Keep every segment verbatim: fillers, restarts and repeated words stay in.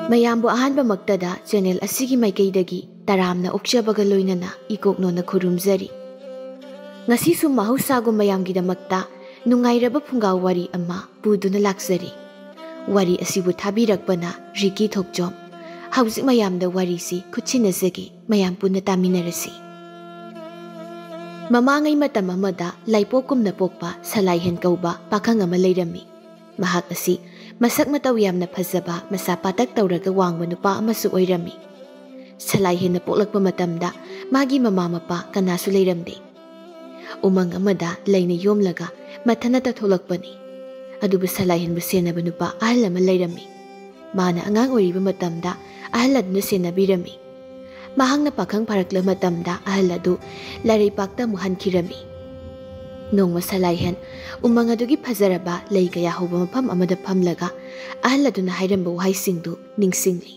ꯃꯌꯥꯝꯕꯨ ꯑꯍꯥꯟꯕꯃꯛꯇꯗ ꯆꯦꯅꯦꯜ ꯑꯁꯤꯒꯤ ꯃꯥꯏꯀꯩꯗꯒꯤ ꯇꯔꯥꯝꯅ ꯑꯣꯛꯆꯕꯒ ꯂꯣꯏꯅꯅ ꯏꯀꯣꯛꯅꯣꯅ ꯈꯨꯔꯨꯝꯖꯔꯤ꯫ ꯉꯁꯤꯁꯨ ꯃꯍꯧꯁꯥꯒꯨꯝ ꯃꯌꯥꯝꯒꯤꯗꯃꯛꯇ ꯅꯨꯡꯉꯥꯏꯔꯕ ꯐꯨꯡꯒꯥ ꯋꯥꯔꯤ ꯑꯃ ꯄꯨꯗꯨꯅ ꯂꯥꯛꯆꯔꯤ꯫ ꯋꯥꯔꯤ ꯑꯁꯤꯕꯨ ꯊꯥꯕꯤꯔꯛꯄꯅ ꯔꯤꯀꯤ ꯊꯣꯛꯆꯣꯝ꯫ ꯍꯧꯖꯤꯛ ꯃꯌꯥꯝꯗ ꯋꯥꯔꯤꯁꯤ ꯈꯨꯠꯁꯤꯟꯅꯖꯒꯦ, ꯃꯌꯥꯝ ꯄꯨꯟꯅ ꯇꯥꯃꯤꯟꯅꯔꯁꯤ꯫ ꯃꯃꯥꯡꯉꯩ ꯃꯇꯝ ꯑꯃꯗ ꯂꯥꯏꯄꯣꯛꯀꯨꯝꯅ ꯄꯣꯛꯄ ꯁꯂꯥꯏꯍꯦꯟ ꯀꯧꯕ ꯄꯥꯈꯪ ꯑꯃ ꯂꯩꯔꯝꯃꯤ꯫ ꯃꯍꯥꯛ ꯑꯁꯤ ꯃꯁꯛ ꯃꯇꯧ ꯌꯥꯝꯅ ꯐꯖꯕ, ꯃꯁꯥ ꯄꯥꯇꯛ ꯇꯧꯔꯒ ꯋꯥꯡꯕ ꯅꯨꯄꯥ ꯑꯃꯁꯨ ꯑꯣꯏꯔꯝꯃꯤ꯫ ꯁꯂꯥꯏꯍꯦꯟꯅ ꯄꯣꯛꯂꯛꯄ ꯃꯇꯝꯗ ꯃꯥꯒꯤ ꯃꯃꯥ ꯃꯄꯥ ꯀꯅꯥꯁꯨ ꯂꯩꯔꯝꯗꯦ꯫ ꯎꯃꯪ ꯑꯃꯗ ꯂꯩꯅ ꯌꯣꯝꯂꯒ ꯃꯊꯟꯅꯇ ꯊꯣꯛꯂꯛꯄꯅꯤ꯫ ꯑꯗꯨꯕꯨ ꯁꯂꯥꯏꯍꯦꯟꯕꯨ ꯁꯦꯟꯅꯕ ꯅꯨꯄꯥ ꯑꯍꯜ ꯑꯃ ꯂꯩꯔꯝꯃꯤ꯫ ꯃꯥꯅ ꯑꯉꯥꯡ ꯑꯣꯏꯔꯤꯕ ꯃꯇꯝꯗ ꯑꯍꯜ ꯑꯗꯨꯅ ꯁꯦꯟꯅꯕꯤꯔꯝꯃꯤ꯫ ꯃꯍꯥꯛꯅ ꯄꯥꯈꯪ ꯐꯥꯔꯛꯂꯕ ꯃꯇꯝꯗ ꯑꯍꯜ ꯑꯗꯨ ꯂꯥꯏꯔꯩꯄꯥꯛꯇ ꯑꯃꯨꯛ ꯍꯟꯈꯤꯔꯝꯃꯤ꯫ ꯅꯣꯡꯃ ꯁꯂꯥꯏꯍꯦꯟ ꯎꯃꯪ ꯑꯗꯨꯒꯤ ꯐꯖꯔꯕ ꯂꯩ ꯀꯌꯥ ꯍꯧꯕ ꯃꯐꯝ ꯑꯃꯗ ꯐꯝꯂꯒ ꯑꯍꯜ ꯑꯗꯨꯅ ꯍꯥꯏꯔꯝꯕ ꯋꯥꯍꯩꯁꯤꯡꯗꯨ ꯅꯤꯡꯁꯤꯡꯂꯤ꯫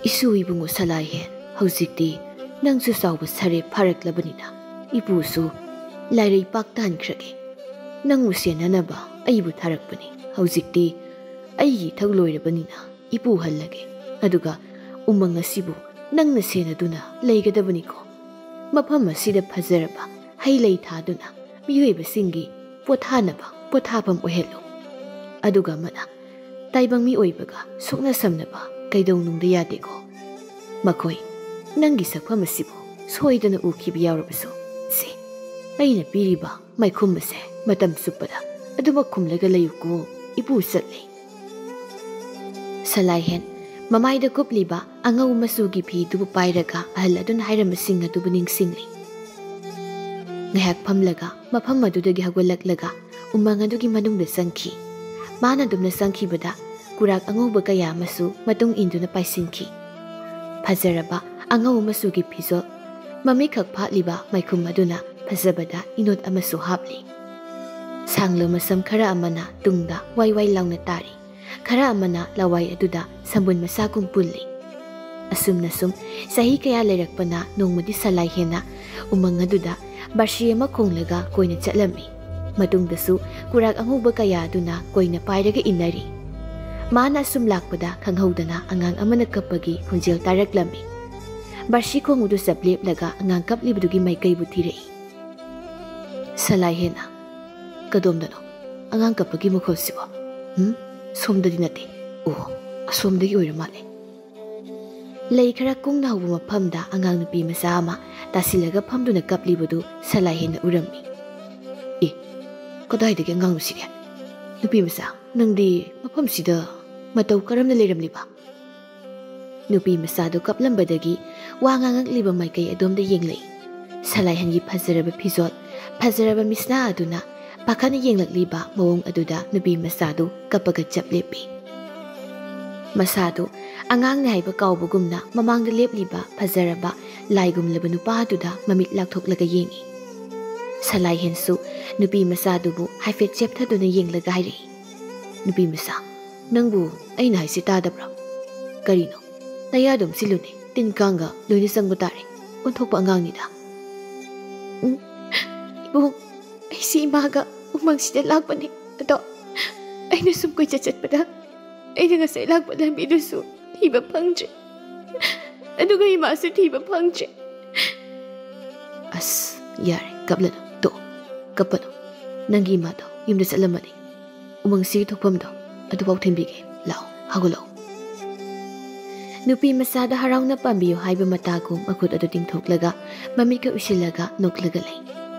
"ꯏꯁꯨ ꯏꯕꯨꯡꯉꯣ ꯁꯂꯥꯏꯍꯦꯟ, ꯍꯧꯖꯤꯛꯇꯤ ꯅꯪꯁꯨ ꯆꯥꯎꯕ ꯁꯥꯔꯦ ꯐꯥꯔꯛꯂꯕꯅꯤꯅ ꯏꯄꯨꯁꯨ ꯂꯥꯏꯔꯩꯄꯥꯛ ꯇꯥꯍꯟꯈ꯭ꯔꯒꯦ꯫ ꯅꯪꯕꯨ ꯁꯦꯟꯅꯅꯕ ꯑꯩꯕꯨ ꯊꯥꯔꯛꯄꯅꯤ꯫ ꯍꯧꯖꯤꯛꯇꯤ ꯑꯩꯒꯤ ꯏꯊꯧ ꯂꯣꯏꯔꯕꯅꯤꯅ ꯏꯄꯨ ꯍꯜꯂꯒꯦ꯫ ꯑꯗꯨꯒ ꯎꯃꯪ ꯑꯁꯤꯕꯨ ꯅꯪꯅ ꯁꯦꯟꯅꯗꯨꯅ ꯂꯩꯒꯗꯕꯅꯤꯀꯣ꯫ ꯃꯐꯝ ꯑꯁꯤꯗ ꯐꯖꯔꯕ ꯍꯩ ꯂꯩ ꯊꯥꯗꯨꯅ ꯃꯤꯑꯣꯏꯕꯁꯤꯡꯒꯤ ꯄꯣꯊꯥꯅꯕ ꯄꯣꯊꯥꯐꯝ ꯑꯣꯏꯍꯜꯂꯨ꯫ ꯑꯗꯨꯒ ꯑꯃꯅ, ꯇꯥꯏꯕꯪ ꯃꯤꯑꯣꯏꯕꯒ ꯁꯣꯛꯅ ꯁꯝꯅꯕ ꯀꯩꯗꯧꯅꯨꯡꯗ ꯌꯥꯗꯦꯀꯣ꯫ ꯃꯈꯣꯏ ꯅꯪꯒꯤ ꯁꯛꯐꯝ ꯑꯁꯤꯕꯨ ꯁꯣꯏꯗꯅ ꯎꯈꯤꯕ ꯌꯥꯎꯔꯕꯁꯨ, ꯁꯦ, ꯑꯩꯅ ꯄꯤꯔꯤꯕ ꯃꯥꯏꯈꯨꯝ ꯑꯁꯦ ꯃꯇꯝ ꯆꯨꯞꯄꯗ ꯑꯗꯨꯃꯛ ꯈꯨꯝꯂꯒ ꯂꯩꯌꯨꯀꯣ, ꯏꯄꯨ ꯆꯠꯂꯦ꯫" ꯁꯂꯥꯏꯍꯦꯟ ꯃꯃꯥꯏꯗ ꯀꯨꯞꯂꯤꯕ ꯑꯉꯧ ꯃꯆꯨꯒꯤ ꯐꯤꯗꯨꯕꯨ ꯄꯥꯏꯔꯒ ꯑꯍꯜ ꯑꯗꯨꯅ ꯍꯥꯏꯔꯝꯕꯁꯤꯡ ꯑꯗꯨꯕꯨ ꯅꯤꯡꯁꯤꯡꯂꯤ꯫ ꯉꯥꯏꯍꯥꯛ ꯐꯝꯂꯒ ꯃꯐꯝ ꯑꯗꯨꯗꯒꯤ ꯍꯧꯒꯠꯂꯛꯂꯒ ꯎꯃꯪ ꯑꯗꯨꯒꯤ ꯃꯅꯨꯡꯗ ꯆꯪꯈꯤ꯫ ꯃꯥꯅ ꯑꯗꯨꯝꯅ ꯆꯪꯈꯤꯕꯗ ꯀꯨꯔꯥꯛ ꯑꯉꯧꯕ ꯀꯌꯥ ꯑꯃꯁꯨ ꯃꯇꯨꯡ ꯏꯟꯗꯨꯅ ꯄꯥꯏꯁꯤꯟꯈꯤ꯫ ꯐꯖꯔꯕ ꯑꯉꯧ ꯃꯆꯨꯒꯤ ꯐꯤꯖꯣꯜ, ꯃꯃꯤꯠꯈꯛ ꯐꯥꯠꯂꯤꯕ ꯃꯥꯏꯈꯨꯝ ꯑꯗꯨꯅ ꯐꯖꯕꯗ ꯏꯅꯣꯠ ꯑꯃꯁꯨ ꯍꯥꯞꯂꯤ꯫ ꯁꯥꯡꯂꯕ ꯃꯁꯝ ꯈꯔ ꯑꯃꯅ ꯇꯨꯡꯗ ꯋꯥꯏ ꯋꯥꯏ ꯂꯥꯎꯅ ꯇꯥꯔꯤ, ꯈꯔ ꯑꯃꯅ ꯂꯋꯥꯏ ꯑꯗꯨꯗ ꯁꯝꯕꯨꯟ ꯃꯆꯥꯒꯨꯝ ꯄꯨꯜꯂꯤ꯫ ꯑꯁꯨꯝꯅ ꯁꯨꯝ ꯆꯍꯤ ꯀꯌꯥ ꯂꯩꯔꯛꯄꯅ ꯅꯣꯡꯃꯗꯤ ꯁꯂꯥꯏꯍꯦꯟꯅ ꯎꯃꯪ ꯑꯗꯨꯗ ꯕꯥꯔꯁꯤ ꯑꯃ ꯈꯣꯡꯂꯒ ꯀꯣꯏꯅ ꯆꯠꯂꯝꯃꯤ꯫ ꯃꯇꯨꯡꯗꯁꯨ ꯀꯨꯔꯥꯛ ꯑꯉꯧꯕ ꯀꯌꯥ ꯑꯗꯨꯅ ꯀꯣꯏꯅ ꯄꯥꯏꯔꯒ ꯏꯟꯅꯔꯤ꯫ ꯃꯥꯅ ꯑꯁꯨꯝ ꯂꯥꯛꯄꯗ ꯈꯪꯍꯧꯗꯅ ꯑꯉꯥꯡ ꯑꯃꯅ ꯀꯞꯄꯒꯤ ꯈꯣꯟꯖꯦꯜ ꯇꯥꯔꯛꯂꯝꯃꯤ꯫ ꯕꯥꯔꯁꯤ ꯈꯣꯡꯎꯞꯗꯨ ꯆꯞ ꯂꯦꯞꯂꯒ ꯑꯉꯥꯡ ꯀꯞꯂꯤꯕꯗꯨꯒꯤ ꯃꯥꯏꯀꯩꯕꯨ ꯊꯤꯔꯛꯏ꯫ ꯁꯂꯥꯏ ꯍꯦꯟꯅ, "ꯀꯗꯣꯝꯗꯅꯣ ꯑꯉꯥꯡ ꯀꯞꯄꯒꯤ ꯃꯈꯣꯜꯁꯤꯕꯣ? ꯎꯝ, ꯁꯣꯝꯗꯗꯤ ꯅꯠꯇꯦ꯫ ꯑꯣ, ꯑꯁꯣꯝꯗꯒꯤ ꯑꯣꯏꯔ ꯃꯥꯜꯂꯦ꯫" ꯂꯩ ꯈꯔ ꯀꯨꯡꯅ ꯍꯧꯕ ꯃꯐꯝꯗ ꯑꯉꯥꯡ ꯅꯨꯄꯤ ꯃꯆꯥ ꯑꯃ ꯇꯥꯁꯤꯜꯂꯒ ꯐꯝꯗꯨꯅ ꯀꯞꯂꯤꯕꯗꯨ ꯁꯂꯥꯏ ꯍꯦꯟꯅ ꯎꯔꯝꯃꯤ꯫ "ꯑꯦ, ꯀꯗꯥꯏꯗꯒꯤ ꯑꯉꯥꯡꯅꯣ ꯁꯤꯒꯦ? ꯅꯨꯄꯤ ꯃꯆꯥ, ꯅꯪꯗꯤ ꯃꯐꯝꯁꯤꯗ ꯃꯇꯧ ꯀꯔꯝꯅ ꯂꯩꯔꯝꯂꯤꯕ?" ꯅꯨꯄꯤ ꯃꯆꯥꯗꯨ ꯀꯞꯂꯝꯕꯗꯒꯤ ꯋꯥ ꯉꯥꯡꯉꯛꯂꯤꯕ ꯃꯥꯏꯀꯩ ꯑꯗꯣꯝꯗ ꯌꯦꯡꯂꯛꯏ꯫ ꯁꯂꯥꯏꯍꯟꯒꯤ ꯐꯖꯔꯕ ꯐꯤꯖꯣꯜ, ꯐꯖꯔꯕ ꯃꯤꯠꯁꯅꯥ ꯑꯗꯨꯅ ꯄꯥꯈꯠꯅ ꯌꯦꯡꯂꯛꯂꯤꯕ ꯃꯑꯣꯡ ꯑꯗꯨꯗ ꯅꯨꯄꯤ ꯃꯆꯥꯗꯨ ꯀꯞꯄꯒ ꯆꯞ ꯂꯦꯞꯄꯤ꯫ ꯃꯁꯥꯗꯨ ꯑꯉꯥꯡꯅꯤ ꯍꯥꯏꯕ ꯀꯥꯎꯕꯒꯨꯝꯅ ꯃꯃꯥꯡꯗ ꯂꯦꯞꯂꯤꯕ ꯐꯖꯔꯕ ꯂꯥꯏꯒꯨꯝꯂꯕ ꯅꯨꯄꯥ ꯑꯗꯨꯗ ꯃꯃꯤꯠ ꯂꯥꯎꯊꯣꯛꯂꯒ ꯌꯦꯡꯏ꯫ ꯁꯂꯥꯏꯍꯦꯟꯁꯨ ꯅꯨꯄꯤ ꯃꯆꯥꯗꯨꯕꯨ ꯍꯥꯏꯐꯦꯠ ꯆꯦꯞꯊꯗꯨꯅ ꯌꯦꯡꯂꯒ ꯍꯥꯏꯔꯛꯏ, "ꯅꯨꯄꯤ ꯃꯆꯥ, ꯅꯪꯕꯨ ꯑꯩꯅ ꯍꯥꯏꯁꯤ ꯇꯥꯗꯕ꯭ꯔꯥ? ꯀꯔꯤꯅꯣ? ꯅꯌꯥꯗꯨꯝ ꯁꯤꯜꯂꯨꯅꯦ, ꯇꯤꯟ ꯀꯥꯡꯒ ꯂꯣꯏꯅ ꯆꯪꯕ ꯇꯥꯔꯦ꯫ ꯑꯣꯟꯊꯣꯛꯄ ꯑꯉꯥꯡꯅꯤꯗ꯫" "ꯎꯝ, ꯏꯕꯨꯡ, ꯑꯩꯁꯤ ꯏꯃꯥꯒ ꯎꯃꯪꯁꯤꯗ ꯂꯥꯛꯄꯅꯦ꯫ ꯑꯗꯣ ꯑꯩꯅ ꯁꯨꯝ ꯀꯣꯏꯆꯠ ꯆꯠꯄꯗ ꯑꯩꯅ ꯉꯁꯥꯏ ꯂꯥꯛꯄ ꯂꯝꯕꯤꯗꯨꯁꯨ ꯊꯤꯕ ꯐꯪꯗ꯭ꯔꯦ꯫ ꯑꯗꯨꯒ ꯏꯃꯥꯁꯨ ꯊꯤꯕ ꯐꯪꯗ꯭ꯔꯦ꯫" "ꯑꯁ, ꯌꯥꯔꯦ, ꯀꯞꯂꯅꯨ, ꯇꯣꯛꯑꯣ, ꯀꯞꯄꯅꯨ꯫ ꯅꯪꯒꯤ ꯏꯃꯥꯗꯣ ꯌꯨꯝꯗ ꯆꯠꯂꯝꯃꯅꯤ꯫ ꯎꯃꯪꯁꯤꯒꯤ ꯊꯣꯛꯐꯝꯗꯣ ꯑꯗꯨꯐꯥꯎ ꯊꯤꯟꯕꯤꯒꯦ꯫ ꯂꯥꯛꯑꯣ, ꯍꯧꯒꯠꯂꯛꯑꯣ꯫" ꯅꯨꯄꯤ ꯃꯆꯥꯗ ꯍꯔꯥꯎꯅ ꯄꯥꯝꯕꯤꯌꯨ ꯍꯥꯏꯕ ꯃꯇꯥꯒꯨꯝ ꯃꯈꯨꯠ ꯑꯗꯨ ꯇꯤꯡꯊꯣꯛꯂꯒ ꯃꯃꯤꯠꯀ ꯎꯏꯁꯤꯜꯂꯒ ꯅꯣꯛꯂꯒ ꯂꯩ꯫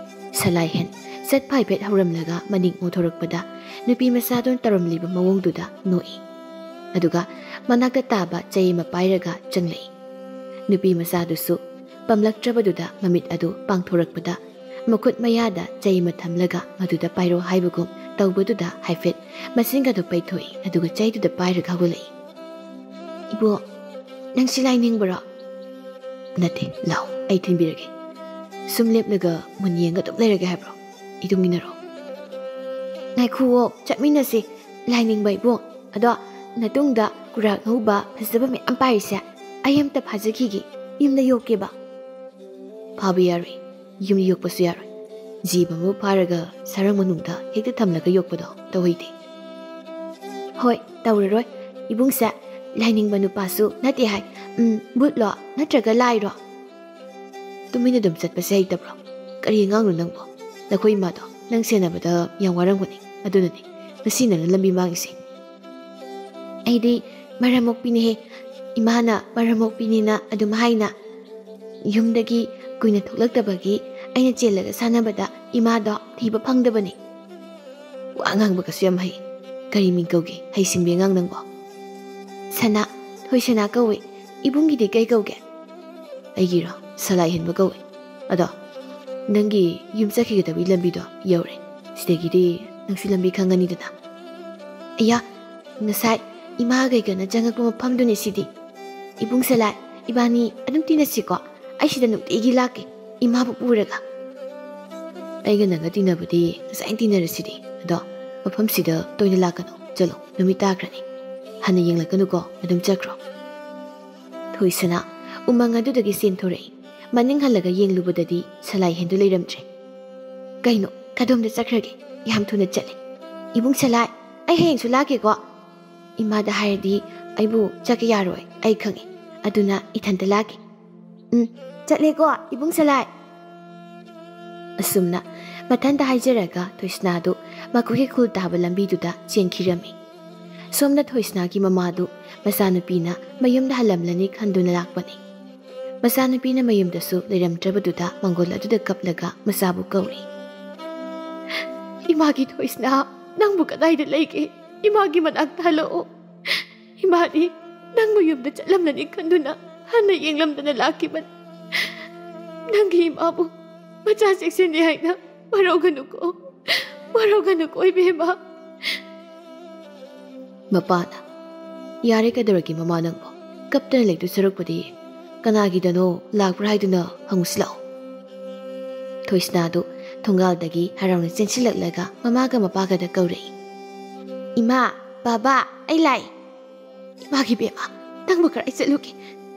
ꯁꯂꯥꯏꯍꯦꯟ ꯁꯠ ꯐꯥꯏꯐꯦꯠ ꯍꯧꯔꯝꯂꯒ ꯃꯅꯤꯡ ꯑꯣꯟꯊꯣꯔꯛꯄꯗ ꯅꯨꯄꯤ ꯃꯆꯥꯗꯨꯅ ꯇꯧꯔꯝꯂꯤꯕ ꯃꯑꯣꯡꯗꯨꯗ ꯅꯣꯛꯏ꯫ ꯑꯗꯨꯒ ꯃꯅꯥꯛꯇ ꯇꯥꯕ ꯆꯩ ꯑꯃ ꯄꯥꯏꯔꯒ ꯆꯪꯂꯛꯏ꯫ ꯅꯨꯄꯤ ꯃꯆꯥꯗꯨꯁꯨ ꯄꯝꯂꯛꯇ꯭ꯔꯕꯗꯨꯗ ꯃꯃꯤꯠ ꯑꯗꯨ ꯄꯥꯡꯊꯣꯔꯛꯄꯗ ꯃꯈꯨꯠ ꯃꯌꯥꯗ ꯆꯩ ꯑꯃ ꯊꯝꯂꯒ ꯃꯗꯨꯗ ꯄꯥꯏꯔꯣ ꯍꯥꯏꯕꯒꯨꯝ ꯇꯧꯕꯗꯨꯗ ꯍꯥꯏꯐꯦꯠ ꯃꯆꯤꯟꯒꯗꯨ ꯄꯩꯊꯣꯛꯏ, ꯑꯗꯨꯒ ꯆꯩꯗꯨꯗ ꯄꯥꯏꯔꯒ ꯍꯧꯒꯠꯂꯛꯏ꯫ "ꯏꯕꯣ, ꯅꯪꯁꯤ ꯂꯥꯏ ꯅꯤꯡꯕꯔꯣ?" "ꯅꯠꯇꯦ, ꯂꯥꯛꯑꯣ, ꯑꯩ ꯊꯤꯟꯕꯤꯔꯒꯦ꯫ ꯁꯨꯝ ꯂꯦꯞꯂꯒ ꯃꯨꯟ ꯌꯦꯡꯒ ꯑꯗꯨꯝ ꯂꯩꯔꯒꯦ ꯍꯥꯏꯕ꯭ꯔꯣ? ꯏꯇꯨꯡ ꯏꯟꯅꯔꯣ꯫" "ꯉꯥꯏꯈꯨꯋꯣ, ꯆꯠꯃꯤꯟꯅꯁꯤ, ꯂꯥꯏ ꯅꯤꯡꯕ ꯏꯕꯣ꯫ ꯑꯗꯣ ꯅꯇꯨꯡꯗ ꯀꯨꯔꯥꯛ ꯉꯧꯕ ꯐꯖꯕ ꯃꯌꯥꯝ ꯄꯥꯏꯔꯤꯁꯦ ꯑꯩ ꯑꯝꯇ ꯐꯥꯖꯈꯤꯒꯦ, ꯌꯨꯝꯗ ꯌꯣꯛꯀꯦꯕ꯫" "ꯐꯥꯕ ꯌꯥꯔꯣꯏ, ꯌꯨꯝꯗ ꯌꯣꯛꯄꯁꯨ ꯌꯥꯔꯣꯏ꯫ ꯖꯤꯕ ꯑꯃꯕꯨ ꯐꯥꯔꯒ ꯁꯔꯪ ꯃꯅꯨꯡꯗ ꯍꯦꯛꯇ ꯊꯝꯂꯒ ꯌꯣꯛꯄꯗꯣ ꯇꯧꯍꯩꯗꯦ꯫" "ꯍꯣꯏ, ꯇꯧꯔꯔꯣꯏ꯫ ꯏꯕꯨꯡꯁꯦ ꯂꯥꯏꯅꯤꯡꯕ ꯅꯨꯄꯥꯁꯨ ꯅꯠꯇꯦ ꯍꯥꯏ꯫ ꯎꯝ, ꯚꯨꯠꯂꯣ ꯅꯠꯇ꯭ꯔꯒ ꯂꯥꯏꯔꯣ?" "ꯇꯨꯃꯤꯟꯅ ꯑꯗꯨꯝ ꯆꯠꯄꯁꯦ ꯍꯩꯇꯕ꯭ꯔꯣ? ꯀꯔꯤ ꯑꯉꯥꯡꯅꯣ ꯅꯪꯕꯣ? ꯅꯈꯣꯏ ꯏꯃꯥꯗꯣ ꯅꯪ ꯁꯦꯟꯅꯕꯗ ꯌꯥꯝ ꯋꯥꯔꯝꯒꯅꯤ꯫ ꯑꯗꯨꯅꯅꯦ ꯉꯁꯤ ꯅꯪꯅ ꯂꯝꯕꯤ ꯃꯥꯡꯉꯤꯁꯦ꯫" "ꯑꯩꯗꯤ ꯃꯔꯝ ꯃꯣꯛꯄꯤꯅꯦꯍꯦ꯫ ꯏꯃꯥꯅ ꯃꯔꯝ ꯃꯣꯛꯄꯤꯅꯤꯅ ꯑꯗꯨꯝ ꯍꯥꯏꯅ꯫ ꯌꯨꯝꯗꯒꯤ ꯀꯨꯏꯅ ꯊꯣꯛꯂꯛꯇꯕꯒꯤ ꯑꯩꯅ ꯆꯦꯜꯂꯒ ꯁꯥꯟꯅꯕꯗ ꯏꯃꯥꯗꯣ ꯊꯤꯕ ꯐꯪꯗꯕꯅꯤ꯫" "ꯋꯥ ꯉꯥꯡꯕꯒꯁꯨ ꯌꯥꯝ ꯍꯩ꯫ ꯀꯔꯤ ꯃꯤꯡ ꯀꯧꯒꯦ, ꯍꯩꯁꯤꯡꯕꯤ ꯑꯉꯥꯡ ꯅꯪꯕꯣ?" "ꯁꯅꯥ, ꯊꯣꯏ ꯁꯅꯥ ꯀꯧꯏ꯫ ꯏꯕꯨꯡꯒꯤꯗꯤ ꯀꯩ ꯀꯧꯒꯦ?" "ꯑꯩꯒꯤꯔꯣ? ꯁꯂꯥꯏ ꯍꯦꯟꯕ ꯀꯧꯏ꯫ ꯑꯗꯣ ꯅꯪꯒꯤ ꯌꯨꯝ ꯆꯠꯈꯤꯒꯗꯕꯒꯤ ꯂꯝꯕꯤꯗꯣ ꯌꯧꯔꯦ꯫ ꯁꯤꯗꯒꯤꯗꯤ ꯅꯪꯁꯨ ꯂꯝꯕꯤ ꯈꯪꯉꯅꯤꯗꯅ꯫" "ꯑꯌꯥ, ꯉꯁꯥꯏ ꯏꯃꯥ ꯀꯩꯒꯅ ꯆꯪꯉꯛꯄ ꯃꯐꯝꯗꯨꯅꯤ ꯁꯤꯗꯤ꯫ ꯏꯕꯨꯡ ꯁꯂꯥꯏ, ꯏꯕꯥꯅꯤ ꯑꯗꯨꯝ ꯇꯤꯟꯅꯁꯤꯀꯣ꯫ ꯑꯩ ꯁꯤꯗ ꯅꯨꯡꯇꯤꯒꯤ ꯂꯥꯛꯀꯦ, ꯏꯃꯥꯕꯨ ꯄꯨꯔꯒ꯫" "ꯑꯩꯒ ꯅꯪꯒ ꯇꯤꯟꯅꯕꯗꯤ ꯉꯁꯥꯏꯅ ꯇꯤꯟꯅꯔꯁꯤꯗꯤ꯫ ꯑꯗꯣ ꯃꯐꯝꯁꯤꯗ ꯇꯣꯏꯅ ꯂꯥꯛꯀꯅꯨ꯫ ꯆꯠꯂꯣ, ꯅꯨꯃꯤꯠ ꯇꯥꯈ꯭ꯔꯅꯤ꯫ ꯍꯟꯅ ꯌꯦꯡꯂꯛꯀꯅꯨꯀꯣ, ꯑꯗꯨꯝ ꯆꯠꯈ꯭ꯔꯣ꯫" ꯊꯣꯏꯁꯅꯥ ꯎꯃꯪ ꯑꯗꯨꯗꯒꯤ ꯆꯦꯟꯊꯣꯔꯛꯏ꯫ ꯃꯅꯤꯡ ꯍꯜꯂꯒ ꯌꯦꯡꯂꯨꯕꯗꯗꯤ ꯁꯂꯥꯏ ꯍꯦꯟꯗꯨ ꯂꯩꯔꯝꯗ꯭ꯔꯦ꯫ "ꯀꯩꯅꯣ, ꯀꯗꯣꯝꯗ ꯆꯠꯈ꯭ꯔꯒꯦ? ꯌꯥꯝ ꯊꯨꯅ ꯆꯠꯂꯦ꯫ ꯏꯕꯨꯡ ꯁꯂꯥꯏ, ꯑꯩ ꯍꯌꯦꯡꯁꯨ ꯂꯥꯛꯀꯦꯀꯣ꯫ ꯏꯃꯥꯗ ꯍꯥꯏꯔꯗꯤ ꯑꯩꯕꯨ ꯆꯠꯀꯦ ꯌꯥꯔꯣꯏ, ꯑꯩ ꯈꯪꯉꯦ꯫ ꯑꯗꯨꯅ ꯏꯊꯟꯇ ꯂꯥꯛꯀꯦ꯫ ꯎꯝ, ꯆꯠꯂꯦꯀꯣ, ꯏꯕꯨꯡ ꯁꯂꯥꯏ꯫" ꯑꯁꯨꯝꯅ ꯃꯊꯟꯇ ꯍꯥꯏꯖꯔꯒ ꯊꯣꯏꯁꯅꯥꯗꯨ ꯃꯈꯣꯏꯒꯤ ꯈꯨꯜ ꯇꯥꯕ ꯂꯝꯕꯤꯗꯨꯗ ꯆꯦꯟꯈꯤꯔꯝꯃꯤ꯫ ꯁꯣꯝꯗ ꯊꯣꯏꯁꯅꯥꯒꯤ ꯃꯃꯥꯗꯨ ꯃꯆꯥꯅꯨꯄꯤꯅ ꯃꯌꯨꯝꯗ ꯍꯜꯂꯝꯂꯅꯤ ꯈꯟꯗꯨꯅ ꯂꯥꯛꯄꯅꯤ꯫ ꯃꯆꯥꯅꯨꯄꯤꯅ ꯃꯌꯨꯝꯗꯁꯨ ꯂꯩꯔꯝꯗ꯭ꯔꯕꯗꯨꯗ ꯃꯪꯒꯣꯜ ꯑꯗꯨꯗ ꯀꯞꯂꯒ ꯃꯆꯥꯕꯨ ꯀꯧꯔꯤ꯫ "ꯏꯃꯥꯒꯤ ꯊꯣꯏꯁꯅꯥ, ꯅꯪꯕꯨ ꯀꯗꯥꯏꯗ ꯂꯩꯒꯦ? ꯏꯃꯥꯒꯤ ꯃꯅꯥꯛꯇ ꯍꯜꯂꯛꯑꯣ꯫ ꯏꯃꯥꯗꯤ ꯅꯪꯕꯨ ꯌꯨꯝꯗ ꯆꯠꯂꯝꯂꯅꯤ ꯈꯟꯗꯨꯅ ꯍꯟꯅ ꯌꯦꯡꯂꯝꯗꯅ ꯂꯥꯛꯈꯤꯕꯅꯤ꯫ ꯅꯪꯒꯤ ꯏꯃꯥꯕꯨ ꯃꯆꯥ ꯆꯦꯛꯁꯤꯟꯅꯤ ꯍꯥꯏꯅ ꯋꯥꯔꯧꯒꯅꯨꯀꯣ, ꯋꯥꯔꯧꯒꯅꯨꯀꯣ ꯏꯕꯦꯝꯃ꯫" ꯃꯄꯥꯅ, "ꯌꯥꯔꯦ, ꯀꯩꯗꯧꯔꯒꯦ ꯃꯃꯥ ꯅꯪꯕꯣ? ꯀꯞꯇꯅ ꯂꯩꯗꯨ ꯁꯔꯨꯛꯄꯨꯗꯤ ꯀꯅꯥꯒꯤꯗꯅꯣ ꯂꯥꯛꯄ꯭ꯔꯥ ꯍꯥꯏꯗꯨꯅ ꯍꯪꯉꯨꯁꯤ ꯂꯥꯛꯑꯣ꯫" ꯊꯣꯏꯁꯅꯥꯗꯨ ꯊꯣꯡꯒꯥꯜꯗꯒꯤ ꯍꯔꯥꯎꯅ ꯆꯦꯟꯁꯤꯜꯂꯛꯂꯒ ꯃꯃꯥꯒ ꯃꯄꯥꯒꯗ ꯀꯧꯔꯛꯏ꯫ "ꯏꯃꯥ, ꯕꯥꯕꯥ, ꯑꯩ ꯂꯥꯛꯏ꯫" "ꯏꯃꯥꯒꯤ ꯕꯦꯝꯃ, ꯅꯪꯕꯨ ꯀꯔꯥꯏ ꯆꯠꯂꯨꯒꯦ?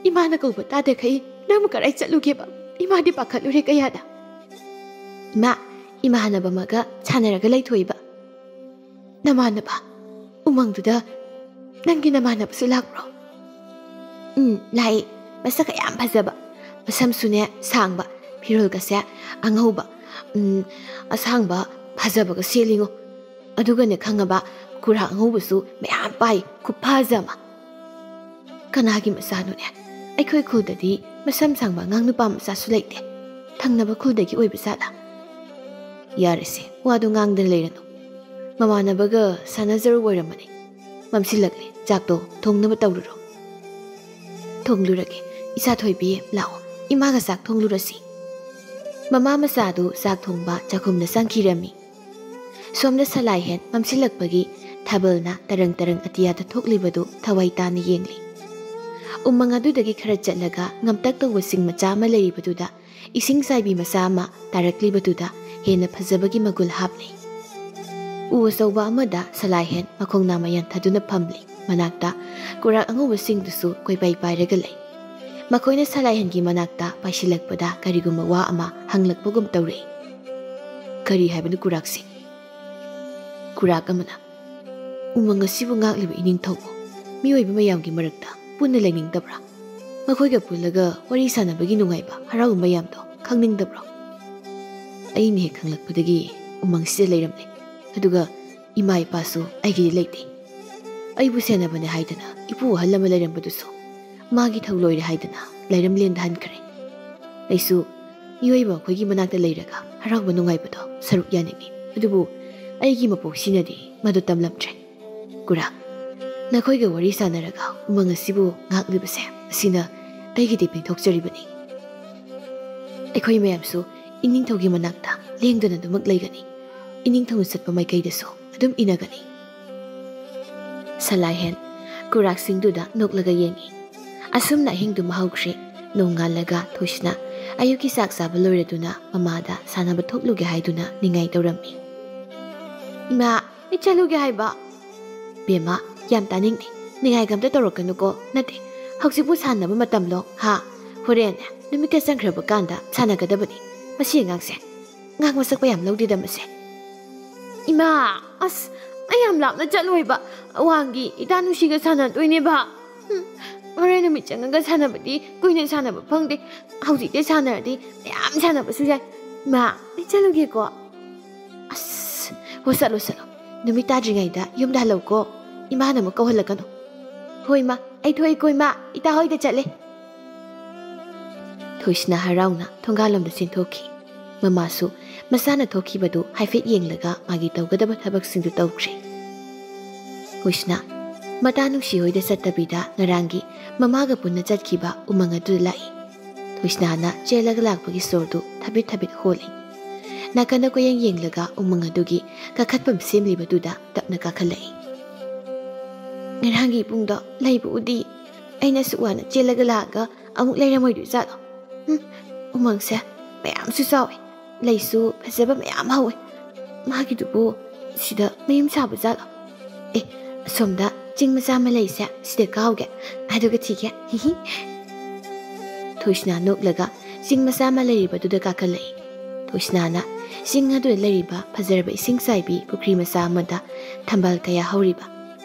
ꯏꯃꯥꯅ ꯀꯧꯕ ꯇꯥꯗꯈꯩ ꯅꯪꯕꯨ ꯀꯔꯥꯏ ꯆꯠꯂꯨꯒꯦꯕ? ꯏꯃꯥꯗꯤ ꯄꯥꯈꯠꯂꯨꯔꯦ ꯀꯌꯥꯗ꯫" "ꯏꯃꯥ, ꯏꯃꯥꯟꯅꯕ ꯑꯃꯒ ꯁꯥꯟꯅꯔꯒ ꯂꯩꯊꯣꯛꯏꯕ꯫" "ꯅꯃꯥꯟꯅꯕ?" ꯎꯃꯪꯗꯨꯗ ꯅꯪꯒꯤ ꯅꯃꯥꯟꯅꯕꯁꯨ ꯂꯥꯛꯄ꯭ꯔꯣ? ꯎꯝ, ꯂꯥꯛꯏ꯫ ꯃꯁꯛꯀ ꯌꯥꯝ ꯐꯖꯕ, ꯃꯁꯝꯁꯨꯅꯦ ꯁꯥꯡꯕ, ꯐꯤꯔꯣꯜꯒꯁꯦ ꯑꯉꯧꯕ, ꯎꯝ, ꯑꯁꯥꯡꯕ ꯐꯖꯕꯒ ꯁꯦꯠꯂꯤꯉꯣ꯫ ꯑꯗꯨꯒꯅꯦ ꯈꯪꯉꯕ, ꯀꯨꯔꯥꯛ ꯑꯉꯧꯕꯁꯨ ꯃꯌꯥꯝ ꯄꯥꯏ, ꯈꯨꯐꯖ ꯑꯃ꯫ ꯀꯅꯥꯒꯤ ꯃꯆꯥꯅꯣꯅꯦ? ꯑꯩꯈꯣꯏ ꯈꯨꯜꯗꯗꯤ ꯃꯁꯝ ꯁꯥꯡꯕ ꯑꯉꯥꯡ ꯅꯨꯄꯥ ꯃꯆꯥꯁꯨ ꯂꯩꯇꯦ꯫ ꯊꯪꯅꯕ ꯈꯨꯜꯗꯒꯤ ꯑꯣꯏꯕ ꯖꯥꯠꯂꯥ? ꯌꯥꯔꯦꯁꯦ, ꯋꯥꯗꯣ ꯉꯥꯡꯗꯅ ꯂꯩꯔꯅꯨ꯫ ꯃꯃꯥꯟꯅꯕꯒ ꯁꯥꯟꯅꯖꯔꯨ ꯑꯣꯏꯔꯝꯃꯅꯤ꯫ ꯃꯝꯁꯤꯜꯂꯛꯂꯦ, ꯆꯥꯛꯇꯣ ꯊꯣꯡꯅꯕ ꯇꯧꯔꯨꯔꯣ꯫ ꯊꯣꯡꯂꯨꯔꯒꯦ꯫ ꯏꯆꯥ ꯊꯣꯏꯕꯤ, ꯂꯥꯛꯑꯣ, ꯏꯃꯥꯒ ꯆꯥꯛ ꯊꯣꯡꯂꯨꯔꯁꯤ꯫ ꯃꯃꯥ ꯃꯆꯥꯗꯨ ꯆꯥꯛ ꯊꯣꯡꯕ ꯆꯥꯛꯈꯨꯝꯗ ꯆꯪꯈꯤꯔꯝꯃꯤ꯫ ꯁꯣꯝꯗ ꯁꯂꯥꯏꯍꯦꯟ ꯃꯝꯁꯤꯜꯂꯛꯄꯒꯤ ꯊꯥꯕꯜꯅ ꯇꯔꯪ ꯇꯔꯪ ꯑꯇꯤꯌꯥꯗ ꯊꯣꯛꯂꯤꯕꯗꯨ ꯊꯋꯥꯏ ꯇꯥꯅ ꯌꯦꯡꯂꯤ꯫ ꯎꯃꯪ ꯑꯗꯨꯗꯒꯤ ꯈꯔ ꯆꯠꯂꯒ ꯉꯝꯇꯛ ꯇꯧꯕ ꯆꯤꯡ ꯃꯆꯥ ꯑꯃ ꯂꯩꯔꯤꯕꯗꯨꯗ ꯏꯁꯤꯡ ꯆꯥꯏꯕꯤ ꯃꯆꯥ ꯑꯃ ꯇꯥꯔꯛꯂꯤꯕꯗꯨꯗ ꯍꯦꯟꯅ ꯐꯖꯕꯒꯤ ꯃꯒꯨꯜ ꯍꯥꯞꯂꯤ꯫ ꯎ ꯑꯆꯧꯕ ꯑꯃꯗ ꯁꯂꯥꯏꯍꯦꯟ ꯃꯈꯣꯡ ꯅꯥꯝꯃ ꯌꯥꯟꯊꯗꯨꯅ ꯐꯝꯂꯤ꯫ ꯃꯅꯥꯛꯇ ꯀꯨꯔꯥꯛ ꯑꯉꯧꯕꯁꯤꯡꯗꯨꯁꯨ ꯀꯣꯏꯄꯥꯏ ꯄꯥꯏꯔꯒ ꯂꯩ꯫ ꯃꯈꯣꯏꯅ ꯁꯂꯥꯏꯍꯦꯟꯒꯤ ꯃꯅꯥꯛꯇ ꯄꯥꯏꯁꯤꯜꯂꯛꯄꯗ ꯀꯔꯤꯒꯨꯝꯕ ꯋꯥ ꯑꯃ ꯍꯪꯂꯛꯄꯒꯨꯝ ꯇꯧꯔꯛꯏ꯫ "ꯀꯔꯤ ꯍꯥꯏꯕꯅꯣ ꯀꯨꯔꯥꯛꯁꯤꯡ?" ꯀꯨꯔꯥꯛ ꯑꯃꯅ, "ꯎꯃꯪ ꯑꯁꯤꯕꯨ ꯉꯥꯛꯂꯤꯕ ꯏꯅꯤꯡꯊꯧꯕꯨ ꯃꯤꯑꯣꯏꯕ ꯃꯌꯥꯝꯒꯤ ꯃꯔꯛꯇ ꯄꯨꯟꯅ ꯂꯩꯅꯤꯡꯗꯕ꯭ꯔꯥ? ꯃꯈꯣꯏꯒ ꯄꯨꯜꯂꯒ ꯋꯥꯔꯤ ꯁꯥꯟꯅꯕꯒꯤ ꯅꯨꯡꯉꯥꯏꯕ, ꯍꯔꯥꯎꯕ ꯃꯌꯥꯝꯗꯣ ꯈꯪꯅꯤꯡꯗꯕ꯭ꯔꯣ? ꯑꯩꯅ ꯍꯦꯛ ꯈꯪꯂꯛꯄꯗꯒꯤ ꯎꯃꯪꯁꯤꯗ ꯂꯩꯔꯝꯂꯦ, ꯑꯗꯨꯒ ꯏꯃꯥ ꯏꯄꯥꯁꯨ ꯑꯩꯒꯤꯗꯤ ꯂꯩꯇꯦ꯫ ꯑꯩꯕꯨ ꯁꯦꯟꯅꯕꯅꯦ ꯍꯥꯏꯗꯅ ꯏꯄꯨ ꯑꯍꯜ ꯑꯃ ꯂꯩꯔꯝꯕꯗꯨꯁꯨ ꯃꯥꯒꯤ ꯊꯧ ꯂꯣꯏꯔꯦ ꯍꯥꯏꯗꯅ ꯂꯩꯔꯝꯂꯦꯟꯗ ꯍꯟꯈ꯭ꯔꯦ꯫ ꯑꯩꯁꯨ ꯃꯤꯑꯣꯏꯕ ꯑꯩꯈꯣꯏꯒꯤ ꯃꯅꯥꯛꯇ ꯂꯩꯔꯒ ꯍꯔꯥꯎꯕ ꯅꯨꯡꯉꯥꯏꯕꯗꯣ ꯁꯔꯨꯛ ꯌꯥꯅꯤꯡꯏ꯫ ꯑꯗꯨꯕꯨ ꯑꯩꯒꯤ ꯃꯄꯣꯛꯁꯤꯅꯗꯤ ꯃꯗꯨ ꯇꯝꯂꯝꯗ꯭ꯔꯦ꯫ ꯀꯨꯔꯥꯛ, ꯅꯈꯣꯏꯒ ꯋꯥꯔꯤ ꯁꯥꯟꯅꯔꯒ ꯎꯃꯪ ꯑꯁꯤꯕꯨ ꯉꯥꯛꯂꯤꯕꯁꯦ ꯑꯁꯤꯅ ꯑꯩꯒꯤꯗꯤ ꯄꯦꯟꯊꯣꯛꯆꯔꯤꯕꯅꯤ꯫ ꯑꯩꯈꯣꯏ ꯃꯌꯥꯝꯁꯨ ꯏꯅꯤꯡꯊꯧꯒꯤ ꯃꯅꯥꯛꯇ ꯂꯦꯡꯗꯅ ꯑꯗꯨꯃꯛ ꯂꯩꯒꯅꯤ꯫ ꯏꯅꯤꯡꯊꯧꯅ ꯆꯠꯄ ꯃꯥꯏꯀꯩꯗꯁꯨ ꯑꯗꯨꯝ ꯏꯟꯅꯒꯅꯤ꯫" ꯁꯂꯥꯏꯍꯦꯟ ꯀꯨꯔꯥꯛꯁꯤꯡꯗꯨꯗ ꯅꯣꯛꯂꯒ ꯌꯦꯡꯏ꯫ ꯑꯁꯨꯝꯅ ꯑꯍꯤꯡꯗꯨꯃ ꯍꯧꯈ꯭ꯔꯦ꯫ ꯅꯣꯡꯉꯥꯜꯂꯒ ꯊꯣꯏꯁꯤꯅ ꯑꯌꯨꯛꯀꯤ ꯆꯥꯛ ꯆꯥꯕ ꯂꯣꯏꯔꯗꯨꯅ ꯃꯃꯥꯗ ꯁꯥꯟꯅꯕ ꯊꯣꯛꯂꯨꯒꯦ ꯍꯥꯏꯗꯨꯅ ꯅꯤꯡꯉꯥꯏ ꯇꯧꯔꯝꯃꯤ꯫ "ꯏꯃꯥ, ꯑꯩ ꯆꯠꯂꯨꯒꯦ ꯍꯥꯏꯕ꯫" "ꯕꯦꯝꯃ, ꯌꯥꯝ ꯇꯥꯅꯤꯡꯗꯦ꯫ ꯅꯤꯡꯉꯥꯏꯒ ꯑꯝꯇ ꯇꯧꯔꯛꯀꯅꯨꯀꯣ꯫ ꯅꯠꯇꯦ, ꯍꯧꯖꯤꯛꯄꯨ ꯁꯥꯟꯅꯕ ꯃꯇꯝꯂꯣ, ꯍꯥ? ꯍꯣꯔꯦꯟ ꯅꯨꯃꯤꯠꯀ ꯆꯪꯈ꯭ꯔꯕ ꯀꯥꯟꯗ ꯁꯥꯟꯅꯒꯗꯕꯅꯤ꯫ ꯃꯁꯤ ꯑꯉꯥꯡꯁꯦ ꯉꯥꯡ ꯃꯁꯛꯄ ꯌꯥꯝ ꯂꯧꯗꯦꯗ ꯃꯁꯦ꯫" "ꯏꯃꯥ, ꯑꯁ, ꯑꯩ ꯌꯥꯝ ꯂꯥꯞꯅ ꯆꯠꯂꯣꯏꯕ꯫ ꯑꯋꯥꯡꯒꯤ ꯏꯇꯥ ꯅꯨꯡꯁꯤꯒ ꯁꯥꯟꯅꯗꯣꯏꯅꯦꯕ꯫ ꯍꯨꯝ, ꯍꯣꯔꯦꯟ ꯅꯨꯃꯤꯠ ꯆꯪꯉꯒ ꯁꯥꯟꯅꯕꯗꯤ ꯀꯨꯏꯅ ꯁꯥꯟꯅꯕ ꯐꯪꯗꯦ꯫ ꯍꯧꯖꯤꯛꯇꯤ ꯁꯥꯟꯅꯔꯗꯤ ꯃꯌꯥꯝ ꯁꯥꯟꯅꯕꯁꯨ ꯌꯥꯏ꯫ ꯃꯥ, ꯑꯩ ꯆꯠꯂꯨꯒꯦꯀꯣ꯫ ꯑꯁ, ꯍꯣ, ꯆꯠꯂꯣ, ꯆꯠꯂꯣ꯫ ꯅꯨꯃꯤꯠ ꯇꯥꯗ꯭ꯔꯤꯉꯩꯗ ꯌꯨꯝꯗ ꯍꯜꯂꯛꯎꯀꯣ꯫ ꯏꯃꯥꯅ ꯑꯃꯨꯛ ꯀꯧꯍꯜꯂꯛꯀꯅꯨ꯫ ꯍꯣꯏ, ꯏꯃꯥ, ꯑꯩ ꯊꯣꯛꯏꯀꯣ, ꯏꯃꯥ꯫ ꯏꯇꯥ ꯍꯣꯏꯗ ꯆꯠꯂꯦ꯫ ꯊꯣꯏꯁꯅꯥ ꯍꯔꯥꯎꯅ ꯊꯣꯡꯒꯥꯜꯂꯣꯝꯗ ꯆꯦꯟꯊꯣꯛꯈꯤ꯫ ꯃꯃꯥꯁꯨ ꯃꯆꯥꯅ ꯊꯣꯛꯈꯤꯕꯗꯨ ꯍꯥꯏꯐꯦꯠ ꯌꯦꯡꯂꯒ ꯃꯥꯒꯤ ꯇꯧꯒꯗꯕ ꯊꯕꯛꯁꯤꯡꯗꯨ ꯇꯧꯈ꯭ꯔꯦ꯫ ꯊꯣꯏꯁꯅꯥ ꯃꯇꯥ ꯅꯨꯡꯁꯤ ꯍꯣꯏꯗ ꯆꯠꯇꯕꯤꯗ ꯉꯔꯥꯡꯒꯤ ꯃꯃꯥꯒ ꯄꯨꯟꯅ ꯆꯠꯈꯤꯕ ꯎꯃꯪ ꯑꯗꯨꯗ ꯂꯥꯛꯏ꯫ ꯊꯣꯏꯁꯅꯥꯅ ꯆꯦꯜꯂꯒ ꯂꯥꯛꯄꯒꯤ ꯁꯣꯔꯗꯨ ꯊꯕꯤꯠ ꯊꯕꯤꯠ ꯍꯣꯜꯂꯤ꯫ ꯅꯥꯀꯟꯗ ꯀꯣꯏꯌꯦꯡ ꯌꯦꯡꯂꯒ ꯎꯃꯪ ꯑꯗꯨꯒꯤ ꯀꯥꯈꯠꯐꯝ ꯁꯦꯝꯂꯤꯕꯗꯨꯗ ꯇꯞꯅ ꯀꯥꯈꯠꯂꯛꯏ꯫ "ꯉꯔꯥꯡꯒꯤ ꯏꯕꯨꯡꯗꯣ ꯂꯩꯕ ꯎꯗꯤ꯫ ꯑꯩꯅ ꯑꯁꯨꯛ ꯋꯥꯅ ꯆꯦꯜꯂꯒ ꯂꯥꯛꯑꯒ ꯑꯃꯨꯛ ꯂꯩꯔꯝꯃꯣꯏꯗꯣꯏ ꯖꯥꯠꯂꯣ? ꯎꯝ, ꯎꯃꯪꯁꯦ ꯃꯌꯥꯝꯁꯨ ꯆꯥꯎꯋꯦ, ꯂꯩꯁꯨ ꯐꯖꯕ ꯃꯌꯥꯝ ꯍꯧꯋꯦ꯫ ꯃꯥꯒꯤꯗꯨꯕꯨ ꯁꯤꯗ ꯃꯌꯨꯝ ꯁꯥꯕ ꯖꯥꯠꯂꯣ? ꯑꯦ, ꯑꯁꯣꯝꯗ ꯆꯤꯡ ꯃꯆꯥ ꯑꯃ ꯂꯩꯁꯦ, ꯁꯤꯗ ꯀꯥꯎꯒꯦ, ꯑꯗꯨꯒ ꯊꯤꯒꯦ꯫ ꯍꯤꯍꯤ꯫" ꯊꯣꯏꯁꯅꯥ ꯅꯣꯛꯂꯒ ꯆꯤꯡ ꯃꯆꯥ ꯑꯃ ꯂꯩꯔꯤꯕꯗꯨꯗ ꯀꯥꯈꯠꯂꯛꯏ꯫ ꯊꯣꯏꯁꯅꯥꯅ ꯆꯤꯡ ꯑꯗꯨꯗ ꯂꯩꯔꯤꯕ ꯐꯖꯔꯕ ꯏꯁꯤꯡ ꯆꯥꯏꯕꯤ ꯄꯨꯈ꯭ꯔꯤ ꯃꯆꯥ ꯑꯃꯗ ꯊꯝꯕꯥꯜ ꯀꯌꯥ ꯍꯧꯔꯤꯕ꯫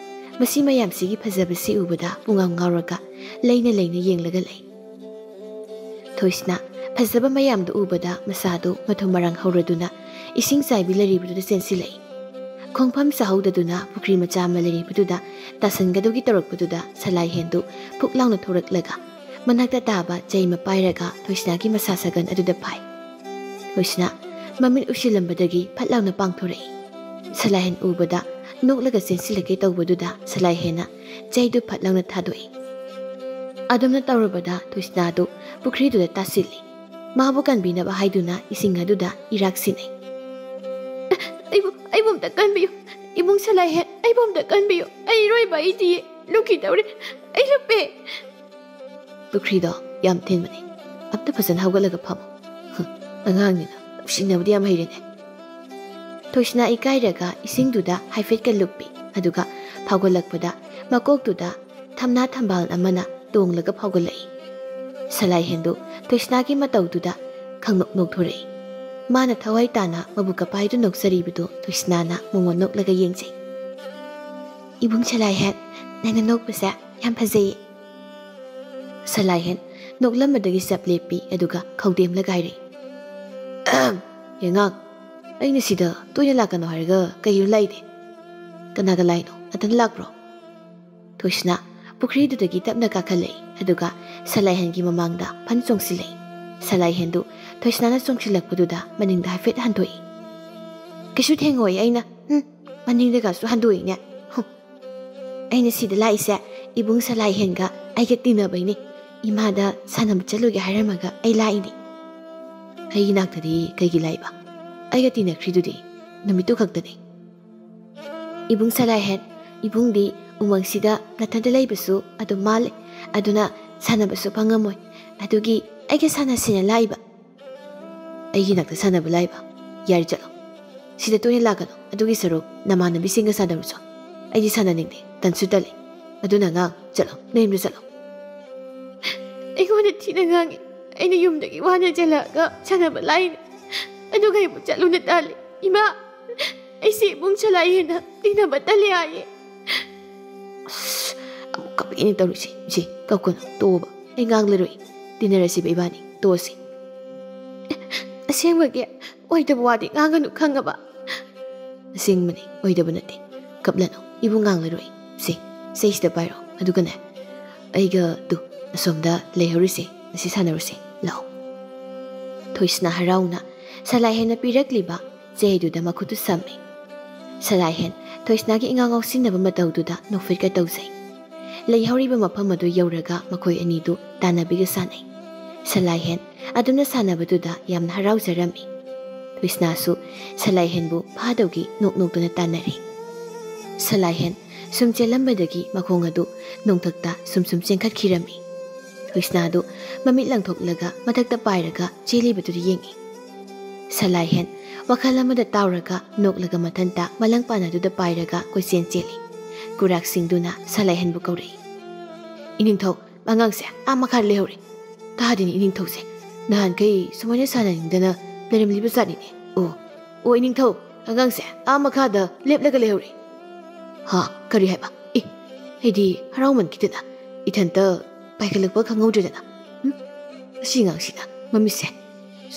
ꯃꯁꯤ ꯃꯌꯥꯝꯁꯤꯒꯤ ꯐꯖꯕꯁꯤ ꯎꯕꯗ ꯄꯨꯡꯉꯥꯎ ꯉꯥꯎꯔꯒ ꯂꯩꯅ ꯂꯩꯅ ꯌꯦꯡꯂꯒ ꯂꯩ꯫ ꯊꯣꯏꯁꯅꯥ ꯐꯖꯕ ꯃꯌꯥꯝꯗꯨ ꯎꯕꯗ ꯃꯁꯥꯗꯨ ꯃꯊꯨꯝ ꯃꯔꯥꯡ ꯍꯧꯔꯗꯨꯅ ꯏꯁꯤꯡ ꯆꯥꯏꯕꯤ ꯂꯩꯔꯤꯕꯗꯨꯗ ꯆꯦꯟꯁꯤꯜꯂꯛꯏ꯫ ꯈꯣꯡꯐꯝ ꯆꯥꯍꯧꯗꯗꯨꯅ ꯄꯨꯈ꯭ꯔꯤ ꯃꯆꯥ ꯑꯃ ꯂꯩꯔꯤꯕꯗꯨꯗ ꯇꯥꯁꯟꯒꯗꯧꯒꯤ ꯇꯧꯔꯛꯄꯗꯨꯗ ꯁꯂꯥꯏꯍꯦꯟꯗꯨ ꯐꯨꯛ ꯂꯥꯎꯅ ꯊꯣꯔꯛꯂꯒ ꯃꯅꯥꯛꯇ ꯇꯥꯕ ꯆꯩ ꯑꯃ ꯄꯥꯏꯔꯒ ꯊꯣꯏꯁꯅꯥꯒꯤ ꯃꯁꯥ ꯁꯥꯒꯟ ꯑꯗꯨꯗ ꯐꯥꯏ꯫ ꯊꯣꯏꯁꯅꯥ ꯃꯃꯤꯠ ꯎꯁꯤꯜꯂꯝꯕꯗꯒꯤ ꯐꯠ ꯂꯥꯎꯅ ꯄꯥꯡꯊꯣꯔꯛꯏ꯫ ꯁꯂꯥꯏꯍꯦꯟ ꯎꯕꯗ ꯅꯣꯛꯂꯒ ꯆꯦꯟꯁꯤꯜꯂꯛꯀꯦ ꯇꯧꯕꯗꯨꯗ ꯁꯂꯥꯏꯍꯦꯟꯅ ꯆꯩꯗꯨ ꯐꯠ ꯂꯥꯎꯅ ꯊꯥꯗꯣꯛꯏ꯫ ꯑꯗꯨꯝꯅ ꯇꯧꯔꯕꯗ ꯊꯣꯏꯁꯅꯥꯗꯨ ꯄꯨꯈ꯭ꯔꯤꯗꯨꯗ ꯇꯥꯁꯤꯜꯂꯤ꯫ ꯃꯥꯕꯨ ꯀꯟꯕꯤꯅꯕ ꯍꯥꯏꯗꯨꯅ ꯏꯁꯤꯡ ꯑꯗꯨꯗ ꯏꯔꯥꯛ ꯁꯤꯟꯅꯩ꯫ "ꯑꯩꯕꯨ, ꯑꯩꯕꯨ ꯑꯝꯇ ꯀꯟꯕꯤꯌꯨ꯫ ꯏꯕꯨꯡ ꯁꯂꯥꯏꯍꯦꯟ, ꯑꯩꯕꯨ ꯑꯝꯇ ꯀꯟꯕꯤꯌꯨ꯫ ꯑꯩ ꯏꯔꯣꯏꯕ ꯍꯩꯇꯤꯌꯦ꯫ ꯂꯨꯞꯈꯤꯗꯧꯔꯦ꯫ ꯑꯩ ꯂꯨꯞꯄꯦ꯫" "ꯄꯨꯈ꯭ꯔꯤꯗꯣ ꯌꯥꯝ ꯊꯤꯟꯕꯅꯦ꯫ ꯑꯝꯇ ꯐꯖꯅ ꯍꯧꯒꯠꯂꯒ ꯐꯝꯃꯣ꯫ ꯍꯨꯝ, ꯑꯉꯥꯡꯅꯤꯅ ꯅꯨꯡꯁꯤꯅꯕꯗꯤ ꯌꯥꯝ ꯍꯩꯔꯦꯅꯦ꯫" ꯊꯣꯏꯁꯅꯥ ꯏꯀꯥꯏꯔꯒ ꯏꯁꯤꯡꯗꯨꯗ ꯍꯥꯏꯐꯦꯠꯀ ꯂꯨꯞꯄꯤ꯫ ꯑꯗꯨꯒ ꯐꯥꯎꯒꯠꯂꯛꯄꯗ ꯃꯀꯣꯛꯇꯨꯗ ꯊꯝꯅꯥ ꯊꯝꯕꯥꯜ ꯑꯃꯅ ꯇꯣꯡꯂꯒ ꯐꯥꯎꯒꯠꯂꯛꯏ꯫ ꯁꯂꯥꯏꯍꯦꯟꯗꯨ ꯊꯣꯏꯁꯅꯥꯒꯤ ꯃꯇꯧꯗꯨꯗ ꯈꯪꯅꯣꯛ ꯅꯣꯛꯊꯣꯔꯛꯏ꯫ ꯃꯥꯅ ꯊꯋꯥꯏ ꯇꯥꯅ ꯃꯕꯨꯛ ꯀꯄꯥꯏꯗꯨ ꯅꯣꯛꯆꯔꯤꯕꯗꯨ ꯊꯣꯏꯁꯅꯥꯅ ꯃꯉꯣꯟ ꯅꯣꯛꯂꯒ ꯌꯦꯡꯖꯩ꯫ "ꯏꯕꯨꯡ ꯁꯂꯥꯏꯍꯦꯟ, ꯅꯪꯅ ꯅꯣꯛꯄꯁꯦ ꯌꯥꯝ ꯐꯖꯩꯌꯦ꯫" ꯁꯂꯥꯏꯍꯦꯟ ꯅꯣꯛꯂꯝꯕꯗꯒꯤ ꯆꯞ ꯂꯦꯞꯄꯤ, ꯑꯗꯨꯒ ꯈꯧꯗꯦꯝꯂꯒ ꯍꯥꯏꯔꯛꯏ, "ꯑꯍꯝ, ꯌꯦꯉꯥꯡ, ꯑꯩꯅ ꯁꯤꯗ ꯇꯣꯏꯅ ꯂꯥꯛꯀꯅꯣ ꯍꯥꯏꯔꯒ ꯀꯩꯒꯤꯅꯣ ꯂꯥꯛꯏꯗꯤ? ꯀꯅꯥꯒ ꯂꯥꯛꯏꯅꯣ? ꯅꯊꯟ ꯂꯥꯛꯄ꯭ꯔꯣ?" ꯊꯣꯏꯁꯅꯥ ꯄꯨꯈ꯭ꯔꯤꯗꯨꯗꯒꯤ ꯇꯞꯅ ꯀꯥꯈꯠꯂꯛꯏ, ꯑꯗꯨꯒ ꯁꯂꯥꯏꯍꯦꯟꯒꯤ ꯃꯃꯥꯡꯗ ꯐꯟ ꯆꯣꯡꯁꯤꯜꯂꯛꯏ꯫ ꯁꯂꯥꯏꯍꯦꯟꯗꯨ ꯊꯣꯏꯁꯅꯥꯅ ꯆꯣꯡꯁꯤꯜꯂꯛꯄꯗꯨꯗ ꯃꯅꯤꯡꯗ ꯍꯥꯏꯐꯦꯠ ꯍꯟꯗꯣꯛꯏ꯫ "ꯀꯩꯁꯨ ꯊꯦꯡꯉꯣꯏ ꯑꯩꯅ꯫ ꯎꯝ, ꯃꯅꯤꯡꯗꯒꯁꯨ ꯍꯟꯗꯣꯛꯏꯅꯦ꯫ ꯍꯨꯝ꯫ ꯑꯩꯅ ꯁꯤꯗ ꯂꯥꯛꯏꯁꯦ ꯏꯕꯨꯡ ꯁꯂꯥꯏꯍꯦꯟꯒ ꯑꯩꯒ ꯇꯤꯟꯅꯕꯩꯅꯦ꯫ ꯏꯃꯥꯗ ꯁꯥꯟꯅꯕ ꯆꯠꯂꯨꯒꯦ ꯍꯥꯏꯔꯝꯃꯒ ꯑꯩ ꯂꯥꯛꯏꯅꯦ꯫" "ꯑꯩꯒꯤ ꯅꯥꯛꯇꯗꯤ ꯀꯩꯒꯤ ꯂꯥꯛꯏꯕ? ꯑꯩꯒ ꯇꯤꯟꯅꯈ꯭ꯔꯤꯗꯨꯗꯤ ꯅꯨꯃꯤꯠꯇꯨ ꯈꯛꯇꯅꯤ꯫" "ꯏꯕꯨꯡ ꯁꯂꯥꯏꯍꯦꯟ, ꯏꯕꯨꯡꯗꯤ ꯎꯃꯪꯁꯤꯗ ꯅꯊꯟꯇ ꯂꯩꯕꯁꯨ ꯑꯗꯨꯝ ꯃꯥꯜꯂꯦ, ꯑꯗꯨꯅ ꯁꯥꯟꯅꯕꯁꯨ ꯐꯪꯉꯝꯃꯣꯏ꯫ ꯑꯗꯨꯒꯤ ꯑꯩꯒ ꯁꯥꯟꯅꯁꯦꯅ ꯂꯥꯛꯏꯕ꯫" "ꯑꯩꯒꯤ ꯅꯥꯛꯇ ꯁꯥꯟꯅꯕ ꯂꯥꯛꯏꯕ? ꯌꯥꯔꯦ, ꯆꯠꯂꯣ꯫ ꯁꯤꯗ ꯇꯣꯏꯅ ꯂꯥꯛꯀꯅꯨ꯫ ꯑꯗꯨꯒꯤ ꯁꯔꯨꯛ ꯅꯃꯥꯟꯅꯕꯤꯁꯤꯡꯒ ꯁꯥꯟꯅꯔꯨꯆꯣ꯫ ꯑꯩꯗꯤ ꯁꯥꯟꯅꯅꯤꯡꯗꯦ, ꯇꯟꯁꯨ ꯇꯜꯂꯤ꯫ ꯑꯗꯨꯅ ꯑꯉꯥꯡ, ꯆꯠꯂꯣ, ꯅꯌꯨꯝꯗ ꯆꯠꯂꯣ꯫" "ꯑꯩꯉꯣꯟꯗ ꯊꯤꯅ ꯉꯥꯡꯉꯤ꯫ ꯑꯩꯅ ꯌꯨꯝꯗꯒꯤ ꯋꯥꯅ ꯆꯦꯜꯂꯛꯑꯒ ꯁꯥꯟꯅꯕ ꯂꯥꯛꯏꯅꯦ, ꯑꯗꯨꯒ ꯑꯩꯕꯨ ꯆꯠꯂꯨꯅ ꯇꯥꯜꯂꯤ꯫ ꯏꯃꯥ, ꯑꯩꯁꯦ ꯏꯕꯨꯡ ꯁꯂꯥꯏꯍꯦꯟꯅ ꯇꯤꯟꯅꯕ ꯇꯜꯂꯦ ꯍꯥꯏꯌꯦ꯫" ꯑꯁ, ꯑꯃꯨꯛ ꯀꯞꯄꯛꯏꯅꯦ ꯇꯧꯔꯤꯁꯦ꯫ "ꯏꯆꯦ, ꯀꯞꯀꯅꯨ, ꯇꯣꯛꯑꯣꯕ꯫ ꯑꯩ ꯉꯥꯡꯂꯔꯣꯏ꯫ ꯇꯤꯟꯅꯔꯁꯤꯕ ꯏꯕꯥꯅꯤ, ꯇꯣꯛꯑꯁꯤ꯫" "ꯑꯁꯦꯡꯕꯒꯤ ꯑꯣꯏꯗꯕ ꯋꯥꯗꯤ ꯉꯥꯡꯒꯅꯨ, ꯈꯪꯉꯕ?" "ꯑꯁꯦꯡꯕꯅꯤ, ꯑꯣꯏꯗꯕ ꯅꯠꯇꯦ꯫ ꯀꯞꯂꯅꯨ, ꯏꯕꯨꯡ ꯉꯥꯡꯂꯔꯣꯏ꯫ ꯁꯦ, ꯆꯩꯁꯤꯗ ꯄꯥꯏꯔꯣ꯫ ꯑꯗꯨꯒꯅꯦ, ꯑꯩꯒ ꯇꯨ ꯑꯁꯣꯝꯗ ꯂꯩꯍꯧꯔꯤꯁꯦ, ꯑꯁꯤ ꯁꯥꯟꯅꯔꯨꯁꯦ꯫ ꯂꯥꯛꯑꯣ꯫" ꯊꯣꯏꯁꯅꯥ ꯍꯔꯥꯎꯅ ꯁꯂꯥꯏꯍꯦꯟꯅ ꯄꯤꯔꯛꯂꯤꯕ ꯆꯩꯗꯨꯗ ꯃꯈꯨꯠꯇꯨ ꯁꯝꯃꯤ꯫ ꯁꯂꯥꯏꯍꯦꯟ ꯊꯣꯏꯁꯅꯥꯒꯤ ꯏꯉꯥꯎ ꯉꯥꯎꯁꯤꯟꯅꯕ ꯃꯇꯧꯗꯨꯗ ꯅꯣꯛꯐꯦꯠꯀ ꯇꯧꯖꯩ꯫ ꯂꯩꯍꯧꯔꯤꯕ ꯃꯐꯝ ꯑꯗꯨ ꯌꯧꯔꯒ ꯃꯈꯣꯏ ꯑꯅꯤꯗꯨ ꯇꯥꯟꯅꯕꯤꯒ ꯁꯥꯟꯅꯩ꯫ ꯁꯂꯥꯏꯍꯦꯟ ꯑꯗꯨꯝꯅ ꯁꯥꯟꯅꯕꯗꯨꯗ ꯌꯥꯝꯅ ꯍꯔꯥꯎꯖꯔꯝꯃꯤ꯫ ꯊꯣꯏꯁꯅꯥꯁꯨ ꯁꯂꯥꯏꯍꯦꯟꯕꯨ ꯐꯥꯗꯧꯒꯤ ꯅꯣꯛ ꯅꯣꯛꯇꯨꯅ ꯇꯥꯟꯅꯔꯤ꯫ ꯁꯂꯥꯏꯍꯦꯟ ꯁꯨꯝ ꯆꯦꯜꯂꯝꯕꯗꯒꯤ ꯃꯈꯣꯡ ꯑꯗꯨ ꯅꯣꯡꯊꯛꯇ ꯁꯨꯝ ꯁꯨꯝ ꯆꯦꯟꯈꯠꯈꯤꯔꯝꯃꯤ꯫ ꯊꯣꯏꯁꯅꯥꯗꯨ ꯃꯃꯤꯠ ꯂꯪꯊꯣꯛꯂꯒ ꯃꯊꯛꯇ ꯄꯥꯏꯔꯒ ꯆꯦꯜꯂꯤꯕꯗꯨꯗ ꯌꯦꯡꯉꯤ꯫ ꯁꯂꯥꯏꯍꯦꯟ ꯋꯥꯈꯜ ꯑꯃꯗ ꯇꯥꯎꯔꯒ ꯅꯣꯛꯂꯒ ꯃꯊꯟꯇ ꯃꯂꯪ ꯄꯥꯟ ꯑꯗꯨꯗ ꯄꯥꯏꯔꯒ ꯀꯣꯏꯆꯦꯟ ꯆꯦꯜꯂꯤ꯫ ꯀꯨꯔꯥꯛꯁꯤꯡꯗꯨꯅ ꯁꯂꯥꯏꯍꯦꯟꯕꯨ ꯀꯧꯔꯛꯏ꯫ "ꯏꯅꯤꯡꯊꯧ, ꯑꯉꯥꯡꯁꯦ ꯑꯥ ꯃꯈꯥ ꯂꯩꯍꯧꯔꯦ꯫ ꯇꯥꯗꯦꯅꯦ ꯏꯅꯤꯡꯊꯧꯁꯦ꯫ ꯅꯍꯥꯟꯈꯩ ꯁꯨꯃꯥꯏꯅ ꯁꯥꯟꯅꯅꯤꯡꯗꯅ ꯂꯩꯔꯝꯂꯤꯕ ꯖꯥꯠꯅꯤꯅꯦ꯫ ꯑꯣ, ꯑꯣ ꯏꯅꯤꯡꯊꯧ, ꯑꯉꯥꯡꯁꯦ ꯑꯥ ꯃꯈꯥꯗ ꯂꯦꯞꯂꯒ ꯂꯩꯍꯧꯔꯦ꯫" ꯍꯥ? ꯀꯔꯤ ꯍꯥꯏꯕ? ꯑꯦ, ꯑꯩꯗꯤ ꯍꯔꯥꯎꯃꯟꯈꯤꯗꯅ ꯏꯊꯟꯇ ꯄꯥꯏꯈꯠꯂꯛꯄ ꯈꯪꯍꯧꯗ꯭ꯔꯦꯗꯅ꯫ ꯎꯝ? ꯑꯁꯤ ꯑꯉꯥꯡꯁꯤꯅ ꯃꯃꯤꯠꯁꯦ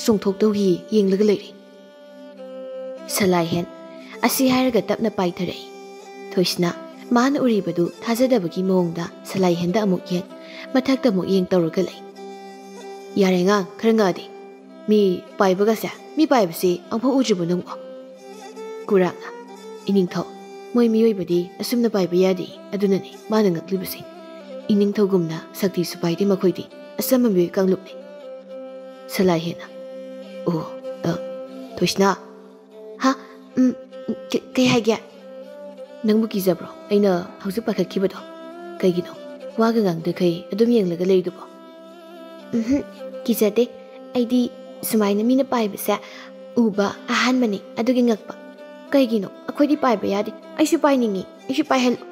ꯆꯣꯡꯊꯣꯛꯇꯧꯒꯤ ꯌꯦꯡꯂꯒ ꯂꯩꯔꯦ꯫ ꯁꯂꯥꯏꯍꯦꯟ ꯑꯁꯤ ꯍꯥꯏꯔꯒ ꯇꯞꯅ ꯄꯥꯏꯊꯔꯛꯏ꯫ ꯊꯣꯏꯁꯅꯥ ꯃꯥꯅ ꯎꯔꯤꯕꯗꯨ ꯊꯥꯖꯗꯕꯒꯤ ꯃꯑꯣꯡꯗ ꯁꯂꯥꯏꯍꯦꯟꯗ ꯑꯃꯨꯛ ꯌꯦꯡ, ꯃꯊꯛꯇ ꯑꯃꯨꯛ ꯌꯦꯡ ꯇꯧꯔꯒ ꯂꯩ꯫ "ꯌꯥꯔꯦ ꯑꯉꯥꯡ, ꯈꯔ ꯉꯛꯑꯗꯤ꯫ ꯃꯤ ꯄꯥꯏꯕꯒꯁꯦ, ꯃꯤ ꯄꯥꯏꯕꯁꯤ ꯑꯃꯨꯛꯐꯥꯎ ꯎꯗ꯭ꯔꯤꯕꯣ ꯅꯪꯕꯣ?" ꯀꯨꯔꯥꯛꯅ, "ꯏꯅꯤꯡꯊꯧ, ꯃꯣꯏ ꯃꯤꯑꯣꯏꯕꯗꯤ ꯑꯁꯨꯝꯅ ꯄꯥꯏꯕ ꯌꯥꯗꯦ, ꯑꯗꯨꯅꯅꯤ ꯃꯥꯅ ꯉꯛꯂꯤꯕꯁꯦ꯫ ꯏꯅꯤꯡꯊꯧꯒꯨꯝꯅ ꯁꯛꯇꯤꯁꯨ ꯄꯥꯏꯗꯦ ꯃꯈꯣꯏꯗꯤ, ꯑꯆꯝꯕ ꯃꯤꯑꯣꯏ ꯀꯥꯡꯂꯨꯞꯅꯤ꯫" ꯁꯂꯥꯏꯍꯦꯟꯅ, "ꯑꯣ, ꯑ, ꯊꯣꯏꯁꯅꯥ꯫" "ꯍꯥ? ꯎꯝ, ꯀ-, ꯀꯩ ꯍꯥꯏꯒꯦ?" "ꯅꯪꯕꯨ ꯀꯤꯖꯕ꯭ꯔꯣ ꯑꯩꯅ ꯍꯧꯖꯤꯛ ꯄꯥꯏꯈꯠꯈꯤꯕꯗꯣ? ꯀꯩꯒꯤꯅꯣ ꯋꯥꯒ ꯉꯥꯡꯗꯈꯩ ꯑꯗꯨꯝ ꯌꯦꯡꯂꯒ ꯂꯩꯔꯤꯗꯨꯕꯣ?" "ꯎꯝꯍꯨꯝ, ꯀꯤꯖꯗꯦ꯫ ꯑꯩꯗꯤ ꯁꯨꯃꯥꯏꯅ ꯃꯤꯅ ꯄꯥꯏꯕꯁꯦ ꯎꯕ ꯑꯍꯥꯟꯕꯅꯤ, ꯑꯗꯨꯒꯤ ꯉꯛꯄ꯫ ꯀꯩꯒꯤꯅꯣ? ꯑꯩꯈꯣꯏꯗꯤ ꯄꯥꯏꯕ ꯌꯥꯗꯦ꯫ ꯑꯩꯁꯨ ꯄꯥꯏꯅꯤꯡꯉꯤ, ꯑꯩꯁꯨ ꯄꯥꯏꯍꯜꯂꯨ꯫"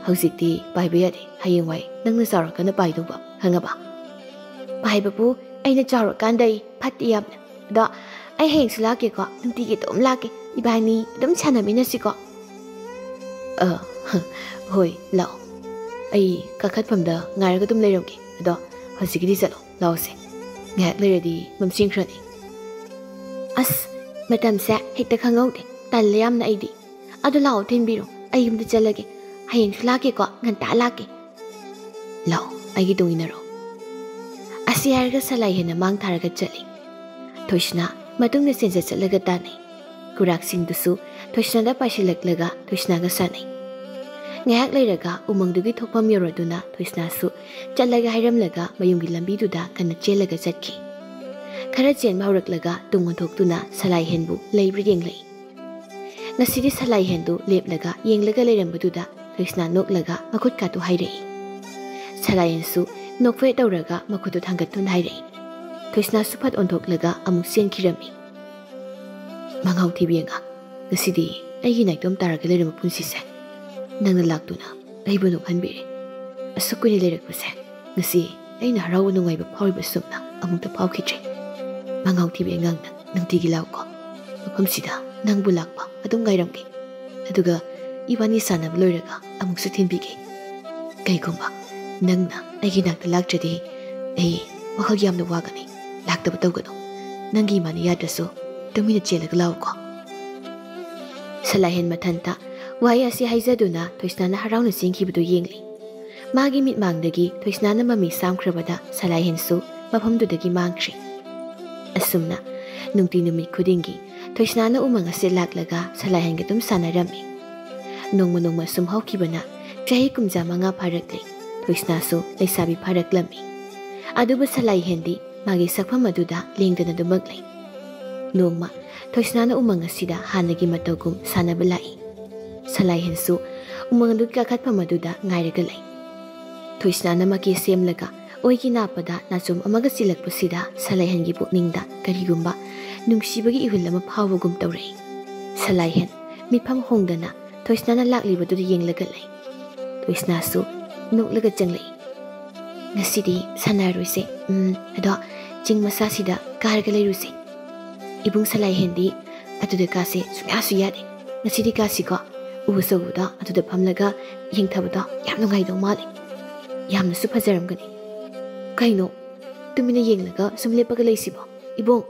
"ꯍꯧꯖꯤꯛꯇꯤ ꯄꯥꯏꯕ ꯌꯥꯗꯦ, ꯍꯌꯦꯡꯋꯥꯏ ꯅꯪꯅ ꯆꯥꯎꯔꯀꯥꯟꯗ ꯄꯥꯏꯗꯧꯕ, ꯈꯪꯉꯕ?" "ꯄꯥꯏꯕꯕꯨ ꯑꯩꯅ ꯆꯥꯎꯔꯀꯥꯟꯗ ꯑꯩ ꯐꯠꯇꯦ ꯌꯥꯝꯅ꯫ ꯑꯗꯣ ꯑꯩ ꯍꯌꯦꯡꯁꯨ ꯂꯥꯛꯀꯦꯀꯣ, ꯅꯨꯡꯇꯤꯒꯤ ꯑꯗꯨꯝ ꯂꯥꯛꯀꯦ, ꯏꯕꯥꯅꯤ ꯑꯗꯨꯝ ꯁꯥꯟꯅꯃꯤꯟꯅꯁꯤꯀꯣ꯫" "ꯑ, ꯍꯣꯏ, ꯂꯥꯛꯑꯣ꯫ ꯑꯩ ꯀꯥꯈꯠꯐꯝꯗ ꯉꯥꯏꯔꯒ ꯑꯗꯨꯝ ꯂꯩꯔꯝꯒꯦ꯫ ꯑꯗꯣ ꯍꯧꯖꯤꯛꯀꯤꯗꯤ ꯆꯠꯂꯣ, ꯂꯥꯛꯑꯣꯁꯦ꯫ ꯉꯥꯏꯍꯥꯛ ꯂꯩꯔꯗꯤ ꯃꯝꯁꯤꯟꯈ꯭ꯔꯅꯤ꯫" "ꯑꯁ, ꯃꯇꯝꯁꯦ ꯍꯦꯛꯇ ꯈꯪꯍꯧꯗꯦ, ꯇꯜꯂꯦ ꯌꯥꯝꯅ ꯑꯩꯗꯤ꯫ ꯑꯗꯣ ꯂꯥꯛꯑꯣ, ꯊꯤꯟꯕꯤꯔꯣ, ꯑꯩ ꯌꯨꯝꯗ ꯆꯠꯂꯒꯦ꯫ ꯍꯌꯦꯡꯁꯨ ꯂꯥꯛꯀꯦꯀꯣ, ꯉꯟꯇꯥ ꯂꯥꯛꯀꯦ꯫ ꯂꯥꯛꯑꯣ, ꯑꯩꯒꯤ ꯇꯨꯡ ꯏꯟꯅꯔꯣ꯫" ꯑꯁꯤ ꯍꯥꯏꯔꯒ ꯁꯂꯥꯏꯍꯦꯟꯅ ꯃꯥꯡ ꯊꯥꯔꯒ ꯆꯠꯂꯤ꯫ ꯊꯣꯏꯁꯅꯥ ꯃꯇꯨꯡꯗ ꯆꯦꯟꯖ ꯆꯠꯂꯒ ꯇꯥꯟꯅꯩ꯫ ꯀꯨꯔꯥꯛꯁꯤꯡꯗꯨꯁꯨ ꯊꯣꯏꯁꯅꯥꯗ ꯄꯥꯏꯁꯤꯜꯂꯛꯂꯒ ꯊꯣꯏꯁꯅꯥꯒ ꯁꯥꯟꯅꯩ꯫ ꯉꯥꯏꯍꯥꯛ ꯂꯩꯔꯒ ꯎꯃꯪꯗꯨꯒꯤ ꯊꯣꯛꯐꯝ ꯌꯧꯔꯗꯨꯅ ꯊꯣꯏꯁꯅꯥꯁꯨ ꯆꯠꯂꯒ ꯍꯥꯏꯔꯝꯂꯒ ꯃꯌꯨꯝꯒꯤ ꯂꯝꯕꯤꯗꯨꯗ ꯀꯟꯅ ꯆꯦꯜꯂꯒ ꯆꯠꯈꯤ꯫ ꯈꯔ ꯆꯦꯟꯕ ꯍꯧꯔꯛꯂꯒ ꯇꯨꯡ ꯑꯣꯟꯊꯣꯛꯇꯨꯅ ꯁꯂꯥꯏꯍꯦꯟꯕꯨ ꯂꯩꯕ꯭ꯔꯥ ꯌꯦꯡꯂꯛꯏ꯫ ꯉꯁꯤꯗꯤ ꯁꯂꯥꯏꯍꯦꯟꯗꯨ ꯂꯦꯞꯂꯒ ꯌꯦꯡꯂꯒ ꯂꯩꯔꯝꯕꯗꯨꯗ ꯊꯣꯏꯁꯅꯥ ꯅꯣꯛꯂꯒ ꯃꯈꯨꯠ ꯀꯥꯇꯨ ꯍꯥꯏꯔꯛꯏ꯫ ꯁꯂꯥꯏꯍꯦꯟꯁꯨ ꯅꯣꯛꯐꯦꯠ ꯇꯧꯔꯒ ꯃꯈꯨꯠꯇꯨ ꯊꯥꯡꯒꯠꯇꯨꯅ ꯍꯥꯏꯔꯛꯏ꯫ ꯊꯣꯏꯁꯅꯥꯁꯨ ꯐꯠ ꯑꯣꯟꯊꯣꯛꯂꯒ ꯑꯃꯨꯛ ꯆꯦꯟꯈꯤꯔꯝꯃꯤ꯫ "ꯃꯉꯥꯎ ꯊꯤꯕꯤ ꯑꯉꯥꯡ, ꯉꯁꯤꯗꯤ ꯑꯩꯒꯤ ꯅꯥꯏꯇꯣꯝ ꯇꯥꯔꯒ ꯂꯩꯔꯝꯕ ꯄꯨꯟꯁꯤꯁꯦ ꯅꯪꯅ ꯂꯥꯛꯇꯨꯅ ꯑꯩꯕꯨ ꯅꯣꯛꯍꯟꯕꯤꯔꯦ꯫ ꯑꯁꯨꯛ ꯀꯨꯏꯅ ꯂꯩꯔꯛꯄꯁꯦ ꯉꯁꯤ ꯑꯩꯅ ꯍꯔꯥꯎꯕ ꯅꯨꯡꯉꯥꯏꯕ ꯐꯥꯎꯔꯤꯕ ꯁꯨꯝꯅ ꯑꯃꯨꯛꯇ ꯐꯥꯎꯈꯤꯗ꯭ꯔꯤ꯫ ꯃꯉꯥꯎ ꯊꯤꯕꯤ ꯑꯉꯥꯡꯅ ꯅꯨꯡꯇꯤꯒꯤ ꯂꯥꯛꯎꯀꯣ꯫ ꯃꯐꯝꯁꯤꯗ ꯅꯪꯕꯨ ꯂꯥꯛꯄ ꯑꯗꯨꯝ ꯉꯥꯏꯔꯝꯒꯦ꯫ ꯑꯗꯨꯒ ꯏꯕꯥꯅꯤ ꯁꯥꯟꯅꯕ ꯂꯣꯏꯔꯒ ꯑꯃꯨꯛꯁꯨ ꯊꯤꯟꯕꯤꯒꯦ꯫ ꯀꯩꯒꯨꯝꯕ ꯅꯪꯅ ꯑꯩꯒꯤ ꯅꯥꯛꯇ ꯂꯥꯛꯇ꯭ꯔꯗꯤ ꯑꯩ ꯋꯥꯈꯜ ꯌꯥꯝꯅ ꯋꯥꯒꯅꯤ꯫ ꯂꯥꯛꯇꯕ ꯇꯧꯒꯅꯨ꯫ ꯅꯪꯒꯤ ꯏꯃꯥꯅ ꯌꯥꯗ꯭ꯔꯁꯨ ꯇꯨꯃꯤꯟꯅ ꯆꯦꯜꯂꯒ ꯂꯥꯛꯎꯀꯣ꯫ ꯁꯂꯥꯏꯍꯦꯟ ꯃꯊꯟꯇ ꯋꯥꯍꯩ ꯑꯁꯤ ꯍꯥꯏꯖꯗꯨꯅ ꯊꯣꯏꯁꯅꯥꯅ ꯍꯔꯥꯎꯅ ꯆꯦꯟꯈꯤꯕꯗꯨ ꯌꯦꯡꯂꯤ꯫ ꯃꯥꯒꯤ ꯃꯤꯠꯃꯥꯡꯗꯒꯤ ꯊꯣꯏꯁꯅꯥꯅ ꯃꯃꯤ ꯁꯥꯝꯈ꯭ꯔꯕꯗ ꯁꯂꯥꯏꯍꯦꯟꯁꯨ ꯃꯐꯝꯗꯨꯗꯒꯤ ꯃꯥꯡꯈ꯭ꯔꯦ꯫ ꯑꯁꯨꯝꯅ ꯅꯨꯡꯇꯤ ꯅꯨꯃꯤꯠ ꯈꯨꯗꯤꯡꯒꯤ ꯊꯣꯏꯁꯅꯥꯅ ꯎꯃꯪ ꯑꯁꯤꯗ ꯂꯥꯛꯂꯒ ꯁꯂꯥꯏꯍꯦꯟꯒ ꯑꯗꯨꯝ ꯁꯥꯟꯅꯔꯝꯃꯤ꯫ ꯅꯣꯡꯃ ꯅꯣꯡꯃ ꯁꯨꯝ ꯍꯧꯈꯤꯕꯅ ꯆꯍꯤ ꯀꯨꯝꯖꯥ ꯃꯉꯥ ꯐꯥꯔꯛꯂꯦ꯫ ꯊꯣꯏꯁꯅꯥꯁꯨ ꯂꯩꯁꯥꯕꯤ ꯐꯥꯔꯛꯂꯝꯃꯤ꯫ ꯑꯗꯨꯕꯨ ꯁꯂꯥꯏꯍꯦꯟꯗꯤ ꯃꯥꯒꯤ ꯁꯛꯐꯝ ꯑꯗꯨꯗ ꯂꯦꯡꯗꯅ ꯑꯗꯨꯃꯛ ꯂꯩ꯫ ꯅꯣꯡꯃ ꯊꯣꯏꯁꯅꯥꯅ ꯎꯃꯪ ꯑꯁꯤꯗ ꯍꯥꯟꯅꯒꯤ ꯃꯇꯧꯒꯨꯝ ꯁꯥꯟꯅꯕ ꯂꯥꯛꯏ꯫ ꯁꯂꯥꯏꯍꯦꯟꯁꯨ ꯎꯃꯪ ꯑꯗꯨꯒꯤ ꯀꯥꯈꯠꯐꯝ ꯑꯗꯨꯗ ꯉꯥꯏꯔꯒ ꯂꯩ꯫ ꯊꯣꯏꯁꯅꯥꯅ ꯃꯀꯦ ꯁꯦꯝꯂꯒ ꯑꯣꯏꯒꯤ ꯅꯥꯞꯄꯗ ꯅꯥꯆꯣꯝ ꯑꯃꯒ ꯆꯤꯜꯂꯛꯄꯁꯤꯗ ꯁꯂꯥꯏꯍꯦꯟꯒꯤ ꯄꯨꯛꯅꯤꯡꯗ ꯀꯔꯤꯒꯨꯝꯕ ꯅꯨꯡꯁꯤꯕꯒꯤ ꯏꯍꯨꯜ ꯑꯃ ꯐꯥꯎꯕꯒꯨꯝ ꯇꯧꯔꯛꯏ꯫ ꯁꯂꯥꯏꯍꯦꯟ ꯃꯤꯠꯐꯝ ꯍꯣꯡꯗꯅ ꯊꯣꯏꯁꯅꯥꯅ ꯂꯥꯛꯂꯤꯕꯗꯨꯗ ꯌꯦꯡꯂꯒ ꯂꯩ꯫ ꯊꯣꯏꯁꯅꯥꯁꯨ ꯅꯣꯛꯂꯒ ꯆꯪꯂꯛꯏ꯫ "ꯉꯁꯤꯗꯤ ꯁꯥꯟꯅꯔꯣꯏꯁꯦ꯫ ꯎꯝ, ꯑꯗꯣ ꯆꯤꯡ ꯃꯆꯥꯁꯤꯗ ꯀꯥꯔꯒ ꯂꯩꯔꯨꯁꯦ꯫ ꯏꯕꯨꯡ ꯁꯂꯥꯏꯍꯦꯟꯗꯤ ꯑꯗꯨꯗ ꯀꯥꯁꯦ ꯁꯨꯡꯌꯥꯁꯨ ꯌꯥꯗꯦ꯫ ꯉꯁꯤꯗꯤ ꯀꯥꯁꯤꯀꯣ꯫ ꯎ ꯑꯆꯧꯕꯗꯣ ꯑꯗꯨꯗ ꯐꯝꯂꯒ ꯌꯦꯡꯊꯕꯗꯣ ꯌꯥꯝ ꯅꯨꯡꯉꯥꯏꯗꯧ ꯃꯥꯜꯂꯦ꯫ ꯌꯥꯝꯅꯁꯨ ꯐꯖꯔꯝꯒꯅꯤ꯫ ꯀꯩꯅꯣ, ꯇꯨꯃꯤꯟꯅ ꯌꯦꯡꯂꯒ ꯁꯨꯝ ꯂꯦꯞꯄꯒ ꯂꯩꯁꯤꯕꯣ, ꯏꯕꯨꯡ?"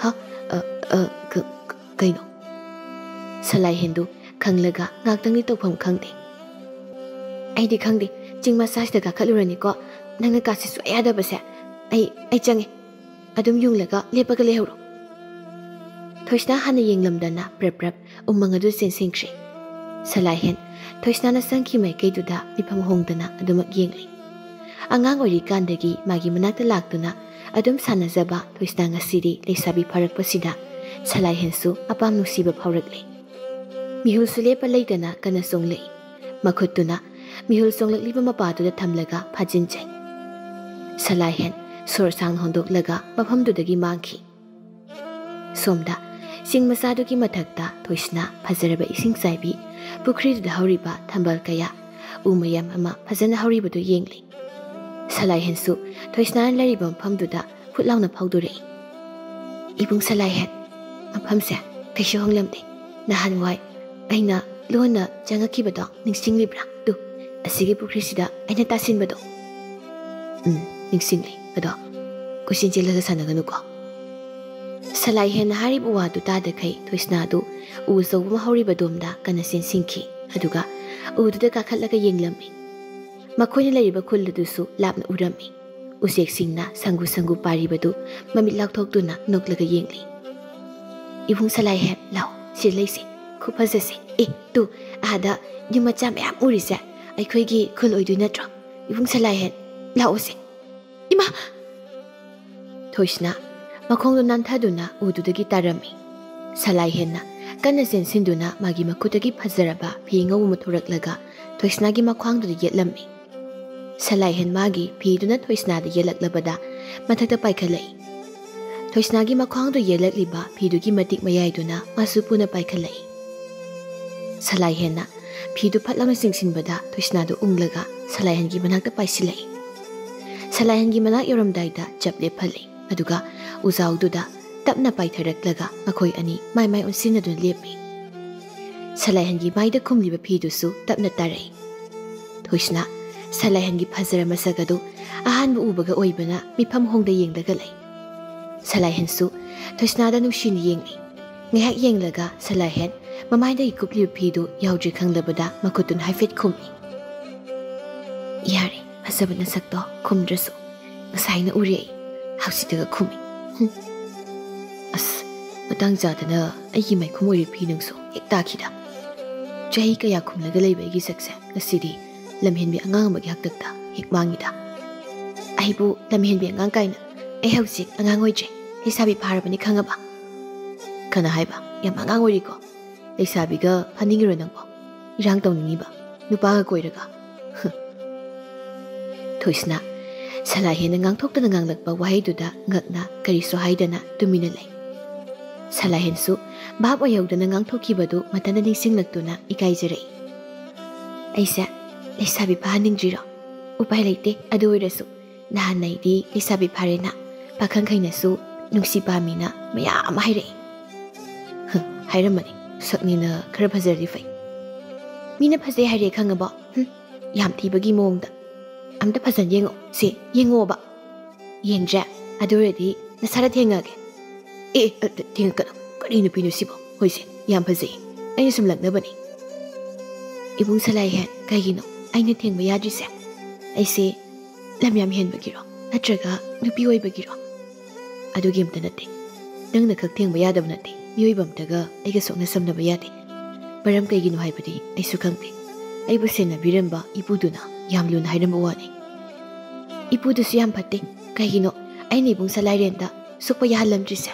"ꯍ? ꯑ, ꯑ, ꯀ-, ꯀ-, ꯀꯩꯅꯣ?" ꯁꯂꯥꯏꯍꯦꯟꯗꯨ ꯈꯪꯂꯒ ꯉꯥꯛꯇꯪꯗꯤ ꯇꯧꯐꯝ ꯈꯪꯗꯦ꯫ "ꯑꯩꯗꯤ ꯈꯪꯗꯦ, ꯆꯤꯡ ꯃꯆꯥꯁꯤꯗ ꯀꯥꯈꯠꯂꯨꯔꯅꯤꯀꯣ꯫ ꯅꯪꯅ ꯀꯥꯁꯤ ꯁꯨꯡꯌꯥ ꯌꯥꯗꯕꯁꯦ꯫ ꯑꯩ, ꯑꯩ ꯆꯪꯉꯦ꯫ ꯑꯗꯨꯝ ꯌꯨꯡꯂꯒ ꯂꯦꯞꯄꯒ ꯂꯩꯍꯧꯔꯣ꯫" ꯊꯣꯏꯁꯅꯥ ꯍꯥꯟꯅ ꯌꯦꯡꯂꯝꯗꯅ ꯄ꯭ꯔꯞ ꯄ꯭ꯔꯞ ꯎꯃꯪ ꯑꯗꯨ ꯆꯦꯟꯁꯤꯟꯈ꯭ꯔꯦ꯫ ꯁꯂꯥꯏꯍꯦꯟ ꯊꯣꯏꯁꯅꯥꯅ ꯆꯪꯈꯤ ꯃꯥꯏꯀꯩꯗꯨꯗ ꯃꯤꯐꯝ ꯍꯣꯡꯗꯅ ꯑꯗꯨꯃꯛ ꯌꯦꯡꯂꯤ꯫ ꯑꯉꯥꯡ ꯑꯣꯏꯔꯤꯀꯥꯟꯗꯒꯤ ꯃꯥꯒꯤ ꯃꯅꯥꯛꯇ ꯂꯥꯛꯇꯨꯅ ꯑꯗꯨꯝ ꯁꯥꯟꯅꯖꯕ ꯊꯣꯏꯁꯅꯥ ꯉꯁꯤꯗꯤ ꯂꯩꯁꯥꯕꯤ ꯐꯥꯔꯛꯄꯁꯤꯗ ꯁꯂꯥꯏꯍꯦꯟꯁꯨ ꯑꯄꯥꯝ ꯅꯨꯡꯁꯤꯕ ꯐꯥꯎꯔꯛꯂꯦ꯫ ꯃꯤꯍꯨꯜꯁꯨ ꯂꯦꯞꯄ ꯂꯩꯇꯅ ꯀꯟꯅ ꯆꯣꯡꯂꯛꯏ꯫ ꯃꯈꯨꯠꯇꯨꯅ ꯃꯤꯍꯨꯜ ꯆꯣꯡꯂꯛꯂꯤꯕ ꯃꯄꯥꯗꯨꯗ ꯊꯝꯂꯒ ꯐꯥꯖꯤꯟꯖꯩ꯫ ꯁꯂꯥꯏꯍꯦꯟ ꯁꯣꯔ ꯁꯥꯡꯅ ꯍꯣꯟꯗꯣꯛꯂꯒ ꯃꯐꯝꯗꯨꯗꯒꯤ ꯃꯥꯡꯈꯤ꯫ ꯁꯣꯝꯗ ꯆꯤꯡ ꯃꯆꯥꯗꯨꯒꯤ ꯃꯊꯛꯇ ꯊꯣꯏꯁꯅꯥ ꯐꯖꯔꯕ ꯏꯁꯤꯡ ꯆꯥꯏꯕꯤ ꯄꯨꯈ꯭ꯔꯤꯗꯨꯗ ꯍꯧꯔꯤꯕ ꯊꯝꯕꯥꯜ ꯀꯌꯥ, ꯎ ꯃꯌꯥꯝ ꯑꯃ ꯐꯖꯅ ꯍꯧꯔꯤꯕꯗꯨ ꯌꯦꯡꯂꯤ꯫ ꯁꯂꯥꯏꯍꯦꯟꯁꯨ ꯊꯣꯏꯁꯅꯥꯅ ꯂꯩꯔꯤꯕ ꯃꯐꯝꯗꯨꯗ ꯐꯨꯠ ꯂꯥꯎꯅ ꯐꯥꯎꯗꯣꯔꯛꯏ꯫ "ꯏꯕꯨꯡ ꯁꯂꯥꯏꯍꯦꯟ, ꯃꯐꯝꯁꯦ ꯀꯩꯁꯨ ꯍꯣꯡꯂꯝꯗꯦ꯫ ꯅꯍꯥꯟꯋꯥꯏ ꯑꯩꯅ ꯂꯣꯟꯅ ꯆꯪꯉꯛꯈꯤꯕꯗꯣ ꯅꯤꯡꯁꯤꯡꯂꯤꯕ꯭ꯔꯥ? ꯇꯨ, ꯑꯁꯤꯒꯤ ꯄꯨꯈ꯭ꯔꯤꯁꯤꯗ ꯑꯩꯅ ꯇꯥꯁꯤꯟꯕꯗꯣ꯫ ꯎꯝ, ꯅꯤꯡꯁꯤꯡꯂꯤ꯫ ꯑꯗꯣ ꯀꯣꯏꯆꯦꯟ ꯆꯦꯜꯂꯒ ꯁꯥꯟꯅꯒꯅꯨꯀꯣ꯫ ꯁꯂꯥꯏꯍꯦꯟꯅ ꯍꯥꯏꯔꯤꯕ ꯋꯥꯗꯨ ꯇꯥꯗꯈꯩ ꯊꯣꯏꯁꯅꯥꯗꯨ ꯎ ꯑꯆꯧꯕ ꯑꯃ ꯍꯧꯔꯤꯕꯗꯣꯝꯗ ꯀꯟꯅ ꯆꯦꯟꯁꯤꯟꯈꯤ꯫ ꯑꯗꯨꯒ ꯎꯗꯨꯗ ꯀꯥꯈꯠꯂꯒ ꯌꯦꯡꯂꯝꯃꯤ꯫ ꯃꯈꯣꯏꯅ ꯂꯩꯔꯤꯕ ꯈꯨꯜ ꯑꯗꯨꯁꯨ ꯂꯥꯞꯅ ꯎꯔꯝꯃꯤ꯫ ꯎꯆꯦꯛꯁꯤꯡꯅ ꯁꯪꯒꯨ ꯁꯪꯒꯨ ꯄꯥꯔꯤꯕꯗꯨ ꯃꯃꯤꯠ ꯂꯥꯎꯊꯣꯛꯇꯨꯅ ꯅꯣꯛꯂꯒ ꯌꯦꯡꯂꯤ꯫ "ꯏꯕꯨꯡ ꯁꯂꯥꯏꯍꯦꯟ, ꯂꯥꯎ, ꯁꯤꯗ ꯂꯩꯁꯦ꯫ ꯈꯨꯐꯖꯁꯦ꯫ ꯑꯦ, ꯇꯨ, ꯑꯥꯗ ꯌꯨꯝ ꯃꯆꯥ ꯃꯌꯥꯝ ꯎꯔꯤꯁꯦ ꯑꯩꯈꯣꯏꯒꯤ ꯈꯨꯜ ꯑꯣꯏꯗꯣꯏ ꯅꯠꯇ꯭ꯔꯣ? ꯏꯕꯨꯡ ꯁꯂꯥꯏꯍꯦꯟ, ꯂꯥꯛꯑꯣꯁꯦ꯫" "ꯏꯃꯥ!" ꯊꯣꯏꯁꯅꯥ ꯃꯈꯣꯡꯗꯣ ꯅꯥꯟꯊꯗꯨꯅ ꯎꯗꯨꯗꯒꯤ ꯇꯥꯔꯝꯃꯤ꯫ ꯁꯂꯥꯏꯍꯦꯟꯅ ꯀꯟꯅ ꯆꯦꯟꯁꯤꯟꯗꯨꯅ ꯃꯥꯒꯤ ꯃꯈꯨꯠꯇꯒꯤ ꯐꯖꯔꯕ ꯐꯤ ꯑꯉꯧꯕ ꯑꯃ ꯊꯣꯔꯛꯂꯒ ꯊꯣꯏꯁꯅꯥꯒꯤ ꯃꯈ꯭ꯋꯥꯡꯗꯨꯗ ꯌꯦꯠꯂꯝꯃꯤ꯫ ꯁꯂꯥꯏꯍꯦꯟ ꯃꯥꯒꯤ ꯐꯤꯗꯨꯅ ꯊꯣꯏꯁꯅꯥꯗ ꯌꯦꯜꯂꯛꯂꯕꯗ ꯃꯊꯛꯇ ꯄꯥꯏꯈꯠꯂꯛꯏ꯫ ꯊꯣꯏꯁꯅꯥꯒꯤ ꯃꯈ꯭ꯋꯥꯡꯗ ꯌꯦꯜꯂꯛꯂꯤꯕ ꯐꯤꯗꯨꯒꯤ ꯃꯇꯤꯛ ꯃꯌꯥꯏꯗꯨꯅ ꯃꯥꯁꯨ ꯄꯨꯅ ꯄꯥꯏꯈꯠꯂꯛꯏ꯫ ꯁꯂꯥꯏꯍꯦꯟꯅ ꯐꯤꯗꯨ ꯐꯠ ꯂꯥꯎꯅ ꯆꯤꯡꯁꯤꯟꯕꯗ ꯊꯣꯏꯁꯅꯥꯗꯨ ꯎꯪꯂꯒ ꯁꯂꯥꯏꯍꯦꯟꯒꯤ ꯃꯅꯥꯛꯇ ꯄꯥꯏꯁꯤꯜꯂꯛꯏ꯫ ꯁꯂꯥꯏꯍꯦꯟꯒꯤ ꯃꯅꯥꯛ ꯌꯧꯔꯝꯗꯥꯏꯗ ꯆꯞ ꯂꯦꯞꯍꯜꯂꯤ, ꯑꯗꯨꯒ ꯎꯖꯥꯎꯗꯨꯗ ꯇꯞꯅ ꯄꯥꯏꯊꯔꯛꯂꯒ ꯃꯈꯣꯏ ꯑꯅꯤ ꯃꯥꯏ ꯃꯥꯏ ꯑꯣꯟꯁꯤꯟꯅꯗꯨꯅ ꯂꯦꯞꯄꯤ꯫ ꯁꯂꯥꯏꯍꯦꯟꯒꯤ ꯃꯥꯏꯗ ꯈꯨꯝꯂꯤꯕ ꯐꯤꯗꯨꯁꯨ ꯇꯞꯅ ꯇꯥꯔꯛꯏ꯫ ꯊꯣꯏꯁꯅꯥ ꯁꯂꯥꯏꯍꯦꯟꯒꯤ ꯐꯖꯔ ꯃꯁꯛ ꯑꯗꯨ ꯑꯍꯥꯟꯕ ꯎꯕꯒ ꯑꯣꯏꯕꯅ ꯃꯤꯐꯝ ꯍꯣꯡꯗ ꯌꯦꯡꯂꯒ ꯂꯩ꯫ ꯁꯂꯥꯏꯍꯦꯟꯁꯨ ꯊꯣꯏꯁꯅꯥꯗ ꯅꯨꯡꯁꯤꯅ ꯌꯦꯡꯂꯤ꯫ ꯉꯥꯏꯍꯥꯛ ꯌꯦꯡꯂꯒ ꯁꯂꯥꯏꯍꯦꯟ ꯃꯃꯥꯏꯗꯒꯤ ꯀꯨꯞꯂꯤꯕ ꯐꯤꯗꯨ ꯌꯥꯎꯗ꯭ꯔꯦ ꯈꯪꯂꯕꯗ ꯃꯈꯨꯠꯇꯨꯅ ꯍꯥꯏꯐꯦꯠ ꯈꯨꯝꯃꯤ꯫ "ꯌꯥꯔꯦ, ꯐꯖꯕ ꯅꯁꯛꯇꯣ ꯈꯨꯝꯗ꯭ꯔꯁꯨ꯫ ꯉꯁꯥꯏꯅ ꯎꯔꯦ ꯑꯩ꯫ ꯍꯧꯖꯤꯛꯇꯒ ꯈꯨꯝꯃꯤ꯫ ꯍꯨꯝ꯫ ꯑꯁ, ꯃꯇꯥꯡ ꯆꯥꯗꯅ ꯑꯩꯒꯤ ꯃꯥꯏꯈꯨꯝ ꯑꯣꯏꯔꯤꯕꯤ ꯅꯪꯁꯨ ꯍꯦꯛ ꯇꯥꯈꯤꯗ꯫ ꯆꯍꯤ ꯀꯌꯥ ꯈꯨꯝꯂꯒ ꯂꯩꯕ ꯑꯩꯒꯤ ꯁꯛꯁꯦ ꯉꯁꯤꯗꯤ ꯂꯝꯍꯦꯟꯕꯤ ꯑꯉꯥꯡ ꯑꯃꯒꯤ ꯍꯥꯛꯇꯛꯇ ꯍꯦꯛ ꯃꯥꯡꯉꯤꯗ꯫ ꯑꯩꯕꯨ ꯂꯝꯍꯦꯟꯕꯤ ꯑꯉꯥꯡ ꯀꯥꯏꯅ꯫ ꯑꯩ ꯍꯧꯖꯤꯛ ꯑꯉꯥꯡ ꯑꯣꯏꯗ꯭ꯔꯦ, ꯂꯩꯁꯥꯕꯤ ꯐꯥꯔꯕꯅꯤ ꯈꯪꯉꯕ?" "ꯀꯅꯥ ꯍꯥꯏꯕ? ꯌꯥꯝ ꯑꯉꯥꯡ ꯑꯣꯏꯔꯤꯀꯣ꯫ ꯂꯩꯁꯥꯕꯤꯒ ꯐꯥꯅꯤꯡꯉꯤꯔꯣ ꯅꯪꯕꯣ? ꯏꯔꯥꯡ ꯇꯧꯅꯤꯡꯉꯤꯕ? ꯅꯨꯄꯥꯒ ꯀꯣꯏꯔꯒ?" ꯍꯨꯝ꯫ ꯊꯣꯏꯁꯅꯥ ꯁꯂꯥꯏꯍꯦꯟꯅ ꯉꯥꯡꯊꯣꯛꯇꯅ ꯉꯥꯡꯂꯛꯄ ꯋꯥꯍꯩꯗꯨꯗ ꯉꯛꯅ ꯀꯔꯤꯁꯨ ꯍꯥꯏꯗꯅ ꯇꯨꯃꯤꯟꯅ ꯂꯩ꯫ ꯁꯂꯥꯏꯍꯦꯟꯁꯨ ꯚꯥꯞ ꯑꯣꯏꯍꯧꯗꯅ ꯉꯥꯡꯊꯣꯛꯈꯤꯕꯗꯨ ꯃꯊꯟꯇ ꯅꯤꯡꯁꯤꯡꯂꯛꯇꯨꯅ ꯏꯀꯥꯏꯖꯔꯛꯏ꯫ "ꯑꯩꯁꯦ ꯂꯩꯁꯥꯕꯤ ꯐꯥꯍꯟꯅꯤꯡꯗ꯭ꯔꯤꯔꯣ? ꯎꯄꯥꯏ ꯂꯩꯇꯦ꯫ ꯑꯗꯨ ꯑꯣꯏꯔꯁꯨ ꯅꯍꯥꯟ ꯑꯩꯗꯤ ꯂꯩꯁꯥꯕꯤ ꯐꯥꯔꯦꯅ ꯄꯥꯈꯪꯈꯩꯅꯁꯨ ꯅꯨꯡꯁꯤ ꯄꯥꯝꯃꯤꯅ ꯃꯌꯥꯝ ꯑꯃ ꯍꯥꯏꯔꯛꯏ꯫" "ꯍꯨꯝ, ꯍꯥꯏꯔꯝꯃꯅꯤ꯫ ꯁꯛꯅꯤꯅ ꯈꯔ ꯐꯖꯔꯗꯤ ꯐꯩ꯫ ꯃꯤꯅ ꯐꯖꯩ ꯍꯥꯏꯔꯦ ꯈꯪꯉꯕꯣ? ꯍꯨꯝ, ꯌꯥꯝ ꯊꯤꯕꯒꯤ ꯃꯑꯣꯡꯗ꯫ ꯑꯝꯇ ꯐꯖꯅ ꯌꯦꯡꯉꯣ꯫ ꯁꯦ, ꯌꯦꯡꯉꯣꯕ꯫ ꯌꯦꯡꯗ꯭ꯔꯦ? ꯑꯗꯨ ꯑꯣꯏꯔꯗꯤ ꯅꯁꯥꯗ ꯊꯦꯡꯉꯒꯦ꯫ ꯑꯦ, ꯑ, ꯊꯦꯡꯉꯛꯀꯅꯨ꯫ ꯀꯔꯤ ꯅꯨꯄꯤꯅꯣ ꯁꯤꯕꯣ? ꯍꯣꯏꯁꯦ, ꯌꯥꯝ ꯐꯖꯩ꯫ ꯑꯩꯅ ꯁꯨꯝ ꯂꯛꯅꯕꯅꯤ꯫ ꯏꯕꯨꯡ ꯁꯂꯥꯏꯍꯦꯟ, ꯀꯩꯒꯤꯅꯣ ꯑꯩꯅ ꯊꯦꯡꯕ ꯌꯥꯗ꯭ꯔꯤꯁꯦ? ꯑꯩꯁꯦ ꯂꯝ ꯌꯥꯝ ꯍꯦꯟꯕꯒꯤꯔꯣ? ꯅꯠꯇ꯭ꯔꯒ ꯅꯨꯄꯤ ꯑꯣꯏꯕꯒꯤꯔꯣ? ꯑꯗꯨꯒꯤ ꯑꯝꯇ ꯅꯠꯇꯦ꯫ ꯅꯪꯅ ꯈꯛ ꯊꯦꯡꯕ ꯌꯥꯗꯕ ꯅꯠꯇꯦ꯫ ꯃꯤꯑꯣꯏꯕ ꯑꯝꯇꯒ ꯑꯩꯒ ꯁꯣꯛꯅ ꯁꯝꯅꯕ ꯌꯥꯗꯦ꯫ ꯃꯔꯝ ꯀꯩꯒꯤꯅꯣ ꯍꯥꯏꯕꯗꯤ ꯑꯩꯁꯨ ꯈꯪꯗꯦ꯫ ꯑꯩꯕꯨ ꯁꯦꯟꯅꯕꯤꯔꯝꯕ ꯏꯄꯨꯗꯨꯅ ꯌꯥꯝ ꯂꯨꯅ ꯍꯥꯏꯔꯝꯕ ꯋꯥꯅꯤ꯫ ꯏꯄꯨꯗꯨꯁꯨ ꯌꯥꯝ ꯐꯠꯇꯦ꯫ ꯀꯩꯒꯤꯅꯣ ꯑꯩꯅ ꯏꯕꯨꯡ ꯁꯂꯥꯏꯔꯦꯟꯗ ꯁꯣꯛꯄ ꯌꯥꯍꯜꯂꯝꯗ꯭ꯔꯤꯁꯦ?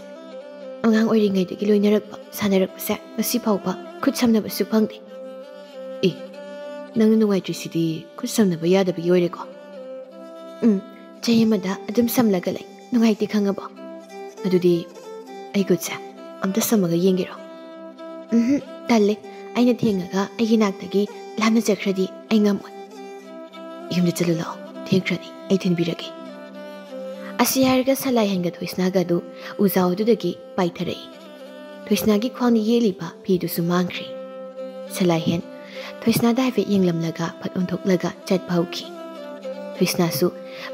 ꯑꯉꯥꯡ ꯑꯣꯏꯔꯤꯉꯩꯗꯒꯤ ꯂꯣꯏꯅꯔꯛꯄ, ꯁꯥꯟꯅꯔꯛꯄꯁꯦ ꯉꯁꯤ ꯐꯥꯎꯕ ꯈꯨꯠ ꯁꯝꯅꯕꯁꯨ ꯐꯪꯗꯦ꯫ ꯑꯦ, ꯅꯪꯅ ꯅꯨꯡꯉꯥꯏꯇ꯭ꯔꯤꯁꯤꯗꯤ ꯈꯨꯠ ꯁꯝꯅꯕ ꯌꯥꯗꯕꯒꯤ ꯑꯣꯏꯔꯦꯀꯣ? ꯎꯝ, ꯆꯍꯤ ꯑꯃꯗ ꯑꯗꯨꯝ ꯁꯝꯂꯒ ꯂꯩ꯫ ꯅꯨꯡꯉꯥꯏꯇꯦ ꯈꯪꯉꯕꯣ? ꯑꯗꯨꯗꯤ ꯑꯩ ꯈꯨꯠꯁꯦ ꯑꯝꯇ ꯁꯝꯃꯒ ꯌꯦꯡꯒꯦꯔꯣ? ꯎꯝꯍꯨꯝ, ꯇꯜꯂꯦ꯫ ꯑꯩꯅ ꯊꯦꯡꯉꯒ ꯑꯩꯒꯤ ꯅꯥꯛꯇꯒꯤ ꯂꯥꯞꯅ ꯆꯠꯈ꯭ꯔꯗꯤ ꯑꯩ ꯉꯝꯃꯣꯏ꯫ ꯌꯨꯝꯗ ꯆꯠꯂꯨ ꯂꯥꯛꯑꯣ, ꯊꯦꯡꯈ꯭ꯔꯅꯤ, ꯑꯩ ꯊꯤꯟꯕꯤꯔꯒꯦ꯫ ꯑꯁꯤ ꯍꯥꯏꯔꯒ ꯁꯂꯥꯏꯍꯦꯟꯒ ꯊꯣꯏꯁꯅꯥꯒ ꯑꯗꯨ ꯎꯖꯥꯎ ꯑꯗꯨꯗꯒꯤ ꯄꯥꯏꯊꯔꯛꯏ꯫ ꯊꯣꯏꯁꯅꯥꯒꯤ ꯈ꯭ꯋꯥꯡꯗ ꯌꯦꯠꯂꯤꯕ ꯐꯤꯗꯨꯁꯨ ꯃꯥꯡꯈ꯭ꯔꯦ꯫ ꯁꯂꯥꯏꯍꯦꯟ ꯊꯣꯏꯁꯅꯥꯗ ꯍꯥꯏꯐꯦꯠ ꯌꯦꯡꯂꯝꯂꯒ ꯐꯠ ꯑꯣꯟꯊꯣꯛꯂꯒ ꯆꯠꯄ ꯍꯧꯈꯤ꯫ ꯊꯣꯏꯁꯅꯥꯁꯨ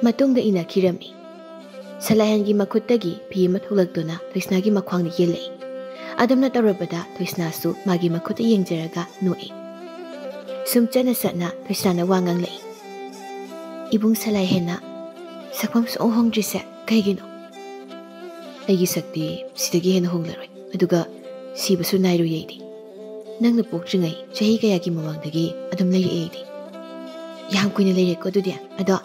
ꯃꯇꯨꯡꯗ ꯏꯟꯅꯈꯤꯔꯝꯃꯤ꯫ ꯁꯂꯥꯏꯍꯦꯟꯒꯤ ꯃꯈꯨꯠꯇꯒꯤ ꯐꯤ ꯑꯃ ꯊꯣꯛꯂꯛꯇꯨꯅ ꯊꯣꯏꯁꯅꯥꯒꯤ ꯃꯈ꯭ꯋꯥꯡꯗ ꯌꯦꯜꯂꯛꯏ꯫ ꯑꯗꯨꯝꯅ ꯇꯧꯔꯕꯗ ꯊꯣꯏꯁꯅꯥꯁꯨ ꯃꯥꯒꯤ ꯃꯈꯨꯠꯇ ꯌꯦꯡꯖꯔꯒ ꯅꯣꯛꯏ꯫ ꯁꯨꯝ ꯆꯠꯅ ꯆꯠꯅ ꯊꯣꯏꯁꯅꯥꯅ ꯋꯥ ꯉꯥꯡꯂꯛꯏ꯫ ꯏꯕꯨꯡ ꯁꯂꯥꯏꯍꯦꯟꯅ ꯁꯛꯐꯝ ꯁꯨꯡꯍꯣꯡ ꯍꯣꯡꯗ꯭ꯔꯤꯁꯦ ꯀꯩꯒꯤꯅꯣ? ꯑꯩꯒꯤ ꯁꯛꯇꯤ ꯁꯤꯗꯒꯤ ꯍꯦꯟꯅ ꯍꯣꯡꯂꯔꯣꯏ꯫ ꯑꯗꯨꯒ ꯁꯤꯕꯁꯨ ꯅꯥꯏꯔꯣꯏ ꯑꯩꯗꯤ꯫ ꯅꯪꯅ ꯄꯣꯛꯇ꯭ꯔꯤꯉꯩ ꯆꯍꯤ ꯀꯌꯥꯒꯤ ꯃꯃꯥꯡꯗꯒꯤ ꯑꯗꯨꯝ ꯂꯩꯔꯛꯑꯦ ꯑꯩꯗꯤ꯫ ꯌꯥꯝ ꯀꯨꯏꯅ ꯂꯩꯔꯦꯀꯣ ꯑꯗꯨꯗꯤ꯫ ꯑꯗꯣ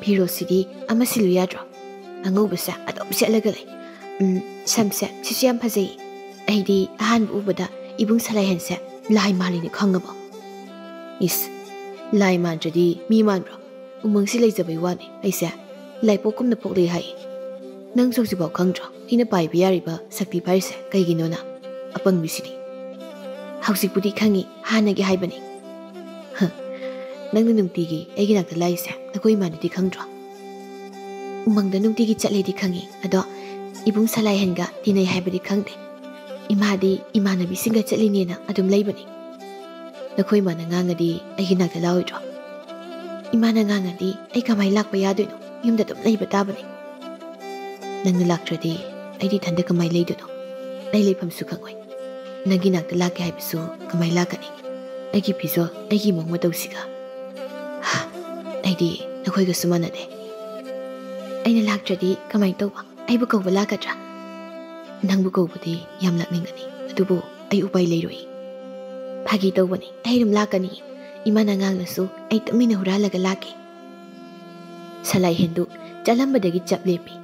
ꯐꯤꯔꯣꯜꯁꯤꯗꯤ ꯑꯃ ꯁꯤꯜꯂꯨ ꯌꯥꯗ꯭ꯔꯣ? ꯑꯉꯧꯕꯁꯦ ꯑꯗꯨꯝ ꯁꯦꯠꯂꯒ ꯂꯩ꯫ ꯎꯝ, ꯁꯝꯁꯦ ꯁꯤꯁꯨ ꯌꯥꯝ ꯐꯖꯩ꯫ ꯑꯩꯗꯤ ꯑꯍꯥꯟꯕ ꯎꯕꯗ ꯏꯕꯨꯡ ꯁꯂꯥꯏꯍꯦꯟꯁꯦ ꯂꯥꯏ ꯃꯥꯜꯂꯤꯅꯦ ꯈꯪꯉꯕꯣ? ꯏꯁ, ꯂꯥꯏ ꯃꯥꯟꯗ꯭ꯔꯗꯤ ꯃꯤ ꯃꯥꯟꯕ꯭ꯔꯣ? ꯎꯃꯪꯁꯤ ꯂꯩꯖꯕꯩ ꯋꯥꯅꯤ꯫ ꯑꯩꯁꯦ ꯂꯥꯏꯄꯣꯛꯀꯨꯝꯅ ꯄꯣꯛꯂꯛꯏ ꯍꯥꯏ꯫ ꯅꯪꯁꯨ ꯍꯧꯖꯤꯛꯐꯥꯎ ꯈꯪꯗ꯭ꯔꯣ ꯑꯩꯅ ꯄꯥꯏꯕ ꯌꯥꯔꯤꯕ ꯁꯛꯇꯤ ꯄꯥꯏꯔꯤꯁꯦ ꯀꯩꯒꯤꯅꯣꯅ? ꯑꯄꯪꯕꯤꯁꯤꯗꯤ꯫ ꯍꯧꯖꯤꯛꯄꯨꯗꯤ ꯈꯪꯉꯤ, ꯍꯥꯟꯅꯒꯤ ꯍꯥꯏꯕꯅꯤ꯫ ꯍ, ꯅꯪꯅ ꯅꯨꯡꯇꯤꯒꯤ ꯑꯩꯒꯤ ꯅꯥꯛꯇ ꯂꯥꯛꯏꯁꯦ ꯅꯈꯣꯏ ꯏꯃꯥꯅꯗꯤ ꯈꯪꯗ꯭ꯔꯣ? ꯎꯃꯪꯗ ꯅꯨꯡꯇꯤꯒꯤ ꯆꯠꯂꯦꯗꯤ ꯈꯪꯉꯤ, ꯑꯗꯣ ꯏꯕꯨꯡ ꯁꯂꯥꯏꯍꯦꯟꯒ ꯇꯤꯟꯅꯩ ꯍꯥꯏꯕꯗꯤ ꯈꯪꯗꯦ꯫ ꯏꯃꯥꯗꯤ ꯏꯃꯥꯟꯅꯕꯤꯁꯤꯡꯒ ꯆꯠꯂꯤꯅꯦꯅ ꯑꯗꯨꯝ ꯂꯩꯕꯅꯤ꯫ ꯅꯈꯣꯏ ꯏꯃꯥꯅ ꯉꯥꯡꯉꯗꯤ ꯑꯩꯒꯤ ꯅꯥꯛꯇ ꯂꯥꯛꯑꯣꯏꯗ꯭ꯔꯣ? ꯏꯃꯥꯅ ꯉꯥꯡꯉꯗꯤ ꯑꯩ ꯀꯃꯥꯏ ꯂꯥꯛꯄ ꯌꯥꯗꯣꯏꯅꯣ? ꯌꯨꯝꯗ ꯑꯗꯨꯝ ꯂꯩꯕ ꯇꯥꯕꯅꯦ꯫ ꯅꯪꯅ ꯂꯥꯛꯇ꯭ꯔꯗꯤ ꯑꯩꯗꯤ ꯏꯊꯟꯗ ꯀꯃꯥꯏ ꯂꯩꯗꯣꯏꯅꯣ? ꯑꯩ ꯂꯩꯐꯝꯁꯨ ꯈꯪꯉꯣꯏ꯫ ꯅꯪꯒꯤ ꯅꯥꯛꯇ ꯂꯥꯛꯀꯦ ꯍꯥꯏꯕꯁꯨ ꯀꯃꯥꯏ ꯂꯥꯛꯀꯅꯤ? ꯑꯩꯒꯤ ꯐꯤꯖꯣꯜ, ꯑꯩꯒꯤ ꯃꯑꯣꯡ ꯃꯇꯧꯁꯤꯒ꯫ ꯍꯥ, ꯑꯩꯗꯤ ꯅꯈꯣꯏꯒꯁꯨ ꯃꯥꯟꯅꯗꯦ꯫ ꯑꯩꯅ ꯂꯥꯛꯇ꯭ꯔꯗꯤ ꯀꯃꯥꯏ ꯇꯧꯕ? ꯑꯩꯕꯨ ꯀꯧꯕ ꯂꯥꯛꯀꯗ꯭ꯔꯥ? ꯅꯪꯕꯨ ꯀꯧꯕꯗꯤ ꯌꯥꯝ ꯂꯥꯛꯅꯤꯡꯒꯅꯤ, ꯑꯗꯨꯕꯨ ꯑꯩ ꯎꯄꯥꯏ ꯂꯩꯔꯣꯏ꯫ ꯐꯥꯒꯤ ꯇꯧꯕꯅꯤ, ꯑꯩ ꯑꯗꯨꯝ ꯂꯥꯛꯀꯅꯤ꯫ ꯏꯃꯥꯅ ꯉꯥꯡꯂꯁꯨ ꯑꯩ ꯇꯨꯃꯤꯟꯅ ꯍꯨꯔꯥꯜꯂꯒ ꯂꯥꯛꯀꯦ꯫ ꯁꯂꯥꯏꯍꯦꯟꯗꯨ ꯆꯠꯂꯝꯕꯗꯒꯤ ꯆꯞ ꯂꯦꯞꯄꯤ꯫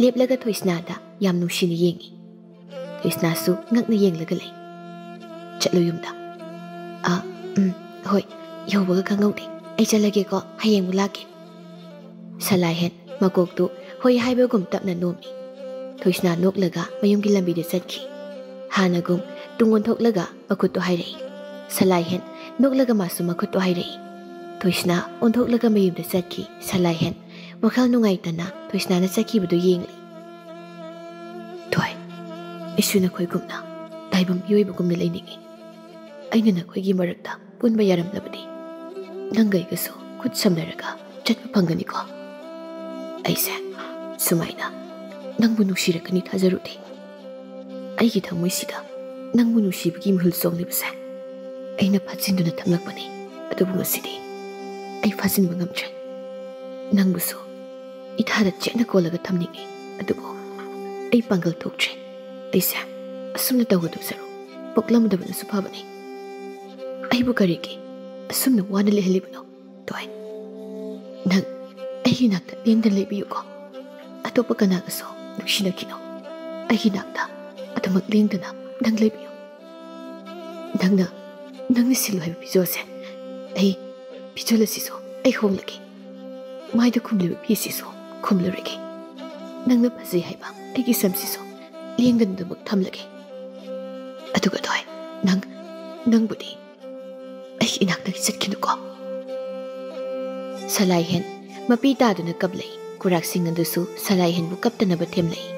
ꯂꯦꯞꯂꯒ ꯊꯣꯏꯁꯅꯥꯗ ꯌꯥꯝ ꯅꯨꯡꯁꯤꯅ ꯌꯦꯡꯉꯤ꯫ ꯊꯣꯏꯁꯅꯥꯁꯨ ꯉꯛꯅ ꯌꯦꯡꯂꯒ ꯂꯩ꯫ "ꯆꯠꯂꯨ ꯌꯨꯝꯗ꯫" "ꯑ, ꯎꯝ, ꯍꯣꯏ, ꯌꯧꯕꯒ ꯈꯪꯍꯧꯗꯦ꯫ ꯑꯩ ꯆꯠꯂꯒꯦꯀꯣ, ꯍꯌꯦꯡ ꯑꯃꯨꯛ ꯂꯥꯛꯀꯦ꯫" ꯁꯂꯥꯏꯍꯦꯟ ꯃꯀꯣꯛꯇꯨ ꯍꯣꯏ ꯍꯥꯏꯕꯒꯨꯝ ꯇꯞꯅ ꯅꯣꯝꯃꯤ꯫ ꯊꯣꯏꯁꯅꯥ ꯅꯣꯛꯂꯒ ꯃꯌꯨꯝꯒꯤ ꯂꯝꯕꯤꯗ ꯆꯠꯈꯤ꯫ ꯍꯥꯟꯅꯒꯨꯝ ꯇꯨꯡ ꯑꯣꯟꯊꯣꯛꯂꯒ ꯃꯈꯨꯠꯇꯨ ꯍꯥꯏꯔꯛꯏ꯫ ꯁꯂꯥꯏꯍꯦꯟ ꯅꯣꯛꯂꯒ ꯃꯥꯁꯨ ꯃꯈꯨꯠꯇꯨ ꯍꯥꯏꯔꯛꯏ꯫ ꯊꯣꯏꯁꯅꯥ ꯑꯣꯟꯊꯣꯛꯂꯒ ꯃꯌꯨꯝꯗ ꯆꯠꯈꯤ꯫ ꯁꯂꯥꯏꯍꯦꯟ ꯋꯥꯈꯜ ꯅꯨꯡꯉꯥꯏꯇꯅ ꯊꯣꯏꯁꯅꯥꯅ ꯆꯠꯈꯤꯕꯗꯨ ꯌꯦꯡꯂꯤ꯫ "ꯊꯣꯏ, ꯑꯩꯁꯨ ꯅꯈꯣꯏꯒꯨꯝꯅ ꯇꯥꯏꯕꯪ ꯃꯤꯑꯣꯏꯕꯒꯨꯝꯅ ꯂꯩꯅꯤꯡꯏ꯫ ꯑꯩꯅ ꯅꯈꯣꯏꯒꯤ ꯃꯔꯛꯇ ꯄꯨꯟꯕ ꯌꯥꯔꯝꯂꯕꯗꯤ ꯅꯪꯒ ꯑꯩꯒꯁꯨ ꯈꯨꯠ ꯁꯝꯅꯔꯒ ꯆꯠꯄ ꯐꯪꯒꯅꯤꯀꯣ꯫ ꯑꯩꯁꯦ ꯁꯨꯃꯥꯏꯅ ꯅꯪꯕꯨ ꯅꯨꯡꯁꯤꯔꯛꯀꯅꯤ ꯊꯥꯖꯔꯨꯗꯦ꯫ ꯑꯩꯒꯤ ꯊꯃꯣꯏꯁꯤꯗ ꯅꯪꯕꯨ ꯅꯨꯡꯁꯤꯕꯒꯤ ꯃꯤꯍꯨꯜ ꯆꯣꯡꯂꯤꯕꯁꯦ ꯑꯩꯅ ꯐꯥꯖꯤꯟꯗꯨꯅ ꯊꯝꯂꯛꯄꯅꯤ, ꯑꯗꯨꯕꯨ ꯉꯁꯤꯗꯤ ꯑꯩ ꯐꯥꯖꯤꯟꯕ ꯉꯝꯗ꯭ꯔꯦ꯫ ꯅꯪꯕꯨꯁꯨ ꯏꯊꯥꯗ ꯆꯦꯠꯅ ꯀꯣꯜꯂꯒ ꯊꯝꯅꯤꯡꯏ, ꯑꯗꯨꯕꯨ ꯑꯩ ꯄꯥꯡꯒꯜ ꯊꯣꯛꯇ꯭ꯔꯦ꯫ ꯑꯩꯁꯦ ꯑꯁꯨꯝꯅ ꯇꯧꯒꯗꯧ ꯁꯔꯨꯛ ꯄꯣꯛꯂꯝꯗꯕꯅꯁꯨ ꯐꯕꯅꯤ꯫ ꯑꯩꯕꯨ ꯀꯔꯤꯒꯤ ꯑꯁꯨꯝꯅ ꯋꯥꯅ ꯂꯩꯍꯜꯂꯤꯕꯅꯣ? ꯊꯣꯏ, ꯅꯪ ꯑꯩꯒꯤ ꯅꯥꯛꯇ ꯂꯦꯡꯗꯅ ꯂꯩꯕꯤꯌꯨꯀꯣ꯫ ꯑꯇꯣꯞꯄ ꯀꯅꯥꯒꯁꯨ ꯅꯨꯡꯁꯤꯅꯈꯤꯅꯨ꯫ ꯑꯩꯒꯤ ꯅꯥꯛꯇ ꯑꯗꯨꯃꯛ ꯂꯦꯡꯗꯅ ꯅꯪ ꯂꯩꯕꯤꯌꯨ꯫ ꯅꯪꯅ, ꯅꯪꯅ ꯁꯤꯜꯂꯨ ꯍꯥꯏꯕ ꯐꯤꯖꯣꯜꯁꯦ, ꯑꯩ, ꯐꯤꯖꯣꯜ ꯑꯁꯤꯁꯨ ꯑꯩ ꯍꯣꯡꯂꯒꯦ꯫ ꯃꯥꯏꯗ ꯈꯨꯝꯂꯤꯕ ꯐꯤꯁꯤꯁꯨ ꯈꯨꯝꯂꯔꯣꯏꯒꯦ꯫ ꯅꯪꯅ ꯐꯖꯩ ꯍꯥꯏꯕ ꯑꯩꯒꯤ ꯁꯝꯁꯤꯁꯨ ꯂꯦꯡꯗꯅ ꯑꯗꯨꯃꯛ ꯊꯝꯂꯒꯦ꯫ ꯑꯗꯨꯒ ꯊꯣꯏ, ꯅꯪ, ꯅꯪꯕꯨꯗꯤ ꯑꯩꯒꯤ ꯏꯅꯥꯛꯇꯒꯤ ꯆꯠꯈꯤꯅꯨꯀꯣ꯫" ꯁꯂꯥꯏꯍꯦꯟ ꯃꯄꯤ ꯇꯥꯗꯨꯅ ꯀꯞꯂꯛꯏ꯫ ꯀꯨꯔꯥꯛꯁꯤꯡ ꯑꯗꯨꯁꯨ ꯁꯂꯥꯏꯍꯦꯟꯕꯨ ꯀꯞꯇꯅꯕ ꯊꯦꯝꯂꯛꯏ꯫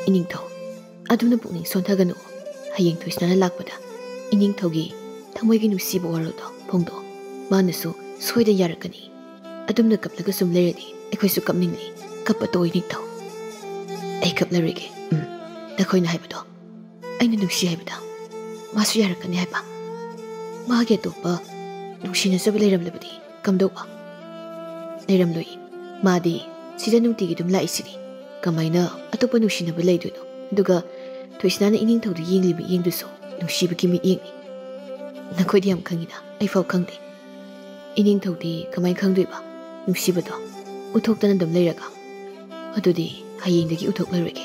"ꯏꯅꯤꯡꯊꯧ, ꯑꯗꯨꯅ ꯄꯨꯛꯅꯤꯡ ꯁꯣꯟꯊꯒꯅꯨ꯫ ꯍꯌꯦꯡ ꯊꯣꯏꯁꯅꯥꯅ ꯂꯥꯛꯄꯗ ꯏꯅꯤꯡꯊꯧꯒꯤ ꯊꯃꯣꯏꯒꯤ ꯅꯨꯡꯁꯤꯕ ꯋꯥꯔꯣꯜꯗꯣ ꯐꯣꯡꯗꯣꯛꯑꯣ꯫ ꯃꯥꯅꯁꯨ ꯁꯣꯏꯗꯅ ꯌꯥꯔꯛꯀꯅꯤ꯫ ꯑꯗꯨꯝꯅ ꯀꯞꯂꯒ ꯁꯨꯝ ꯂꯩꯔꯗꯤ ꯑꯩꯈꯣꯏꯁꯨ ꯀꯞꯅꯤꯡꯂꯦ꯫ ꯀꯞꯄ ꯇꯣꯛꯑꯣ, ꯏꯅꯤꯡꯊꯧ꯫ ꯑꯩ ꯀꯞꯂꯔꯣꯏꯒꯦ꯫ ꯎꯝ, ꯅꯈꯣꯏꯅ ꯍꯥꯏꯕꯗꯣ ꯑꯩꯅ ꯅꯨꯡꯁꯤ ꯍꯥꯏꯕꯗ ꯃꯥꯁꯨ ꯌꯥꯔꯛꯀꯅꯤ ꯍꯥꯏꯕ꯫ ꯃꯥꯒꯤ ꯑꯇꯣꯞꯄ ꯅꯨꯡꯁꯤꯅꯖꯕ ꯂꯩꯔꯝꯂꯕꯗꯤ ꯀꯝꯗꯧꯕ? ꯂꯩꯔꯝꯂꯣꯏ꯫ ꯃꯥꯗꯤ ꯁꯤꯗ ꯅꯨꯡꯇꯤꯒꯤ ꯑꯗꯨꯝ ꯂꯥꯛꯏꯁꯤꯗꯤ꯫ ꯀꯃꯥꯏꯅ ꯑꯇꯣꯞꯄ ꯅꯨꯡꯁꯤꯅꯕ ꯂꯩꯗꯣꯏꯅꯣ? ꯑꯗꯨꯒ ꯊꯣꯏꯁꯅꯥꯅ ꯏꯅꯤꯡꯊꯧꯗ ꯌꯦꯡꯂꯤꯕ ꯃꯤꯠꯌꯦꯡꯗꯨꯁꯨ ꯅꯨꯡꯁꯤꯕꯒꯤ ꯃꯤꯠꯌꯦꯡꯅꯤ꯫ ꯅꯈꯣꯏꯗꯤ ꯌꯥꯝ ꯈꯪꯉꯤꯅ, ꯑꯩꯐꯥꯎ ꯈꯪꯗꯦ꯫ ꯏꯅꯤꯡꯊꯧꯗꯤ ꯀꯃꯥꯏꯅ ꯈꯪꯗꯣꯏꯕ? ꯅꯨꯡꯁꯤꯕꯗꯣ ꯎꯠꯊꯣꯛꯇꯅ ꯑꯗꯨꯝ ꯂꯩꯔꯒ꯫ ꯑꯗꯨꯗꯤ ꯍꯌꯦꯡꯗꯒꯤ ꯎꯠꯊꯣꯛꯂꯔꯣꯏꯒꯦ꯫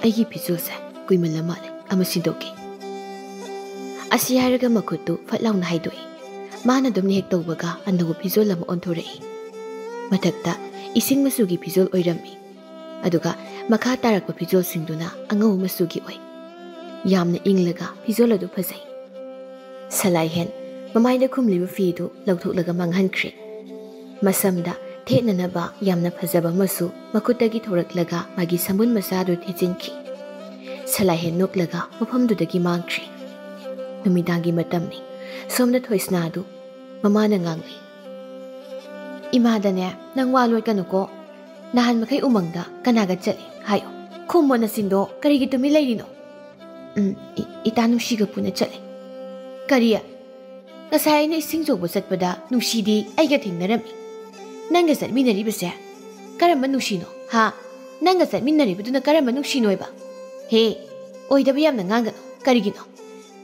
ꯑꯩꯒꯤ ꯐꯤꯖꯣꯜꯁꯦ ꯀꯨꯏꯃꯜꯂ ꯃꯥꯜꯂꯦ, ꯑꯃ ꯁꯤꯟꯗꯣꯛꯀꯦ꯫ ꯑꯁꯤ ꯍꯥꯏꯔꯒ ꯃꯈꯨꯠꯇꯨ ꯐꯠ ꯂꯥꯎꯅ ꯍꯥꯏꯗꯣꯛꯏ꯫ ꯃꯥꯅ ꯑꯗꯨꯝꯅ ꯍꯦꯛ ꯇꯧꯕꯒ ꯑꯅꯧꯕ ꯐꯤꯖꯣꯜ ꯑꯃ ꯑꯣꯟꯊꯣꯔꯛꯏ꯫ ꯃꯊꯛꯇ ꯏꯁꯤꯡ ꯃꯆꯨꯒꯤ ꯐꯤꯖꯣꯜ ꯑꯣꯏꯔꯝꯃꯤ꯫ ꯑꯗꯨꯒ ꯃꯈꯥ ꯇꯥꯔꯛꯄ ꯐꯤꯖꯣꯜꯁꯤꯡꯗꯨꯅ ꯑꯉꯧꯕ ꯃꯆꯨꯒꯤ ꯑꯣꯏ꯫ ꯌꯥꯝꯅ ꯏꯪꯂꯒ ꯐꯤꯖꯣꯜ ꯑꯗꯨ ꯐꯖꯩ꯫ ꯁꯂꯥꯏꯍꯦꯟ ꯃꯃꯥꯏꯗ ꯈꯨꯝꯂꯤꯕ ꯐꯤꯗꯨ ꯂꯧꯊꯣꯛꯂꯒ ꯃꯥꯡꯍꯟꯈ꯭ꯔꯦ꯫ ꯃꯁꯝꯗ ꯊꯦꯠꯅꯅꯕ ꯌꯥꯝꯅ ꯐꯖꯕ ꯑꯃꯁꯨ ꯃꯈꯨꯠꯇꯒꯤ ꯊꯣꯔꯛꯂꯒ ꯃꯥꯒꯤ ꯁꯝꯕꯨꯟ ꯃꯆꯥꯗꯨ ꯊꯦꯠꯆꯤꯟꯈꯤ꯫ ꯁꯂꯥꯏꯍꯦꯟ ꯅꯣꯛꯂꯒ ꯃꯐꯝꯗꯨꯗꯒꯤ ꯃꯥꯡꯈ꯭ꯔꯦ꯫ ꯅꯨꯃꯤꯗꯥꯡꯒꯤ ꯃꯇꯝꯅꯤ꯫ ꯁꯣꯝꯗ ꯊꯣꯏꯁꯅꯥꯗꯨ ꯃꯃꯥꯅ ꯉꯥꯡꯂꯤ꯫ "ꯏꯃꯥꯗꯅꯦ ꯅꯪ ꯋꯥ ꯂꯣꯠꯀꯅꯨꯀꯣ꯫ ꯅꯍꯥꯟ ꯃꯈꯩ ꯎꯃꯪꯗ ꯀꯅꯥꯒ ꯆꯠꯂꯤ ꯍꯥꯏꯌꯣ꯫ ꯈꯨꯝꯃꯣ ꯅꯆꯤꯟꯗꯣ, ꯀꯔꯤꯒꯤ ꯇꯨꯃꯤꯟ ꯂꯩꯔꯤꯅꯣ?" "ꯎꯝ, ꯏ-, ꯏꯇꯥ ꯅꯨꯡꯁꯤꯒ ꯄꯨꯟꯅ ꯆꯠꯂꯤ꯫" "ꯀꯔꯤ? ꯉꯁꯥꯏ ꯑꯩꯅ ꯏꯁꯤꯡ ꯆꯣꯛꯄ ꯆꯠꯄꯗ ꯅꯨꯡꯁꯤꯗꯤ ꯑꯩꯒ ꯊꯦꯡꯅꯔꯝꯃꯤ꯫ ꯅꯪꯒ ꯆꯠꯃꯤꯟꯅꯔꯤꯕꯁꯦ ꯀꯔꯝꯕ ꯅꯨꯡꯁꯤꯅꯣ, ꯍꯥ? ꯅꯪꯒ ꯆꯠꯃꯤꯟꯅꯔꯤꯕꯗꯨꯅ ꯀꯔꯝꯕ ꯅꯨꯡꯁꯤꯅꯣꯏꯕ? ꯍꯦ, ꯑꯣꯏꯗꯕ ꯌꯥꯝꯅ ꯉꯥꯡꯒꯅꯨ꯫ ꯀꯔꯤꯒꯤꯅꯣ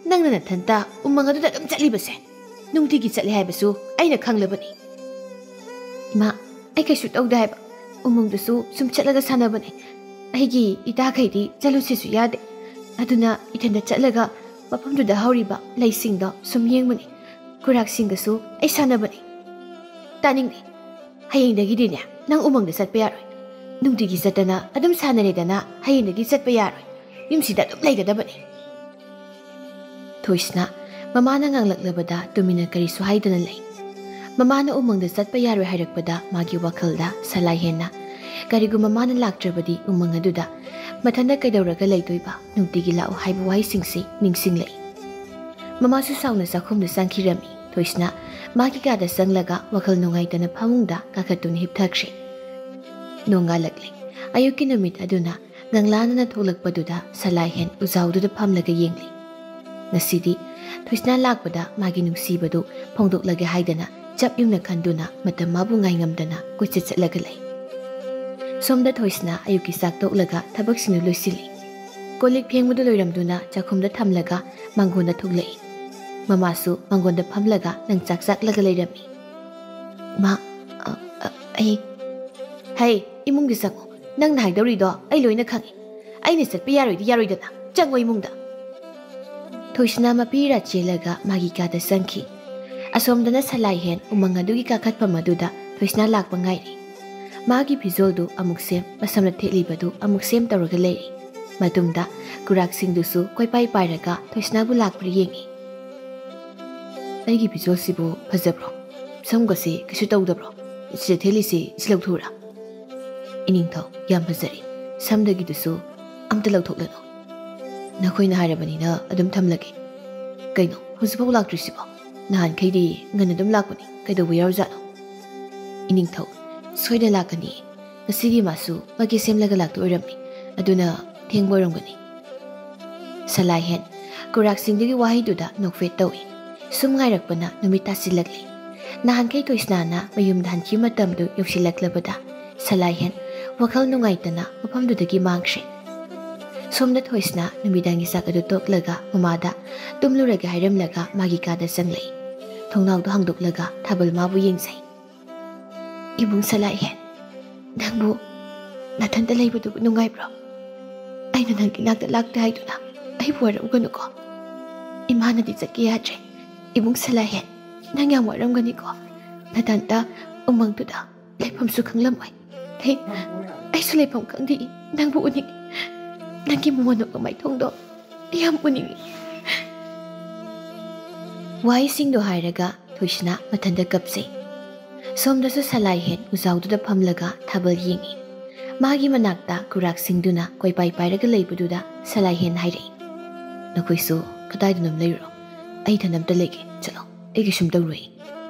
ꯅꯪꯅ ꯅꯊꯟꯇ ꯎꯃꯪ ꯑꯗꯨꯗ ꯑꯗꯨꯝ ꯆꯠꯂꯤꯕꯁꯦ? ꯅꯨꯡꯇꯤꯒꯤ ꯆꯠꯂꯤ ꯍꯥꯏꯕꯁꯨ ꯑꯩꯅ ꯈꯪꯂꯕꯅꯤ꯫" "ꯏꯃꯥ, ꯑꯩ ꯀꯩꯁꯨ ꯇꯧꯗꯦ ꯍꯥꯏꯕ꯫ ꯎꯃꯪꯗꯨꯁꯨ ꯁꯨꯝ ꯆꯠꯂꯒ ꯁꯥꯟꯅꯕꯅꯦ꯫ ꯑꯩꯒꯤ ꯏꯇꯥꯈꯩꯗꯤ ꯆꯠꯂꯨꯁꯤꯁꯨ ꯌꯥꯗꯦ꯫ ꯑꯗꯨꯅ ꯏꯊꯟꯗ ꯆꯠꯂꯒ ꯃꯐꯝꯗꯨꯗ ꯍꯧꯔꯤꯕ ꯂꯩꯁꯤꯡꯗꯣ ꯁꯨꯝ ꯌꯦꯡꯕꯅꯦ꯫ ꯈꯨꯔꯥꯛꯁꯤꯡꯒꯁꯨ ꯑꯩ ꯁꯥꯟꯅꯕꯅꯦ꯫" "ꯇꯥꯅꯤꯡꯗꯦ꯫ ꯍꯌꯦꯡꯗꯒꯤꯗꯤꯅꯦ ꯅꯪ ꯎꯃꯪꯗ ꯆꯠꯄ ꯌꯥꯔꯣꯏ꯫ ꯅꯨꯡꯇꯤꯒꯤ ꯆꯠꯇꯅ ꯑꯗꯨꯝ ꯁꯥꯟꯅꯔꯦꯗꯅ, ꯍꯌꯦꯡꯗꯒꯤ ꯆꯠꯄ ꯌꯥꯔꯣꯏ꯫ ꯌꯨꯝꯁꯤꯗ ꯑꯗꯨꯝ ꯂꯩꯒꯗꯕꯅꯤ꯫" ꯊꯣꯏꯁꯅꯥ ꯃꯃꯥꯅ ꯉꯥꯡꯂꯛꯂꯕꯗ ꯇꯨꯃꯤꯟꯅ ꯀꯔꯤꯁꯨ ꯍꯥꯏꯗꯅ ꯂꯩ꯫ ꯃꯃꯥꯅ ꯎꯃꯪꯗ ꯆꯠꯄ ꯌꯥꯔꯣꯏ ꯍꯥꯏꯔꯛꯄꯗ ꯃꯥꯒꯤ ꯋꯥꯈꯜꯗ ꯁꯂꯥꯏꯍꯦꯟꯅ "ꯀꯔꯤꯒꯨꯝꯕ ꯃꯥꯅ ꯂꯥꯛꯇ꯭ꯔꯕꯗꯤ ꯎꯃꯪ ꯑꯗꯨꯗ ꯃꯊꯟꯇ ꯀꯩꯗꯧꯔꯒ ꯂꯩꯗꯣꯏꯕ? ꯅꯨꯡꯇꯤꯒꯤ ꯂꯥꯛꯑꯣ" ꯍꯥꯏꯕ ꯋꯥꯍꯩꯁꯤꯡꯁꯤ ꯅꯤꯡꯁꯤꯡꯂꯛꯏ꯫ ꯃꯃꯥꯁꯨ ꯁꯥꯎꯅ ꯆꯥꯛꯈꯨꯝꯗ ꯆꯪꯈꯤꯔꯝꯃꯤ꯫ ꯊꯣꯏꯁꯅꯥ ꯃꯥꯒꯤ ꯀꯥꯗ ꯆꯪꯂꯒ ꯋꯥꯈꯜ ꯅꯨꯡꯉꯥꯏꯇꯅ ꯐꯃꯨꯡꯗ ꯀꯥꯈꯠꯇꯨꯅ ꯍꯤꯞꯊꯈ꯭ꯔꯦ꯫ ꯅꯣꯡꯉꯥꯜꯂꯛꯂꯦ꯫ ꯑꯌꯨꯛꯀꯤ ꯅꯨꯃꯤꯠ ꯑꯗꯨꯅ ꯉꯪꯂꯥꯅꯅ ꯊꯣꯛꯂꯛꯄꯗꯨꯗ ꯁꯂꯥꯏꯍꯦꯟ ꯎꯖꯥꯎꯗꯨꯗ ꯐꯝꯂꯒ ꯌꯦꯡꯂꯤ꯫ ꯉꯁꯤꯗꯤ ꯊꯣꯏꯁꯅꯥ ꯂꯥꯛꯄꯗ ꯃꯥꯒꯤ ꯅꯨꯡꯁꯤꯕꯗꯨ ꯐꯣꯡꯗꯣꯛꯂꯒꯦ ꯍꯥꯏꯗꯅ ꯆꯞ ꯌꯨꯡꯅ ꯈꯟꯗꯨꯅ ꯃꯇꯝ ꯃꯥꯕꯨ ꯉꯥꯏꯉꯝꯗꯅ ꯀꯣꯏꯆꯠ ꯆꯠꯂꯒ ꯂꯩ꯫ ꯁꯣꯝꯗ ꯊꯣꯏꯁꯅꯥ ꯑꯌꯨꯛꯀꯤ ꯆꯥꯛ ꯇꯣꯛꯂꯒ ꯊꯕꯛꯁꯤꯡꯗꯨ ꯂꯣꯏꯁꯤꯜꯂꯤ꯫ ꯀꯣꯜ ꯂꯤꯛ ꯐꯦꯡꯕꯗꯨ ꯂꯣꯏꯔꯝꯗꯨꯅ ꯆꯥꯛꯈꯨꯝꯗ ꯊꯝꯂꯒ ꯃꯥꯡꯒꯣꯟꯗ ꯊꯣꯛꯂꯛꯏ꯫ ꯃꯃꯥꯁꯨ ꯃꯥꯡꯒꯣꯟꯗ ꯐꯝꯂꯒ ꯂꯪꯆꯥꯛ ꯆꯥꯛꯂꯒ ꯂꯩꯔꯝꯃꯤ꯫ "ꯃꯥ, ꯑ, ꯑ, ꯑꯩ..." "ꯍꯩ, ꯏꯃꯨꯡꯗ ꯆꯪꯉꯨ꯫ ꯅꯪꯅ ꯍꯥꯏꯗꯧꯔꯤꯗꯣ ꯑꯩ ꯂꯣꯏꯅ ꯈꯪꯉꯤ꯫ ꯑꯩꯅ ꯆꯠꯄ ꯌꯥꯔꯣꯏꯗꯤ ꯌꯥꯔꯣꯏꯗꯅ꯫ ꯆꯪꯉꯣ ꯏꯃꯨꯡꯗ꯫" ꯊꯣꯏꯁꯅꯥ ꯃꯄꯤ ꯏꯔꯥ ꯆꯦꯜꯂꯒ ꯃꯥꯒꯤ ꯀꯥꯗ ꯆꯪꯈꯤ꯫ ꯑꯁꯣꯝꯗꯅ ꯁꯂꯥꯏꯍꯦꯟ ꯎꯃꯪ ꯑꯗꯨꯒꯤ ꯀꯥꯈꯠꯐꯝ ꯑꯗꯨꯗ ꯊꯣꯏꯁꯅꯥ ꯂꯥꯛꯄ ꯉꯥꯏꯔꯤ꯫ ꯃꯥꯒꯤ ꯐꯤꯖꯣꯜꯗꯨ ꯑꯃꯨꯛ ꯁꯦꯝ, ꯃꯁꯝꯅ ꯊꯦꯠꯂꯤꯕꯗꯨ ꯑꯃꯨꯛ ꯁꯦꯝ ꯇꯧꯔꯒ ꯂꯩꯔꯤ꯫ ꯃꯇꯨꯡꯗ ꯀꯨꯔꯥꯛꯁꯤꯡꯗꯨꯁꯨ ꯀꯣꯏꯄꯥꯏ ꯄꯥꯏꯔꯒ ꯊꯣꯏꯁꯅꯥꯕꯨ ꯂꯥꯛꯄ꯭ꯔꯥ ꯌꯦꯡꯉꯤ꯫ "ꯑꯩꯒꯤ ꯐꯤꯖꯣꯜꯁꯤꯕꯨ ꯐꯖꯕ꯭ꯔꯣ? ꯁꯝꯒꯁꯤ ꯀꯩꯁꯨ ꯇꯧꯗꯕ꯭ꯔꯣ? ꯁꯤꯗ ꯊꯦꯠꯂꯤꯁꯤ ꯁꯤ ꯂꯧꯊꯣꯛꯎꯔꯥ?" "ꯏꯅꯤꯡꯊꯧ, ꯌꯥꯝ ꯐꯖꯔꯦ꯫ ꯁꯝꯗꯒꯤꯗꯨꯁꯨ ꯑꯝꯇ ꯂꯧꯊꯣꯛꯂꯅꯨ꯫ ꯅꯈꯣꯏꯅ ꯍꯥꯏꯔꯕꯅꯤꯅ ꯑꯗꯨꯝ ꯊꯝꯂꯒꯦ꯫ ꯀꯩꯅꯣ, ꯍꯧꯖꯤꯛꯐꯥꯎ ꯂꯥꯛꯇ꯭ꯔꯤꯁꯤꯕꯣ? ꯅꯍꯥꯟꯈꯩꯗꯤ ꯉꯟꯅ ꯑꯗꯨꯝ ꯂꯥꯛꯄꯅꯤ꯫ ꯀꯩꯗꯧꯕ ꯌꯥꯎꯔꯖꯥꯠꯅꯣ?" "ꯏꯅꯤꯡꯊꯧ, ꯁꯣꯏꯗꯅ ꯂꯥꯛꯀꯅꯤ꯫ ꯉꯁꯤꯒꯤ ꯃꯥꯁꯨ ꯃꯒꯤ ꯁꯦꯝꯂꯒ ꯂꯥꯛꯇꯣꯏ ꯑꯣꯏꯔꯝꯃꯤ꯫ ꯑꯗꯨꯅ ꯊꯦꯡꯕ ꯑꯣꯏꯔꯝꯒꯅꯤ꯫" ꯁꯂꯥꯏꯍꯦꯟ ꯀꯨꯔꯥꯛꯁꯤꯡꯗꯨꯒꯤ ꯋꯥꯍꯩꯗꯨꯗ ꯅꯣꯛꯐꯦꯠ ꯇꯧꯏ꯫ ꯁꯨꯝ ꯉꯥꯏꯔꯛꯄꯅ ꯅꯨꯃꯤꯠ ꯇꯥꯁꯤꯜꯂꯛꯂꯤ꯫ ꯅꯍꯥꯟꯈꯩ ꯊꯣꯏꯁꯅꯥꯅ ꯃꯌꯨꯝꯗ ꯍꯟꯈꯤꯕ ꯃꯇꯝꯗꯨ ꯌꯧꯁꯤꯜꯂꯛꯂꯕꯗ ꯁꯂꯥꯏꯍꯦꯟ ꯋꯥꯈꯜ ꯅꯨꯡꯉꯥꯏꯇꯅ ꯃꯐꯝꯗꯨꯗꯒꯤ ꯃꯥꯡꯈ꯭ꯔꯦ꯫ ꯁꯣꯝꯗ ꯊꯣꯏꯁꯅꯥ ꯅꯨꯃꯤꯗꯥꯡꯒꯤ ꯆꯥꯛ ꯑꯗꯨ ꯇꯣꯛꯂꯒ ꯃꯃꯥꯗ ꯇꯨꯝꯂꯨꯔꯒꯦ ꯍꯥꯏꯔꯝꯂꯒ ꯃꯥꯒꯤ ꯀꯥꯗ ꯆꯪꯂꯛꯏ꯫ ꯊꯣꯡꯅꯥꯎꯗꯨ ꯍꯥꯡꯗꯣꯛꯂꯒ ꯊꯥꯕꯜ ꯃꯥꯕꯨ ꯌꯦꯡꯖꯩ꯫ "ꯏꯕꯨꯡ ꯁꯂꯥꯏꯍꯦꯟ, ꯅꯪꯕꯨ ꯅꯊꯟꯇ ꯂꯩꯕꯗꯨꯕꯨ ꯅꯨꯡꯉꯥꯏꯕ꯭ꯔꯣ? ꯑꯩꯅ ꯅꯪꯒꯤ ꯅꯥꯛꯇ ꯂꯥꯛꯇꯦ ꯍꯥꯏꯗꯨꯅ ꯑꯩꯕꯨ ꯋꯥꯔꯧꯒꯅꯨꯀꯣ꯫ ꯏꯃꯥꯅꯗꯤ ꯆꯠꯀꯦ ꯌꯥꯗ꯭ꯔꯦ꯫ ꯏꯕꯨꯡ ꯁꯂꯥꯏꯍꯦꯟ, ꯅꯪ ꯌꯥꯝ ꯋꯥꯔꯝꯒꯅꯤꯀꯣ꯫ ꯅꯊꯟꯇ ꯎꯃꯪꯗꯨꯗ ꯂꯩꯐꯝꯁꯨ ꯈꯪꯂꯝꯃꯣꯏ꯫ ꯑꯩ, ꯑꯩꯁꯨ ꯂꯩꯐꯝ ꯈꯪꯗꯦ꯫ ꯅꯪꯕꯨ ꯎꯅꯤꯡꯉꯤ꯫ ꯅꯪꯒꯤ ꯃꯣꯃꯣꯟ ꯅꯣꯛꯄ ꯃꯥꯏꯊꯣꯡꯗꯣ ꯌꯥꯝ ꯎꯅꯤꯡꯉꯤ꯫" ꯋꯥꯍꯩꯁꯤꯡꯗꯣ ꯍꯥꯏꯔꯒ ꯊꯣꯏꯁꯅꯥ ꯃꯊꯟꯇ ꯀꯞꯆꯩ꯫ ꯁꯣꯝꯗꯁꯨ ꯁꯂꯥꯏꯍꯦꯟ ꯎꯖꯥꯎꯗꯨꯗ ꯐꯝꯂꯒ ꯊꯥꯕꯜ ꯌꯦꯡꯉꯤ꯫ ꯃꯥꯒꯤ ꯃꯅꯥꯛꯇ ꯀꯨꯔꯥꯛꯁꯤꯡꯗꯨꯅ ꯀꯣꯏꯄꯥꯏ ꯄꯥꯏꯔꯒ ꯂꯩꯕꯗꯨꯗ ꯁꯂꯥꯏꯍꯦꯟ ꯍꯥꯏꯔꯛꯏ, "ꯅꯈꯣꯏꯁꯨ ꯀꯗꯥꯏꯗꯅꯣꯝ ꯂꯩꯔꯨꯔꯣ꯫ "ꯑꯩ ꯊꯟꯗ ꯑꯝꯇ ꯂꯩꯒꯦ, ꯆꯠꯂꯣ, ꯑꯩ ꯀꯩꯁꯨꯝ ꯇꯧꯔꯣꯏ"꯫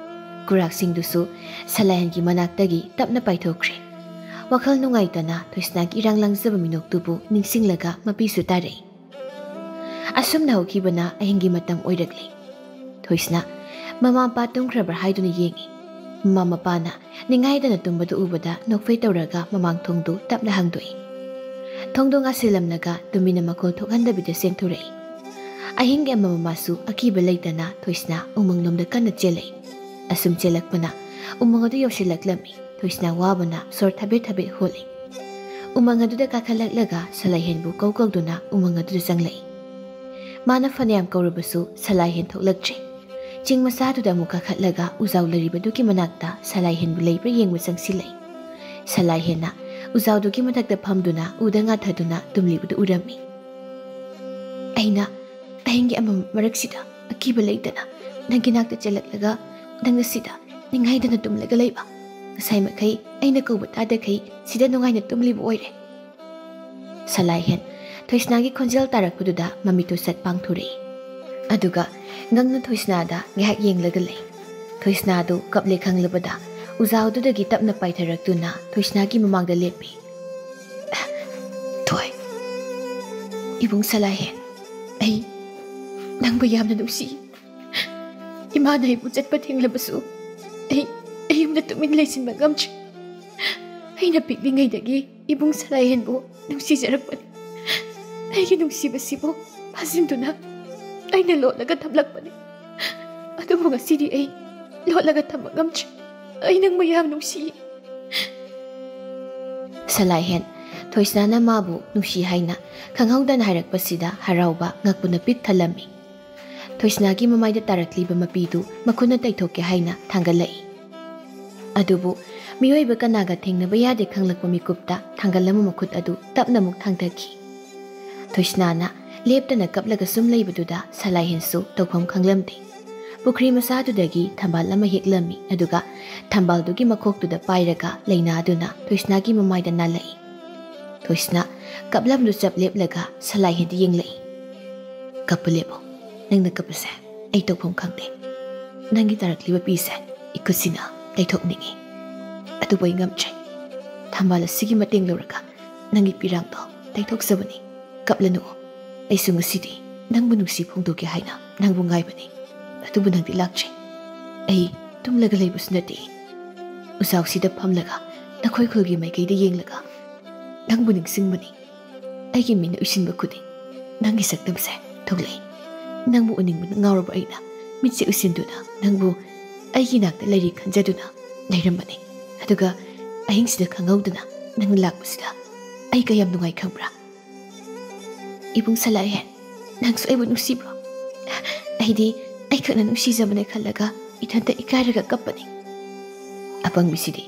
ꯀꯨꯔꯥꯛꯁꯤꯡꯗꯨꯁꯨ ꯁꯂꯥꯏꯍꯦꯟꯒꯤ ꯃꯅꯥꯛꯇꯒꯤ ꯇꯞꯅ ꯄꯥꯏꯊꯣꯛꯈ꯭ꯔꯦ꯫ ꯋꯥꯈꯜ ꯅꯨꯡꯉꯥꯏꯇꯅ ꯊꯣꯏꯁꯅꯥꯒꯤ ꯏꯔꯥꯡ ꯂꯥꯡꯖꯕ ꯃꯤꯅꯣꯛꯇꯨꯕꯨ ꯅꯤꯡꯁꯤꯡꯂꯒ ꯃꯄꯤꯁꯨ ꯇꯥꯔꯛꯏ꯫ ꯑꯁꯨꯝꯅ ꯍꯧꯈꯤꯕꯅ ꯑꯍꯤꯡꯒꯤ ꯃꯇꯝ ꯑꯣꯏꯔꯛꯂꯦ꯫ ꯊꯣꯏꯁꯅꯥ ꯃꯃꯥ ꯃꯄꯥ ꯇꯨꯝꯈ꯭ꯔꯕ꯭ꯔꯥ ꯍꯥꯏꯗꯨꯅ ꯌꯦꯡꯉꯤ꯫ ꯃꯃꯥ ꯃꯄꯥꯅ ꯅꯤꯡꯉꯥꯏꯗꯅ ꯇꯨꯝꯕꯗꯨ ꯎꯕꯗ ꯅꯣꯛꯐꯦ ꯇꯧꯔꯒ ꯃꯃꯥꯡ ꯊꯣꯡꯗꯨ ꯇꯞꯅ ꯍꯥꯡꯗꯣꯛꯏ꯫ ꯊꯣꯡꯗꯣ ꯉꯥꯁꯤꯜꯂꯝꯂꯒ ꯇꯨꯃꯤꯟꯅ ꯃꯈꯣꯜ ꯊꯣꯛꯍꯟꯗꯕꯤꯗ ꯆꯦꯟꯊꯣꯔꯛꯏ꯫ ꯑꯍꯤꯡꯒꯤ ꯑꯃꯝ ꯃꯃꯥꯁꯨ ꯑꯀꯤꯕ ꯂꯩꯇꯅ ꯊꯣꯏꯁꯅꯥ ꯎꯃꯪꯂꯣꯝꯗ ꯀꯟꯅ ꯆꯦꯜꯂꯛꯏ꯫ ꯑꯁꯨꯝ ꯆꯦꯜꯂꯛꯄꯅ ꯎꯃꯪ ꯑꯗꯨ ꯌꯧꯁꯤꯜꯂꯛꯂꯝꯃꯤ꯫ ꯊꯣꯏꯁꯅꯥ ꯋꯥꯕꯅ ꯁꯣꯔ ꯊꯕꯦꯠ ꯊꯕꯦꯠ ꯍꯣꯜꯂꯤ꯫ ꯎꯃꯪ ꯑꯗꯨꯗ ꯀꯥꯈꯠꯂꯛꯂꯒ ꯁꯂꯥꯏꯍꯦꯟꯕꯨ ꯀꯧ ꯀꯧꯗꯨꯅ ꯎꯃꯪ ꯑꯗꯨꯗ ꯆꯪꯂꯛꯏ꯫ ꯃꯥꯅ ꯐꯅꯌꯥꯝ ꯀꯧꯔꯕꯁꯨ ꯁꯂꯥꯏꯍꯦꯟ ꯊꯣꯛꯂꯛꯇ꯭ꯔꯦ꯫ ꯆꯤꯡ ꯃꯆꯥꯗꯨꯗ ꯑꯃꯨꯛ ꯀꯥꯈꯠꯂꯒ ꯎꯖꯥꯎ ꯂꯩꯔꯤꯕꯗꯨꯒꯤ ꯃꯅꯥꯛꯇ ꯁꯂꯥꯏꯍꯦꯟꯕꯨ ꯂꯩꯕ꯭ꯔꯥ ꯌꯦꯡꯕ ꯆꯪꯁꯤꯜꯂꯛꯏ꯫ ꯁꯂꯥꯏꯍꯦꯟꯅ ꯎꯖꯥꯎꯗꯨꯒꯤ ꯃꯊꯛꯇ ꯐꯝꯗꯨꯅ ꯎꯗ ꯉꯥꯊꯗꯨꯅ ꯇꯨꯝꯂꯤꯕꯗꯨ ꯎꯔꯝꯃꯤ꯫ "ꯑꯩꯅ ꯑꯍꯤꯡꯒꯤ ꯑꯃꯝ ꯃꯔꯛꯁꯤꯗ ꯑꯀꯤꯕ ꯂꯩꯇꯅ ꯅꯪꯒꯤ ꯅꯥꯛꯇ ꯆꯦꯜꯂꯛꯂꯒ ꯅꯪꯅ ꯁꯤꯗ ꯅꯤꯡꯉꯥꯏꯗꯅ ꯇꯨꯝꯂꯒ ꯂꯩꯕ꯫ ꯉꯁꯥꯏ ꯃꯈꯩ ꯑꯩꯅ ꯀꯧꯕ ꯇꯥꯗꯈꯩ ꯁꯤꯗ ꯅꯨꯡꯉꯥꯏꯅ ꯇꯨꯝꯂꯤꯕ ꯑꯣꯏꯔꯦ"꯫ ꯁꯂꯥꯏꯍꯦꯟ ꯊꯣꯏꯁꯅꯥꯒꯤ ꯈꯣꯟꯖꯦꯜ ꯇꯥꯔꯛꯄꯗꯨꯗ ꯃꯃꯤꯠꯇꯨ ꯁꯠ ꯄꯥꯡꯊꯣꯔꯛꯏ꯫ ꯑꯗꯨꯒ ꯉꯛꯅ ꯊꯣꯏꯁꯅꯥꯗ ꯉꯥꯏꯍꯥꯛ ꯌꯦꯡꯂꯒ ꯂꯩ꯫ ꯊꯣꯏꯁꯅꯥꯗꯨ ꯀꯞꯂꯦ ꯈꯪꯂꯕꯗ ꯎꯖꯥꯎꯗꯨꯗꯒꯤ ꯇꯞꯅ ꯄꯥꯏꯊꯔꯛꯇꯨꯅ ꯊꯣꯏꯁꯅꯥꯒꯤ ꯃꯃꯥꯡꯗ ꯂꯦꯞꯄꯤ꯫ "ꯊꯣꯏ, ꯏꯕꯨꯡ ꯁꯂꯥꯏꯍꯦꯟ, ꯑꯩ ꯅꯪꯕꯨ ꯌꯥꯝꯅ ꯅꯨꯡꯁꯤ꯫ ꯏꯃꯥꯅ ꯑꯩꯕꯨ ꯆꯠꯄ ꯊꯤꯡꯂꯕꯁꯨ ꯑꯩ ꯑꯩ ꯌꯨꯝꯗ ꯇꯨꯃꯤꯟ ꯂꯩꯁꯤꯟꯕ ꯉꯝꯗ꯭ꯔꯤ꯫ ꯑꯩꯅ ꯄꯤꯛꯂꯤꯉꯩꯗꯒꯤ ꯏꯕꯨꯡ ꯁꯂꯥꯏꯍꯦꯟꯕꯨ ꯅꯨꯡꯁꯤꯖꯔꯛꯄꯅꯤ꯫ ꯑꯩꯒꯤ ꯅꯨꯡꯁꯤꯕꯁꯤꯕꯨ ꯐꯥꯖꯤꯟꯗꯨꯅ ꯑꯩꯅ ꯂꯣꯠꯂꯒ ꯊꯝꯂꯛꯄꯅꯤ꯫ ꯑꯗꯨꯕꯨ ꯉꯁꯤꯗꯤ ꯑꯩ ꯂꯣꯠꯂꯒ ꯊꯝꯕ ꯉꯝꯗ꯭ꯔꯦ꯫ ꯑꯩ ꯅꯪꯕꯨ ꯌꯥꯝ ꯅꯨꯡꯁꯤ"꯫ ꯁꯂꯥꯏꯍꯦꯟ ꯊꯣꯏꯁꯅꯥꯅ ꯃꯥꯕꯨ ꯅꯨꯡꯁꯤ ꯍꯥꯏꯅ ꯈꯪꯍꯧꯗꯅ ꯍꯥꯏꯔꯛꯄꯁꯤꯗ ꯍꯔꯥꯎꯕ ꯉꯛꯄꯅ ꯄꯤꯛ ꯊꯜꯂꯝꯃꯤ꯫ ꯊꯣꯏꯁꯅꯥꯒꯤ ꯃꯃꯥꯏꯗ ꯇꯥꯔꯛꯂꯤꯕ ꯃꯄꯤꯗꯨ ꯃꯈꯨꯠꯅ ꯇꯩꯊꯣꯛꯀꯦ ꯍꯥꯏꯅ ꯊꯥꯡꯒꯠꯂꯛꯏ꯫ ꯑꯗꯨꯕꯨ ꯃꯤꯑꯣꯏꯕ ꯀꯅꯥꯒ ꯊꯦꯡꯅꯕ ꯌꯥꯗꯦ ꯈꯪꯂꯛꯄ ꯃꯤꯀꯨꯞꯇ ꯊꯥꯡꯒꯠꯂꯝꯕ ꯃꯈꯨꯠ ꯑꯗꯨ ꯇꯞꯅ ꯑꯃꯨꯛ ꯊꯥꯡꯊꯈꯤ꯫ ꯊꯣꯏꯁꯅꯥꯅ ꯂꯦꯞꯇꯅ ꯀꯞꯂꯒ ꯁꯨꯝ ꯂꯩꯕꯗꯨꯗ ꯁꯂꯥꯏꯍꯦꯟꯁꯨ ꯇꯧꯐꯝ ꯈꯪꯂꯝꯗꯦ꯫ ꯄꯨꯈ꯭ꯔꯤ ꯃꯆꯥꯗꯨꯗꯒꯤ ꯊꯝꯕꯥꯜ ꯑꯃ ꯍꯦꯛꯂꯝꯃꯤ, ꯑꯗꯨꯒ ꯊꯝꯕꯥꯜꯗꯨꯒꯤ ꯃꯈꯣꯛꯇꯨꯗ ꯄꯥꯏꯔꯒ ꯂꯩꯅꯥꯗꯨꯅ ꯊꯣꯏꯁꯅꯥꯒꯤ ꯃꯃꯥꯏꯗ ꯅꯥꯜꯂꯛꯏ꯫ ꯊꯣꯏꯁꯅꯥ ꯀꯞꯂꯝꯗꯨ ꯆꯞ ꯂꯦꯞꯂꯒ ꯁꯂꯥꯏꯍꯦꯟꯗ ꯌꯦꯡꯂꯛꯏ꯫ "ꯀꯞꯄ ꯂꯦꯞꯄꯣ꯫ ꯅꯪꯅ ꯀꯞꯄꯁꯦ ꯑꯩ ꯇꯧꯐꯝ ꯈꯪꯗꯦ꯫ ꯅꯪꯒꯤ ꯇꯥꯔꯛꯂꯤꯕ ꯄꯤꯁꯦ ꯏꯈꯨꯠꯁꯤꯅ ꯇꯩꯊꯣꯛꯅꯤꯡꯉꯤ, ꯑꯗꯨꯕꯨ ꯑꯩ ꯉꯝꯗ꯭ꯔꯦ꯫ ꯊꯝꯕꯥꯜ ꯑꯁꯤꯒꯤ ꯃꯇꯦꯡ ꯂꯧꯔꯒ ꯅꯪꯒꯤ ꯄꯤꯔꯥꯡꯗꯣ ꯇꯩꯊꯣꯛꯆꯕꯅꯤ꯫ ꯀꯞꯂꯅꯨ꯫ ꯑꯩꯁꯨ ꯉꯁꯤꯗꯤ ꯅꯪꯕꯨ ꯅꯨꯡꯁꯤ ꯐꯣꯡꯗꯣꯛꯀꯦ ꯍꯥꯏꯅ ꯅꯪꯕꯨ ꯉꯥꯏꯕꯅꯤ꯫ ꯑꯗꯨꯕꯨ ꯅꯪꯗꯤ ꯂꯥꯛꯇ꯭ꯔꯦ꯫ ꯑꯩ ꯇꯨꯝꯂꯒ ꯂꯩꯕꯁꯨ ꯅꯠꯇꯦ꯫ ꯎꯖꯥꯎꯁꯤꯗ ꯐꯝꯂꯒ ꯅꯈꯣꯏ ꯈꯨꯜꯒꯤ ꯃꯥꯏꯀꯩꯗ ꯌꯦꯡꯂꯒ ꯅꯪꯕꯨ ꯅꯤꯡꯁꯤꯡꯕꯅꯤ꯫ ꯑꯩꯒꯤ ꯃꯤꯠꯅ ꯎꯏꯁꯤꯟꯕ ꯈꯨꯗꯤꯡ ꯅꯪꯒꯤ ꯁꯛꯇꯝꯁꯦ ꯊꯣꯛꯂꯛꯏ꯫ ꯅꯪꯕꯨ ꯎꯅꯤꯡꯕꯅ ꯉꯥꯎꯔꯕ ꯑꯩꯅ ꯃꯤꯠꯁꯦ ꯎꯏꯁꯤꯟꯗꯨꯅ ꯅꯪꯕꯨ ꯑꯩꯒꯤ ꯅꯥꯛꯇ ꯂꯩꯔꯤ ꯈꯟꯖꯗꯨꯅ ꯂꯩꯔꯝꯕꯅꯤ꯫ ꯑꯗꯨꯒ ꯑꯍꯤꯡꯁꯤꯗ ꯈꯪꯍꯧꯗꯅ ꯅꯪꯅ ꯂꯥꯛꯄꯁꯤꯗ ꯑꯩ ꯀꯌꯥꯝ ꯅꯨꯡꯉꯥꯏ ꯈꯪꯕ꯭ꯔꯥ? ꯏꯕꯨꯡ ꯁꯂꯥꯏꯍꯦꯟ, ꯅꯪꯁꯨ ꯑꯩꯕꯨ ꯅꯨꯡꯁꯤꯕ꯭ꯔꯣ? ꯑꯩꯗꯤ ꯑꯩꯈꯛꯅ ꯅꯨꯡꯁꯤꯖꯕꯅꯦ ꯈꯜꯂꯒ ꯏꯊꯟꯇ ꯏꯀꯥꯏꯔꯒ ꯀꯞꯄꯅꯤ꯫ ꯑꯄꯪꯕꯤꯁꯤꯗꯤ,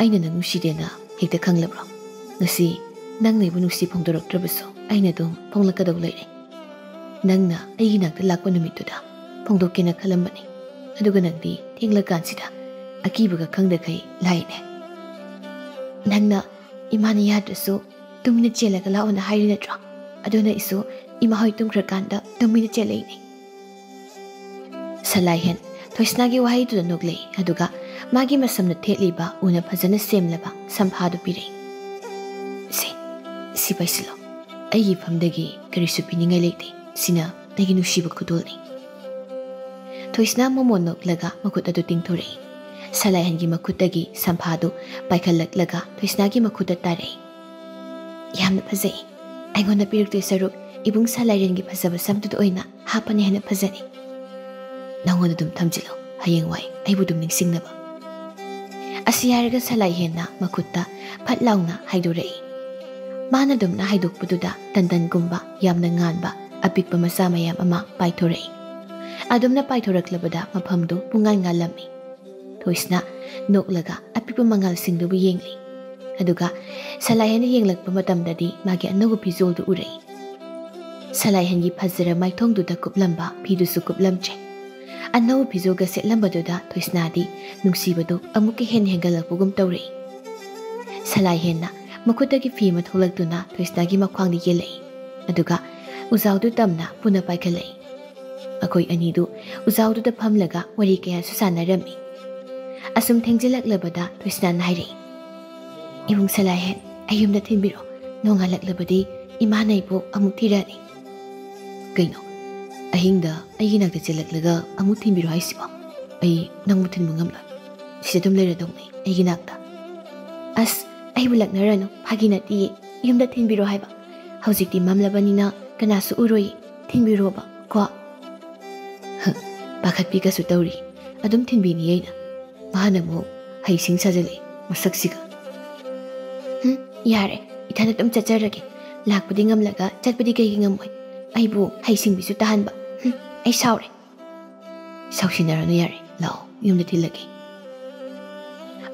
ꯑꯩꯅ ꯅꯪ ꯅꯨꯡꯁꯤꯗꯦꯅ ꯍꯦꯛꯇ ꯈꯪꯂꯕ꯭ꯔꯣ? ꯉꯁꯤ ꯅꯪꯅ ꯑꯩꯕꯨ ꯅꯨꯡꯁꯤ ꯐꯣꯡꯗꯣꯔꯛꯇ꯭ꯔꯕꯁꯨ ꯑꯩꯅ ꯑꯗꯨꯝ ꯐꯣꯡꯂꯛꯀꯗꯧ ꯂꯩꯔꯦ꯫ ꯅꯪꯅ ꯑꯩꯒꯤ ꯅꯥꯛꯇ ꯂꯥꯛꯄ ꯅꯨꯃꯤꯠꯇꯨꯗ ꯐꯣꯡꯗꯣꯛꯀꯦꯅ ꯈꯜꯂꯝꯕꯅꯤ꯫ ꯑꯗꯨꯒ ꯅꯪꯗꯤ ꯊꯦꯡꯂꯀꯥꯟꯁꯤꯗ ꯑꯀꯤꯕꯒ ꯈꯪꯗꯈꯩ ꯂꯥꯛꯏꯅꯦ꯫ ꯅꯪꯅ ꯏꯃꯥꯅ ꯌꯥꯗ꯭ꯔꯁꯨ ꯇꯨꯃꯤꯟꯅ ꯆꯦꯜꯂꯒ ꯂꯥꯛꯑꯣꯅ ꯍꯥꯏꯔꯤ ꯅꯠꯇ꯭ꯔꯣ? ꯑꯗꯨꯅ ꯑꯩꯁꯨ ꯏꯃꯥ ꯍꯣꯏ ꯇꯨꯝꯈ꯭ꯔꯀꯥꯟꯗ ꯇꯨꯃꯤꯟꯅ ꯆꯦꯜꯂꯛꯏꯅꯦ꯫ ꯁꯂꯥꯏꯍꯦꯟ ꯊꯣꯏꯁꯅꯥꯒꯤ ꯋꯥꯍꯩꯗꯨꯗ ꯅꯣꯛꯂꯛꯏ, ꯑꯗꯨꯒ ꯃꯥꯒꯤ ꯃꯁꯝꯅ ꯊꯦꯠꯂꯤꯕ ꯎꯅ ꯐꯖꯅ ꯁꯦꯝꯂꯕ ꯁꯝꯐꯥꯗꯨ ꯄꯤꯔꯛꯏ꯫ "ꯁꯦ, ꯁꯤ ꯄꯥꯏꯁꯤꯜꯂꯣ꯫ ꯑꯩꯒꯤ ꯐꯝꯗꯒꯤ ꯀꯔꯤꯁꯨ ꯄꯤꯅꯤꯡꯉꯥꯏ ꯂꯩꯇꯦ꯫ ꯁꯤꯅ ꯑꯩꯒꯤ ꯅꯨꯡꯁꯤꯕ ꯈꯨꯗꯣꯜꯅꯤ꯫" ꯊꯣꯏꯁꯅꯥ ꯃꯣꯃꯣꯟ ꯅꯣꯛꯂꯒ ꯃꯈꯨꯠ ꯑꯗꯨ ꯇꯤꯡꯊꯣꯔꯛꯏ꯫ ꯁꯂꯥꯏꯍꯦꯟꯒꯤ ꯃꯈꯨꯠꯇꯒꯤ ꯁꯝꯐꯥꯗꯨ ꯄꯥꯏꯈꯠꯂꯛꯂꯒ ꯊꯣꯏꯁꯅꯥꯒꯤ ꯃꯈꯨꯠꯇ ꯇꯥꯔꯛꯏ꯫ "ꯌꯥꯝꯅ ꯐꯖꯩ꯫ ꯑꯩꯉꯣꯟꯗ ꯄꯤꯔꯛꯇꯣꯏ ꯁꯔꯨꯛ ꯏꯕꯨꯡ ꯁꯂꯥꯏꯔꯦꯟꯒꯤ ꯐꯖꯕ ꯁꯝꯗꯨꯗ ꯑꯣꯏꯅ ꯍꯥꯞꯄꯅꯤ ꯍꯦꯟꯅ ꯐꯖꯅꯤ꯫ ꯅꯉꯣꯟꯗ ꯑꯗꯨꯝ ꯊꯝꯖꯤꯜꯂꯣ, ꯍꯌꯦꯡꯋꯥꯏ ꯑꯩꯕꯨ ꯑꯗꯨꯝ ꯅꯤꯡꯁꯤꯡꯅꯕ꯫" ꯑꯁꯤ ꯍꯥꯏꯔꯒ ꯁꯂꯥꯏꯍꯦꯟꯅ ꯃꯈꯨꯠꯇ ꯐꯠ ꯂꯥꯎꯅ ꯍꯥꯏꯗꯣꯔꯛꯏ꯫ ꯃꯥꯅ ꯑꯗꯨꯝꯅ ꯍꯥꯏꯗꯣꯛꯄꯗꯨꯗ ꯇꯟꯗꯟꯒꯨꯝꯕ ꯌꯥꯝꯅ ꯉꯥꯟꯕ ꯑꯄꯤꯛꯄ ꯃꯆꯥ ꯃꯌꯥꯝ ꯑꯃ ꯄꯥꯏꯊꯣꯔꯛꯏ꯫ ꯑꯗꯨꯝꯅ ꯄꯥꯏꯊꯣꯔꯛꯂꯕꯗ ꯃꯐꯝꯗꯨ ꯄꯨꯡꯉꯥꯟ ꯉꯥꯜꯂꯝꯃꯤ꯫ ꯊꯣꯏꯁꯅ ꯅꯣꯛꯂꯒ ꯑꯄꯤꯛꯄ ꯃꯉꯥꯜꯁꯤꯡꯗꯨꯕꯨ ꯌꯦꯡꯂꯤ꯫ ꯑꯗꯨꯒ ꯁꯂꯥꯏꯍꯦꯟꯅ ꯌꯦꯡꯂꯛꯄ ꯃꯇꯝꯗꯗꯤ ꯃꯥꯒꯤ ꯑꯅꯧꯕ ꯐꯤꯖꯣꯜꯗꯨ ꯎꯔꯛꯏ꯫ ꯁꯂꯥꯏꯍꯦꯟꯒꯤ ꯐꯖꯔ ꯃꯥꯏꯊꯣꯡꯗꯨꯗ ꯀꯨꯞꯂꯝꯕ ꯐꯤꯗꯨꯁꯨ ꯀꯨꯞꯂꯝꯗ꯭ꯔꯦ꯫ ꯑꯅꯧꯕ ꯐꯤꯖꯣꯜꯒ ꯁꯦꯠꯂꯝꯕꯗꯨꯗ ꯊꯣꯏꯁꯅꯥꯗꯤ ꯅꯨꯡꯁꯤꯕꯗꯨ ꯑꯃꯨꯛꯀ ꯍꯦꯟꯅ ꯍꯦꯟꯒꯠꯂꯛꯄꯒꯨꯝ ꯇꯧꯔꯛꯏ꯫ ꯁꯂꯥꯏꯍꯦꯟꯅ ꯃꯈꯨꯠꯇꯒꯤ ꯐꯤ ꯑꯃ ꯊꯣꯛꯂꯛꯇꯨꯅ ꯊꯣꯏꯁꯅꯥꯒꯤ ꯃꯈ꯭ꯋꯥꯡꯗ ꯌꯦꯜꯂꯛꯏ꯫ ꯑꯗꯨꯒ ꯎꯖꯥꯎꯗꯨ ꯇꯝꯅ ꯄꯨꯅ ꯄꯥꯏꯈꯠꯂꯛꯏ꯫ ꯃꯈꯣꯏ ꯑꯅꯤꯗꯨ ꯎꯖꯥꯎꯗꯨꯗ ꯐꯝꯂꯒ ꯋꯥꯔꯤ ꯀꯌꯥꯁꯨ ꯁꯥꯟꯅꯔꯝꯃꯤ꯫ ꯑꯁꯨꯝ ꯊꯦꯡꯖꯤꯜꯂꯛꯂꯕꯗ ꯊꯣꯏꯁꯅꯥꯅ ꯍꯥꯏꯔꯛꯏ, "ꯏꯕꯨꯡ ꯁꯂꯥꯏꯍꯦꯟ, ꯑꯩ ꯌꯨꯝꯗ ꯊꯤꯟꯕꯤꯔꯣ꯫ ꯅꯣꯡꯉꯥꯜꯂꯛꯂꯕꯗꯤ ꯏꯃꯥꯅ ꯑꯩꯕꯨ ꯑꯃꯨꯛ ꯊꯤꯔꯛꯑꯅꯤ꯫" "ꯀꯩꯅꯣ, ꯑꯍꯤꯡꯗ ꯑꯩꯒꯤ ꯅꯥꯛꯇ ꯆꯦꯜꯂꯛꯂꯒ ꯑꯃꯨꯛ ꯊꯤꯟꯕꯤꯔꯣ ꯍꯥꯏꯁꯤꯕꯣ? ꯑꯩ ꯅꯪꯕꯨ ꯊꯤꯟꯕ ꯉꯝꯂꯣꯏ꯫ ꯁꯤꯗ ꯑꯗꯨꯝ ꯂꯩꯔꯗꯧꯅꯤ ꯑꯩꯒꯤ ꯅꯥꯛꯇ꯫" "ꯑꯁ, ꯑꯩꯕꯨ ꯂꯛꯅꯔꯅꯨ, ꯐꯥꯒꯤ ꯅꯠꯇꯤꯌꯦ꯫ ꯌꯨꯝꯗ ꯊꯤꯟꯕꯤꯔꯣ ꯍꯥꯏꯕ꯫ ꯍꯧꯖꯤꯛꯇꯤ ꯃꯝꯂꯕꯅꯤꯅ ꯀꯅꯥꯁꯨ ꯎꯔꯣꯏꯌꯦ꯫ ꯊꯤꯟꯕꯤꯔꯣꯕ ꯀꯣ꯫" "ꯍ, ꯄꯥꯈꯠꯄꯤꯒꯁꯨ ꯇꯧꯔꯤ꯫ ꯑꯗꯨꯝ ꯊꯤꯟꯕꯤꯅꯤ ꯑꯩꯅ꯫" ꯃꯍꯥꯛꯅ ꯑꯃꯨꯛ ꯍꯩꯁꯤꯡ ꯁꯥꯖꯤꯜꯂꯛꯏ ꯃꯁꯛꯁꯤꯒ꯫ "ꯍꯨꯝ, ꯌꯥꯔꯦ, ꯏꯊꯟꯗ ꯑꯗꯨꯝ ꯆꯠꯆꯔꯒꯦ꯫ ꯂꯥꯛꯄꯗꯤ ꯉꯝꯂꯒ ꯆꯠꯄꯗꯤ ꯀꯩꯒꯤ ꯉꯝꯃꯣꯏ? ꯑꯩꯕꯨ ꯍꯩꯁꯤꯡꯕꯤꯁꯨ ꯇꯥꯍꯟꯕ꯫ ꯍꯨꯝ, ꯑꯩ ꯁꯥꯎꯔꯦ꯫" "ꯁꯥꯎꯁꯤꯟꯅꯔꯅꯨ, ꯌꯥꯔꯦ, ꯂꯥꯛꯑꯣ, ꯌꯨꯝꯗ ꯊꯤꯜꯂꯒꯦ꯫"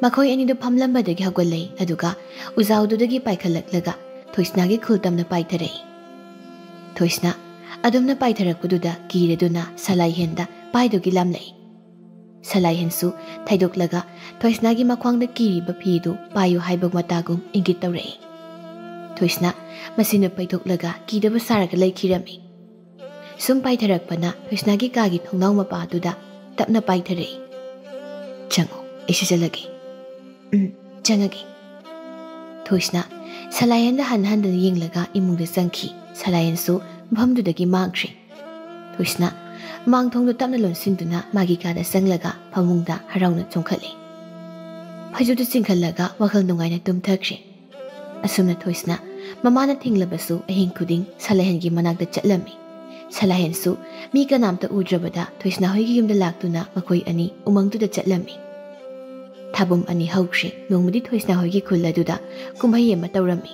ꯃꯈꯣꯏ ꯑꯅꯤꯗꯨ ꯐꯝꯂꯝꯕꯗꯒꯤ ꯍꯧꯒꯠꯂꯛꯏ, ꯑꯗꯨꯒ ꯎꯖꯥꯎꯗꯨꯗꯒꯤ ꯄꯥꯏꯈꯠꯂꯛꯂꯒ ꯊꯣꯏꯁꯅꯥꯒꯤ ꯈꯨꯜ ꯇꯝꯅ ꯄꯥꯏꯊꯔꯛꯏ꯫ ꯊꯣꯏꯁꯅꯥ ꯑꯗꯨꯝꯅ ꯄꯥꯏꯊꯔꯛꯄꯗꯨꯗ ꯀꯤꯔꯗꯨꯅ ꯁꯂꯥꯏꯍꯦꯟꯗ ꯄꯥꯏꯗꯨꯒꯤ ꯂꯥꯝꯂꯛꯏ꯫ ꯁꯂꯥꯏꯍꯦꯟꯁꯨ ꯊꯩꯗꯣꯛꯂꯒ ꯊꯣꯏꯁꯅꯥꯒꯤ ꯃꯈ꯭ꯋꯥꯡꯗ ꯀꯤꯔꯤꯕ ꯐꯤꯗꯨ ꯄꯥꯏꯌꯨ ꯍꯥꯏꯕ ꯃꯇꯥꯒꯨꯝ ꯏꯪꯒꯤꯠ ꯇꯧꯔꯛꯏ꯫ ꯊꯣꯏꯁꯅꯥ ꯃꯁꯤꯅ ꯄꯩꯊꯣꯛꯂꯒ ꯀꯤꯗꯕ ꯁꯥꯔꯒ ꯂꯩꯈꯤꯔꯝꯃꯤ꯫ ꯁꯨꯝ ꯄꯥꯏꯊꯔꯛꯄꯅ ꯊꯣꯏꯁꯅꯥꯒꯤ ꯀꯥꯒꯤ ꯊꯣꯡꯅꯥꯎ ꯃꯄꯥꯗꯨꯗ ꯇꯞꯅ ꯄꯥꯏꯊꯔꯛꯏ꯫ "ꯆꯪꯉꯣ, ꯑꯩ ꯁꯤꯖꯜꯂꯒꯦ꯫" "ꯎꯝ, ꯆꯪꯉꯒꯦ꯫" ꯊꯣꯏꯁꯅꯥ ꯁꯂꯥꯏꯍꯦꯟꯗ ꯍꯟ ꯍꯟꯗꯅ ꯌꯦꯡꯂꯒ ꯏꯃꯨꯡꯗ ꯆꯪꯈꯤ꯫ ꯁꯂꯥꯏꯍꯦꯟꯁꯨ ꯃꯐꯝꯗꯨꯗꯒꯤ ꯃꯥꯡꯈ꯭ꯔꯦ꯫ ꯊꯣꯏꯁꯅꯥ ꯃꯥꯡꯊꯣꯡꯗꯨ ꯇꯞꯅ ꯂꯣꯟꯁꯤꯟꯗꯨꯅ ꯃꯥꯒꯤ ꯀꯥꯗ ꯆꯪꯂꯒ ꯐꯃꯨꯡꯗ ꯍꯔꯥꯎꯅ ꯆꯣꯡꯈꯠꯂꯦ꯫ ꯐꯩꯖꯨꯞꯇꯨ ꯆꯤꯡꯈꯠꯂꯒ ꯋꯥꯈꯜ ꯅꯨꯡꯉꯥꯏꯅ ꯇꯨꯝꯊꯈ꯭ꯔꯦ꯫ ꯑꯁꯨꯝꯅ ꯊꯣꯏꯁꯅꯥ ꯃꯃꯥꯅ ꯊꯤꯡꯂꯕꯁꯨ ꯑꯍꯤꯡ ꯈꯨꯗꯤꯡ ꯁꯂꯥꯏꯍꯦꯟꯒꯤ ꯃꯅꯥꯛꯇ ꯆꯠꯂꯝꯃꯤ꯫ ꯁꯂꯥꯏꯍꯦꯟꯁꯨ ꯃꯤ ꯀꯅꯥꯝꯇ ꯎꯗ꯭ꯔꯕꯗ ꯊꯣꯏꯁꯅꯥ ꯍꯣꯏꯒꯤ ꯌꯨꯝꯗ ꯂꯥꯛꯇꯨꯅ ꯃꯈꯣꯏ ꯑꯅꯤ ꯎꯃꯪꯗꯨꯗ ꯆꯠꯂꯝꯃꯤ꯫ ꯊꯥꯕꯨꯝ ꯑꯅꯤ ꯍꯧꯈ꯭ꯔꯦ꯫ ꯅꯣꯡꯃꯗꯤ ꯊꯣꯏꯁꯅꯥ ꯍꯣꯏꯒꯤ ꯈꯨꯜ ꯑꯗꯨꯗ ꯀꯨꯝꯍꯩ ꯑꯃ ꯇꯧꯔꯝꯃꯤ꯫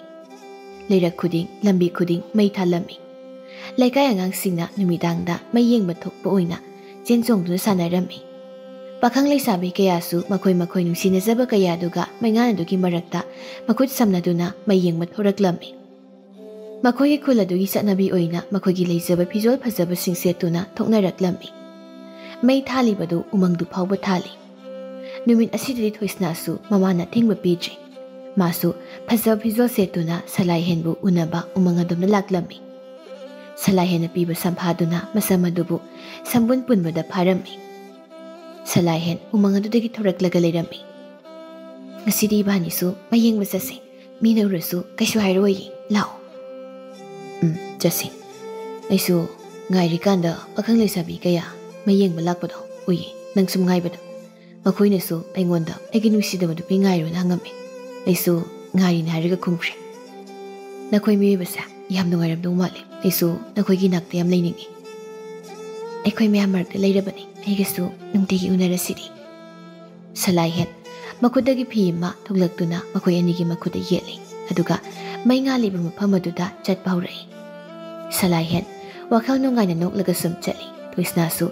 ꯂꯩꯔꯛ ꯈꯨꯗꯤꯡ, ꯂꯝꯕꯤ ꯈꯨꯗꯤꯡ ꯃꯩ ꯊꯥꯜꯂꯝꯃꯤ꯫ ꯂꯩꯀꯥꯏ ꯑꯉꯥꯡꯁꯤꯡꯅ ꯅꯨꯃꯤꯗꯥꯡꯗ ꯃꯩ ꯌꯦꯡꯕ ꯊꯣꯛꯄ ꯑꯣꯏꯅ ꯆꯦꯟ ꯆꯣꯡꯗꯨꯅ ꯁꯥꯟꯅꯔꯝꯃꯤ꯫ ꯄꯥꯈꯪ ꯂꯩꯁꯥꯕꯤ ꯀꯌꯥꯁꯨ ꯃꯈꯣꯏ ꯃꯈꯣꯏ ꯅꯨꯡꯁꯤꯅꯖꯕ ꯀꯌꯥꯗꯨꯒ ꯃꯩꯉꯥꯟ ꯑꯗꯨꯒꯤ ꯃꯔꯛꯇ ꯃꯈꯨꯠ ꯁꯝꯅꯗꯨꯅ ꯃꯩ ꯌꯦꯡꯕ ꯊꯣꯔꯛꯂꯝꯃꯤ꯫ ꯃꯈꯣꯏꯒꯤ ꯈꯨꯜ ꯑꯗꯨꯒꯤ ꯆꯠꯅꯕꯤ ꯑꯣꯏꯅ ꯃꯈꯣꯏꯒꯤ ꯂꯩꯖꯕ ꯐꯤꯖꯣꯜ ꯐꯖꯕꯁꯤꯡ ꯁꯦꯠꯇꯨꯅ ꯊꯣꯛꯅꯔꯛꯂꯝꯃꯤ꯫ ꯃꯩ ꯊꯥꯜꯂꯤꯕꯗꯨ ꯎꯃꯪꯗꯨ ꯐꯥꯎꯕ ꯊꯥꯜꯂꯤ꯫ ꯅꯨꯃꯤꯠ ꯑꯁꯤꯗꯗꯤ ꯊꯣꯏꯁꯅꯥꯁꯨ ꯃꯃꯥꯅ ꯑꯊꯤꯡꯕ ꯄꯤꯗ꯭ꯔꯦ꯫ ꯃꯥꯁꯨ ꯐꯖꯕ ꯐꯤꯖꯣꯜ ꯁꯦꯠꯇꯨꯅ ꯁꯂꯥꯏꯍꯦꯟꯕꯨ ꯎꯅꯕ ꯎꯃꯪ ꯑꯗꯣꯝꯗ ꯂꯥꯛꯂꯝꯃꯤ꯫ ꯁꯂꯥꯏꯍꯦꯟꯅ ꯄꯤꯕ ꯁꯝꯐꯥꯗꯨꯅ ꯃꯁꯝ ꯑꯗꯨꯕꯨ ꯁꯝꯕꯨꯟ ꯄꯨꯟꯕꯗ ꯐꯥꯔꯝꯃꯤ꯫ ꯁꯂꯥꯏꯍꯦꯟ ꯎꯃꯪ ꯑꯗꯨꯗꯒꯤ ꯊꯣꯔꯛꯂꯒ ꯂꯩꯔꯝꯃꯤ꯫ "ꯉꯁꯤꯗꯤ ꯏꯕꯥꯅꯤꯁꯨ ꯃꯩ ꯌꯦꯡꯕ ꯆꯠꯁꯦ꯫ ꯃꯤꯅ ꯎꯔꯁꯨ ꯀꯩꯁꯨ ꯍꯥꯏꯔꯣꯏꯌꯦ꯫ ꯂꯥꯛꯑꯣ꯫" "ꯎꯝ, ꯆꯠꯁꯤ꯫ ꯑꯩꯁꯨ ꯉꯥꯏꯔꯤꯀꯥꯟꯗ ꯄꯥꯈꯪ ꯂꯩꯁꯥꯕꯤ ꯀꯌꯥ ꯃꯩ ꯌꯦꯡꯕ ꯂꯥꯛꯄꯗꯣ ꯎꯏꯌꯦ, ꯅꯪ ꯁꯨꯝ ꯉꯥꯏꯕꯗ꯫ ꯃꯈꯣꯏꯅꯁꯨ ꯑꯩꯉꯣꯟꯗ ꯑꯩꯒꯤ ꯅꯨꯡꯁꯤꯗꯕ ꯅꯨꯄꯤ ꯉꯥꯏꯔꯣꯅ ꯍꯪꯉꯝꯃꯤ꯫ ꯑꯩꯁꯨ ꯉꯥꯏꯔꯤꯅꯦ ꯍꯥꯏꯔꯒ ꯈꯨꯝꯈ꯭ꯔꯦ꯫ ꯅꯈꯣꯏ ꯃꯤꯑꯣꯏꯕꯁꯦ ꯌꯥꯝ ꯅꯨꯡꯉꯥꯏꯔꯝꯗꯧ ꯃꯥꯜꯂꯦ꯫ ꯑꯩꯁꯨ ꯅꯈꯣꯏꯒꯤ ꯅꯥꯛꯇ ꯌꯥꯝ ꯂꯩꯅꯤꯡꯉꯤ꯫ ꯑꯩꯈꯣꯏ ꯃꯌꯥꯝ ꯃꯔꯛꯇ ꯂꯩꯔꯕꯅꯤ꯫ ꯑꯩꯒꯁꯨ ꯅꯨꯡꯇꯤꯒꯤ ꯎꯅꯔꯁꯤꯗꯤ꯫" ꯁꯂꯥꯏꯍꯦꯟ ꯃꯈꯨꯠꯇꯒꯤ ꯐꯤ ꯑꯃ ꯊꯣꯛꯂꯛꯇꯨꯅ ꯃꯈꯣꯏ ꯑꯅꯤꯒꯤ ꯃꯈꯨꯠꯇ ꯌꯦꯠꯂꯤ꯫ ꯑꯗꯨꯒ ꯃꯩ ꯉꯥꯜꯂꯤꯕ ꯃꯐꯝ ꯑꯗꯨꯗ ꯆꯠꯄ ꯍꯧꯔꯛꯏ꯫ ꯁꯂꯥꯏꯍꯦꯟ ꯋꯥꯈꯜ ꯅꯨꯡꯉꯥꯏꯅ ꯅꯣꯛꯂꯒ ꯁꯨꯝ ꯆꯠꯂꯤ꯫ ꯊꯣꯏꯁꯅꯥꯁꯨ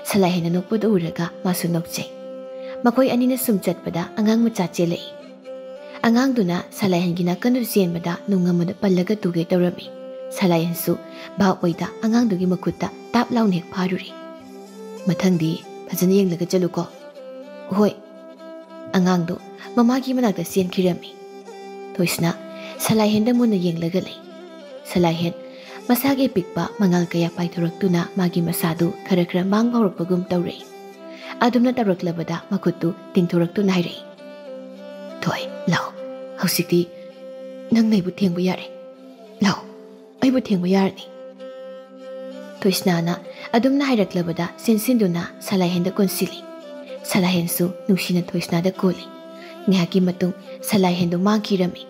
ꯁꯂꯥꯏꯍꯦꯟꯅ ꯅꯣꯛꯄꯗꯨ ꯎꯔꯒ ꯃꯥꯁꯨ ꯅꯣꯛꯆꯩ꯫ ꯃꯈꯣꯏ ꯑꯅꯤꯅ ꯁꯨꯝ ꯆꯠꯄꯗ ꯑꯉꯥꯡ ꯃꯆꯥ ꯆꯦꯜꯂꯛꯏ꯫ ꯑꯉꯥꯡꯗꯨꯅ ꯁꯂꯥꯏꯍꯦꯟꯒꯤ ꯅꯥꯀꯟꯗꯨ ꯆꯦꯟꯕꯗ ꯅꯨꯡ ꯑꯃꯗ ꯄꯜꯂꯒ ꯇꯨꯒꯦ ꯇꯧꯔꯝꯃꯤ꯫ ꯁꯂꯥꯏꯍꯦꯟꯁꯨ ꯚꯥꯞ ꯑꯣꯏꯗ ꯑꯉꯥꯡꯗꯨꯒꯤ ꯃꯈꯨꯠꯇ ꯇꯥꯞ ꯂꯥꯎꯅ ꯍꯦꯛ ꯐꯥꯔꯨꯔꯦ꯫ "ꯃꯊꯪꯗꯤ ꯐꯖꯅ ꯌꯦꯡꯂꯒ ꯆꯠꯂꯨꯀꯣ꯫" "ꯍꯣꯏ꯫" ꯑꯉꯥꯡꯗꯨ ꯃꯃꯥꯒꯤ ꯃꯅꯥꯛꯇ ꯆꯦꯟꯈꯤꯔꯝꯃꯤ꯫ ꯊꯣꯏꯁꯅꯥ ꯁꯂꯥꯏꯍꯦꯟꯗ ꯃꯨꯟꯅ ꯌꯦꯡꯂꯒ ꯂꯩ꯫ ꯁꯂꯥꯏꯍꯦꯟ ꯃꯁꯥꯒꯤ ꯑꯄꯤꯛꯄ ꯃꯉꯥꯜ ꯀꯌꯥ ꯄꯥꯏꯊꯣꯔꯛꯇꯨꯅ ꯃꯥꯒꯤ ꯃꯁꯥꯗꯨ ꯈꯔ ꯈꯔ ꯃꯥꯡꯕ ꯍꯧꯔꯛꯄꯒꯨꯝ ꯇꯧꯔꯛꯏ꯫ ꯑꯗꯨꯝꯅ ꯇꯧꯔꯛꯂꯕꯗ ꯃꯈꯨꯠꯇꯨ ꯇꯤꯡꯊꯣꯔꯛꯇꯨꯅ ꯍꯥꯏꯔꯛꯏ, "ꯊꯣꯏ, ꯂꯥꯛꯑꯣ꯫ ꯍꯧꯖꯤꯛꯇꯤ ꯅꯪꯅ ꯑꯩꯕꯨ ꯊꯦꯡꯕ ꯌꯥꯔꯦ꯫ ꯂꯥꯛꯑꯣ, ꯑꯩꯕꯨ ꯊꯦꯡꯕ ꯌꯥꯔꯅꯤ꯫" ꯊꯣꯏꯁꯅꯥꯅ ꯑꯗꯨꯝꯅ ꯍꯥꯏꯔꯛꯂꯕꯗ ꯆꯦꯟꯁꯤꯟꯗꯨꯅ ꯁꯂꯥꯏꯍꯦꯟꯗ ꯀꯣꯟꯁꯤꯜꯂꯤ꯫ ꯁꯂꯥꯏꯍꯦꯟꯁꯨ ꯅꯨꯡꯁꯤꯅ ꯊꯣꯏꯁꯅꯥꯗ ꯀꯣꯜꯂꯤ꯫ ꯉꯥꯏꯍꯥꯛꯀꯤ ꯃꯇꯨꯡ ꯁꯂꯥꯏꯍꯦꯟꯗꯨ ꯃꯥꯡꯈꯤꯔꯝꯃꯤ꯫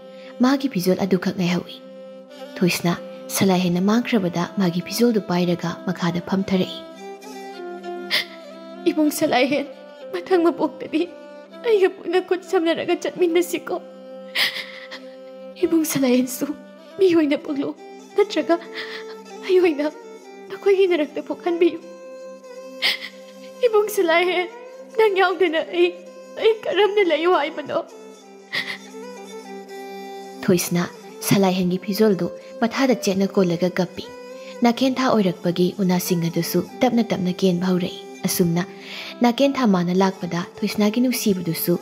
ꯃꯥꯒꯤ ꯐꯤꯖꯣꯜ ꯑꯗꯨꯈꯛ ꯉꯥꯏꯍꯧꯏ꯫ ꯊꯣꯏꯁꯅꯥ ꯁꯂꯥꯏꯍꯦꯟꯅ ꯃꯥꯡꯈ꯭ꯔꯕꯗ ꯃꯥꯒꯤ ꯐꯤꯖꯣꯜꯗꯨ ꯄꯥꯏꯔꯒ ꯃꯈꯥꯗ ꯐꯝꯊꯔꯛꯏ꯫ "ꯏꯕꯨꯡ ꯁꯂꯥꯏꯍꯦꯟ, ꯃꯊꯪ ꯃꯄꯣꯛꯇꯗꯤ ꯑꯩꯒ ꯄꯨꯟꯅ ꯈꯨꯠ ꯁꯝꯅꯔꯒ ꯆꯠꯃꯤꯟꯅꯁꯤꯀꯣ꯫ ꯏꯕꯨꯡ ꯁꯂꯥꯏꯍꯦꯟꯁꯨ ꯃꯤ ꯑꯣꯏꯅ ꯄꯣꯛꯂꯣ, ꯅꯠꯇ꯭ꯔꯒ ꯑꯩ ꯑꯣꯏꯅ ꯅꯈꯣꯏꯒꯤ ꯅꯔꯛꯇ ꯄꯣꯛꯍꯟꯕꯤꯌꯨ꯫ ꯏꯕꯨꯡ ꯁꯂꯥꯏꯍꯦꯟ, ꯅꯪ ꯌꯥꯎꯗꯅ ꯑꯩ, ꯑꯩ ꯀꯔꯝꯅ ꯂꯩꯌꯨ ꯍꯥꯏꯕꯅꯣ?" ꯊꯣꯏꯁꯅꯥ ꯁꯂꯥꯏꯍꯦꯟꯒꯤ ꯐꯤꯖꯣꯜꯗꯨ ꯃꯊꯥꯗ ꯆꯦꯠꯅ ꯀꯣꯜꯂꯒ ꯀꯞꯄꯤ꯫ ꯅꯥꯀꯦꯟꯊꯥ ꯑꯣꯏꯔꯛꯄꯒꯤ ꯎꯅꯥꯁꯤꯡ ꯑꯗꯨꯁꯨ ꯇꯞꯅ ꯇꯞꯅ ꯀꯦꯟꯕ ꯍꯧꯔꯛꯏ꯫ ꯑꯁꯨꯝꯅ ꯅꯥꯀꯦꯟꯊꯥ ꯃꯥꯅ ꯂꯥꯛꯄꯗ ꯊꯣꯏꯁꯅꯥꯒꯤ ꯅꯨꯡꯁꯤꯕꯗꯨꯁꯨ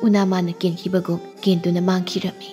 ꯎꯅꯥ ꯃꯥꯅ ꯀꯦꯟꯈꯤꯕꯒꯨꯝ ꯀꯦꯟꯗꯨꯅ ꯃꯥꯡꯈꯤꯔꯝꯃꯤ꯫